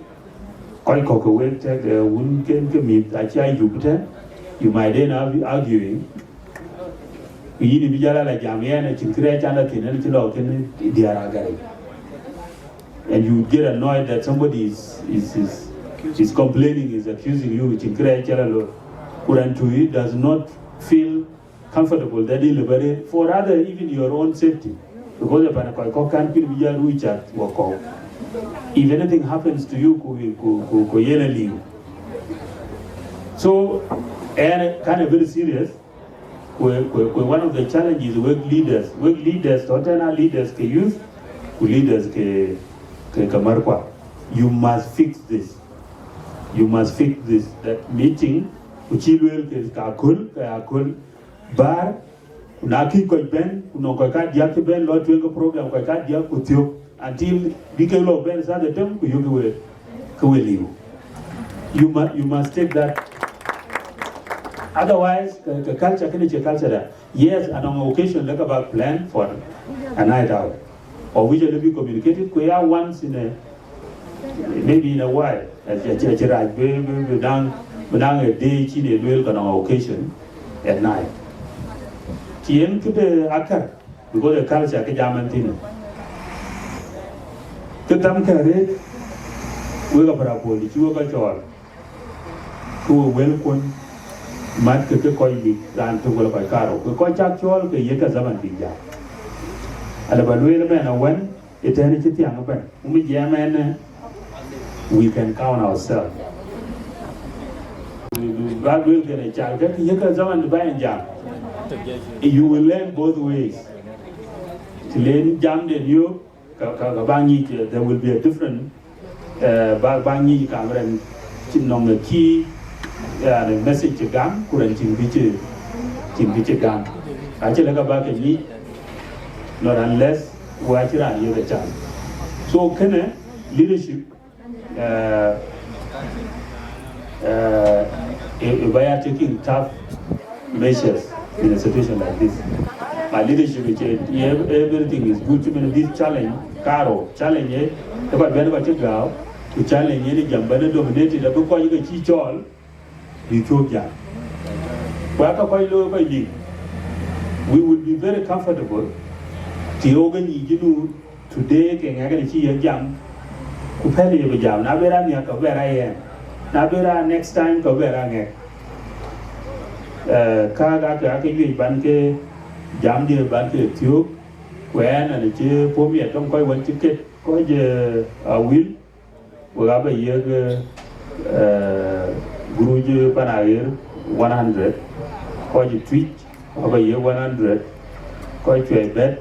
kɔc kɔ̈k ke wek tɛ̈dë wun ken ke mïth acï a yup tɛ̈n, you might end up arguing. Ku yïn bï jäl ala jam yɛn, acïn kërɛɛc can la thïn, ɛn cï lɔ kënë diäär agaric. And you get annoyed that somebody is, is, is, is complaining, is accusing you, cïn kërɛɛc cä la looi. Ku raan tui does not feel comfortable that in liberate for other, even your own safety. Because if an kɔc kɔ̈k kan pil bï jäl rui chat wa kɔ̈u. If anything happens to you, ku, ku, ku, ku yen a liu. So, and kind of very serious, ku, ku, ku one of the challenges wek leaders, wek leaders, tɔ̈ tɛ̈n aa leaders ke youth, ku leaders ke, ke, ke märkua. You must fix this. You must fix this. That meeting, ku cï lueel ke ka köl, ke aköl, bäär, ku na kïc kɔc bɛ̈n, ku nɔŋ kɔc kadiäk cï bɛ̈n lɔ tueŋ ke program kɔc kadiäk ku thiök, until bï kek lɔ bɛ̈n thaa dhetem ku yök ke we, ke we liu. You mu-, you must take that. Otherwise, ke, ke culture kënë cie culture da. Yes, anɔŋ occasion lëk abak plan for a night out, of which alëu bï communicated, ku ya once in a, maybe in a while, acï, acï, acï rac bï, bï, bï daŋ, bï daŋ ë dee cïn ë lueel ke nɔŋ occasion at night. Tiɛɛŋ këde akär, because ë culture ke jam ɛn thïn. Kë tham kë arëët, wek apär apol cï wek a cɔɔl, ke we wëlkuɔn, Mat ke ke kɔc lik raan tök wala kɔc karou, ke kɔc cak cɔɔl ke yek ke zaman bïk jam. Ala ba lueel ëmɛn awën, ëtɛ̈ɛ̈n cï thiaŋ ëbɛ̈n. Ku mi jiɛɛm ɛn, eh, we can count ourselves. Ba lueel kënë, cal ke yek ke zaman bï ba en jam. You will learn both ways. Të len jamden yök, ka, ka, ka ba ŋic, eh, there will be a different, eh, ba, ba ŋic kam rɛn cïn nɔŋ ë key, yani, message cï gam, ku rɛn cïn bï cï, cïn bï cï gam. Acï lëk aba ke ŋic, not unless wek acï raan yek a chance. So kënë, leadership, eh, eh, if, if I are taking tough measures in a situation like this, my leadership is, eh, everything is good. Cïmën this challenge, karou challenge, eh, ë ba bɛ̈n ba cï gääu, ku challenge yen jam bɛ̈n dominated, abï kɔc ke cï cɔɔl, bï cök jam. Ku aka kɔc looi kɔc lik, we will be very comfortable të ɣok ë nyic Junub today ke ŋɛk ënë cï ye jam, ku pɛ̈l ye bï jam. Na bï raan nhiäk, ke bï raan yɛn. Na bï raan next time, ke bï raan ŋɛk. Eh, ka, ka, ka, ka yuec ban ke jamdiɛ̈ ban ke thiöök, ku ɛn, ɛn cï puɔ̈u miɛt tɔŋ kɔc wën cï ket, kɔc, eh, Awil, wek aba yiëk, eh, guruc pan aɣeer one hundred, kɔc Tuic aba yiëk one hundred, kɔc Cuɛi Bɛ̈t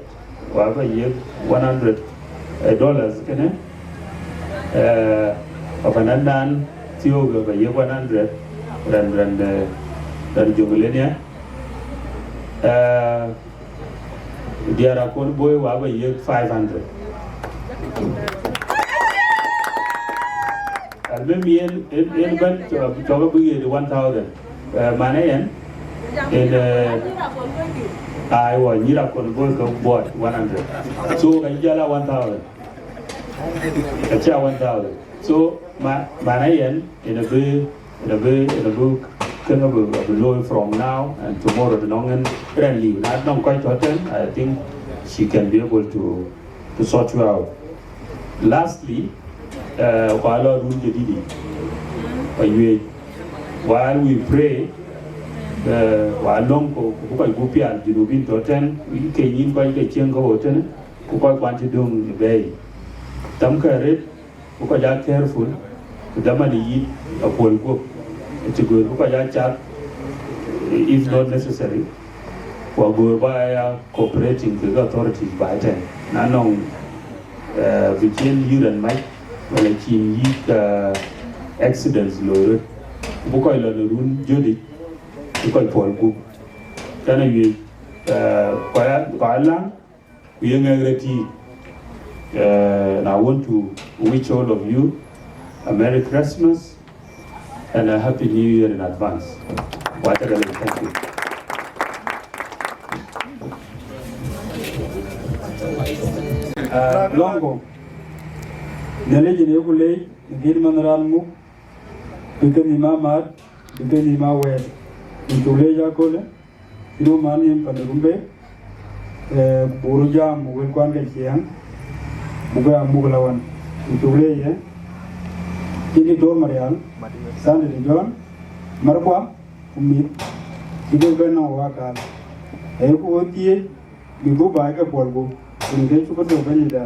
aba yiëk one hundred, eh, dollars kënë, eh, apandan dan thiöök aba yiëk one hundred, rɛn, rɛn, eh, rɛn Jonglei nia. Eh, Diɛɛr Akon Boi wa ba yiëk five hundred. Almem yen, yen, yen bɛ̈n cɔk, cɔk bï ɣet one thousand. Eh, manë yen, yen, eh, ai wa nyïr Akon Boi ke buɔt one hundred. So ka jala one thousand. Ka cia one thousand. So ma, manë yen, yen abï Ënë bï, ënë bï kënë bï, bï looi from now and tomorrow, të nɔŋ en rɛn liu. Na nɔŋ kɔc tɔ̈ tën, I think she can be able to, to sort you out. Lastly, eh, kua lɔ run jadidi. Kua yuec, while we pray, eh, kua lɔ̈ŋ ku, ku kɔc gup pial, Junubin tɔ̈ tën, ke nyin kɔc ke cieŋ ke ɣöö tën, ku kɔc kuan cï döŋ ë bɛ̈ɛ̈i. Thamkë arët, ku kɔc aa careful, ku dhaman yï apuɔl guɔ̈p, ëcï göör ku kɔc aa cath, if not necessary, ku agöör ba ya cooperating kekë authorities ba ëtɛ̈n. Na nɔŋ, eh, bï cïn yï rɛn mac, wala cïn yï, eh, accidents loi röt, ku bï kɔc lɔ në run jöt yic, ku kɔc puɔl gup. Tën ayuëc, eh, kɔc aa, kɔc aa läŋ, ku ye ŋɛk rɛt yiic. Eh, and I want to wish all of you a Merry Christmas and a Happy New Year in advance. Wa cä ke lec, thank you. Ah, Lɔŋ kɔ̈k, Nhialic yen yeku leec, në kën man raan muk, bï ke nhïïm a mat, bï ke nhïïm a wɛɛt. Yïn cuk leec akölë. Cïn wɔ man nïïm pan de Rumbek, eh, buk röt jam wëlkuan ke ciɛɛŋ, buk ya muk lɔ wan. Ku cuk leec, eh, cïn Diktor Marial, Sunday de John, Markua, ku mïth, cï ke bɛ̈n nɔm wakaal. Ee ku wɔ thiëëc, bï gup baai ke puɔl gup, rin ke cuk ke thök Bɛ̈nydïtda.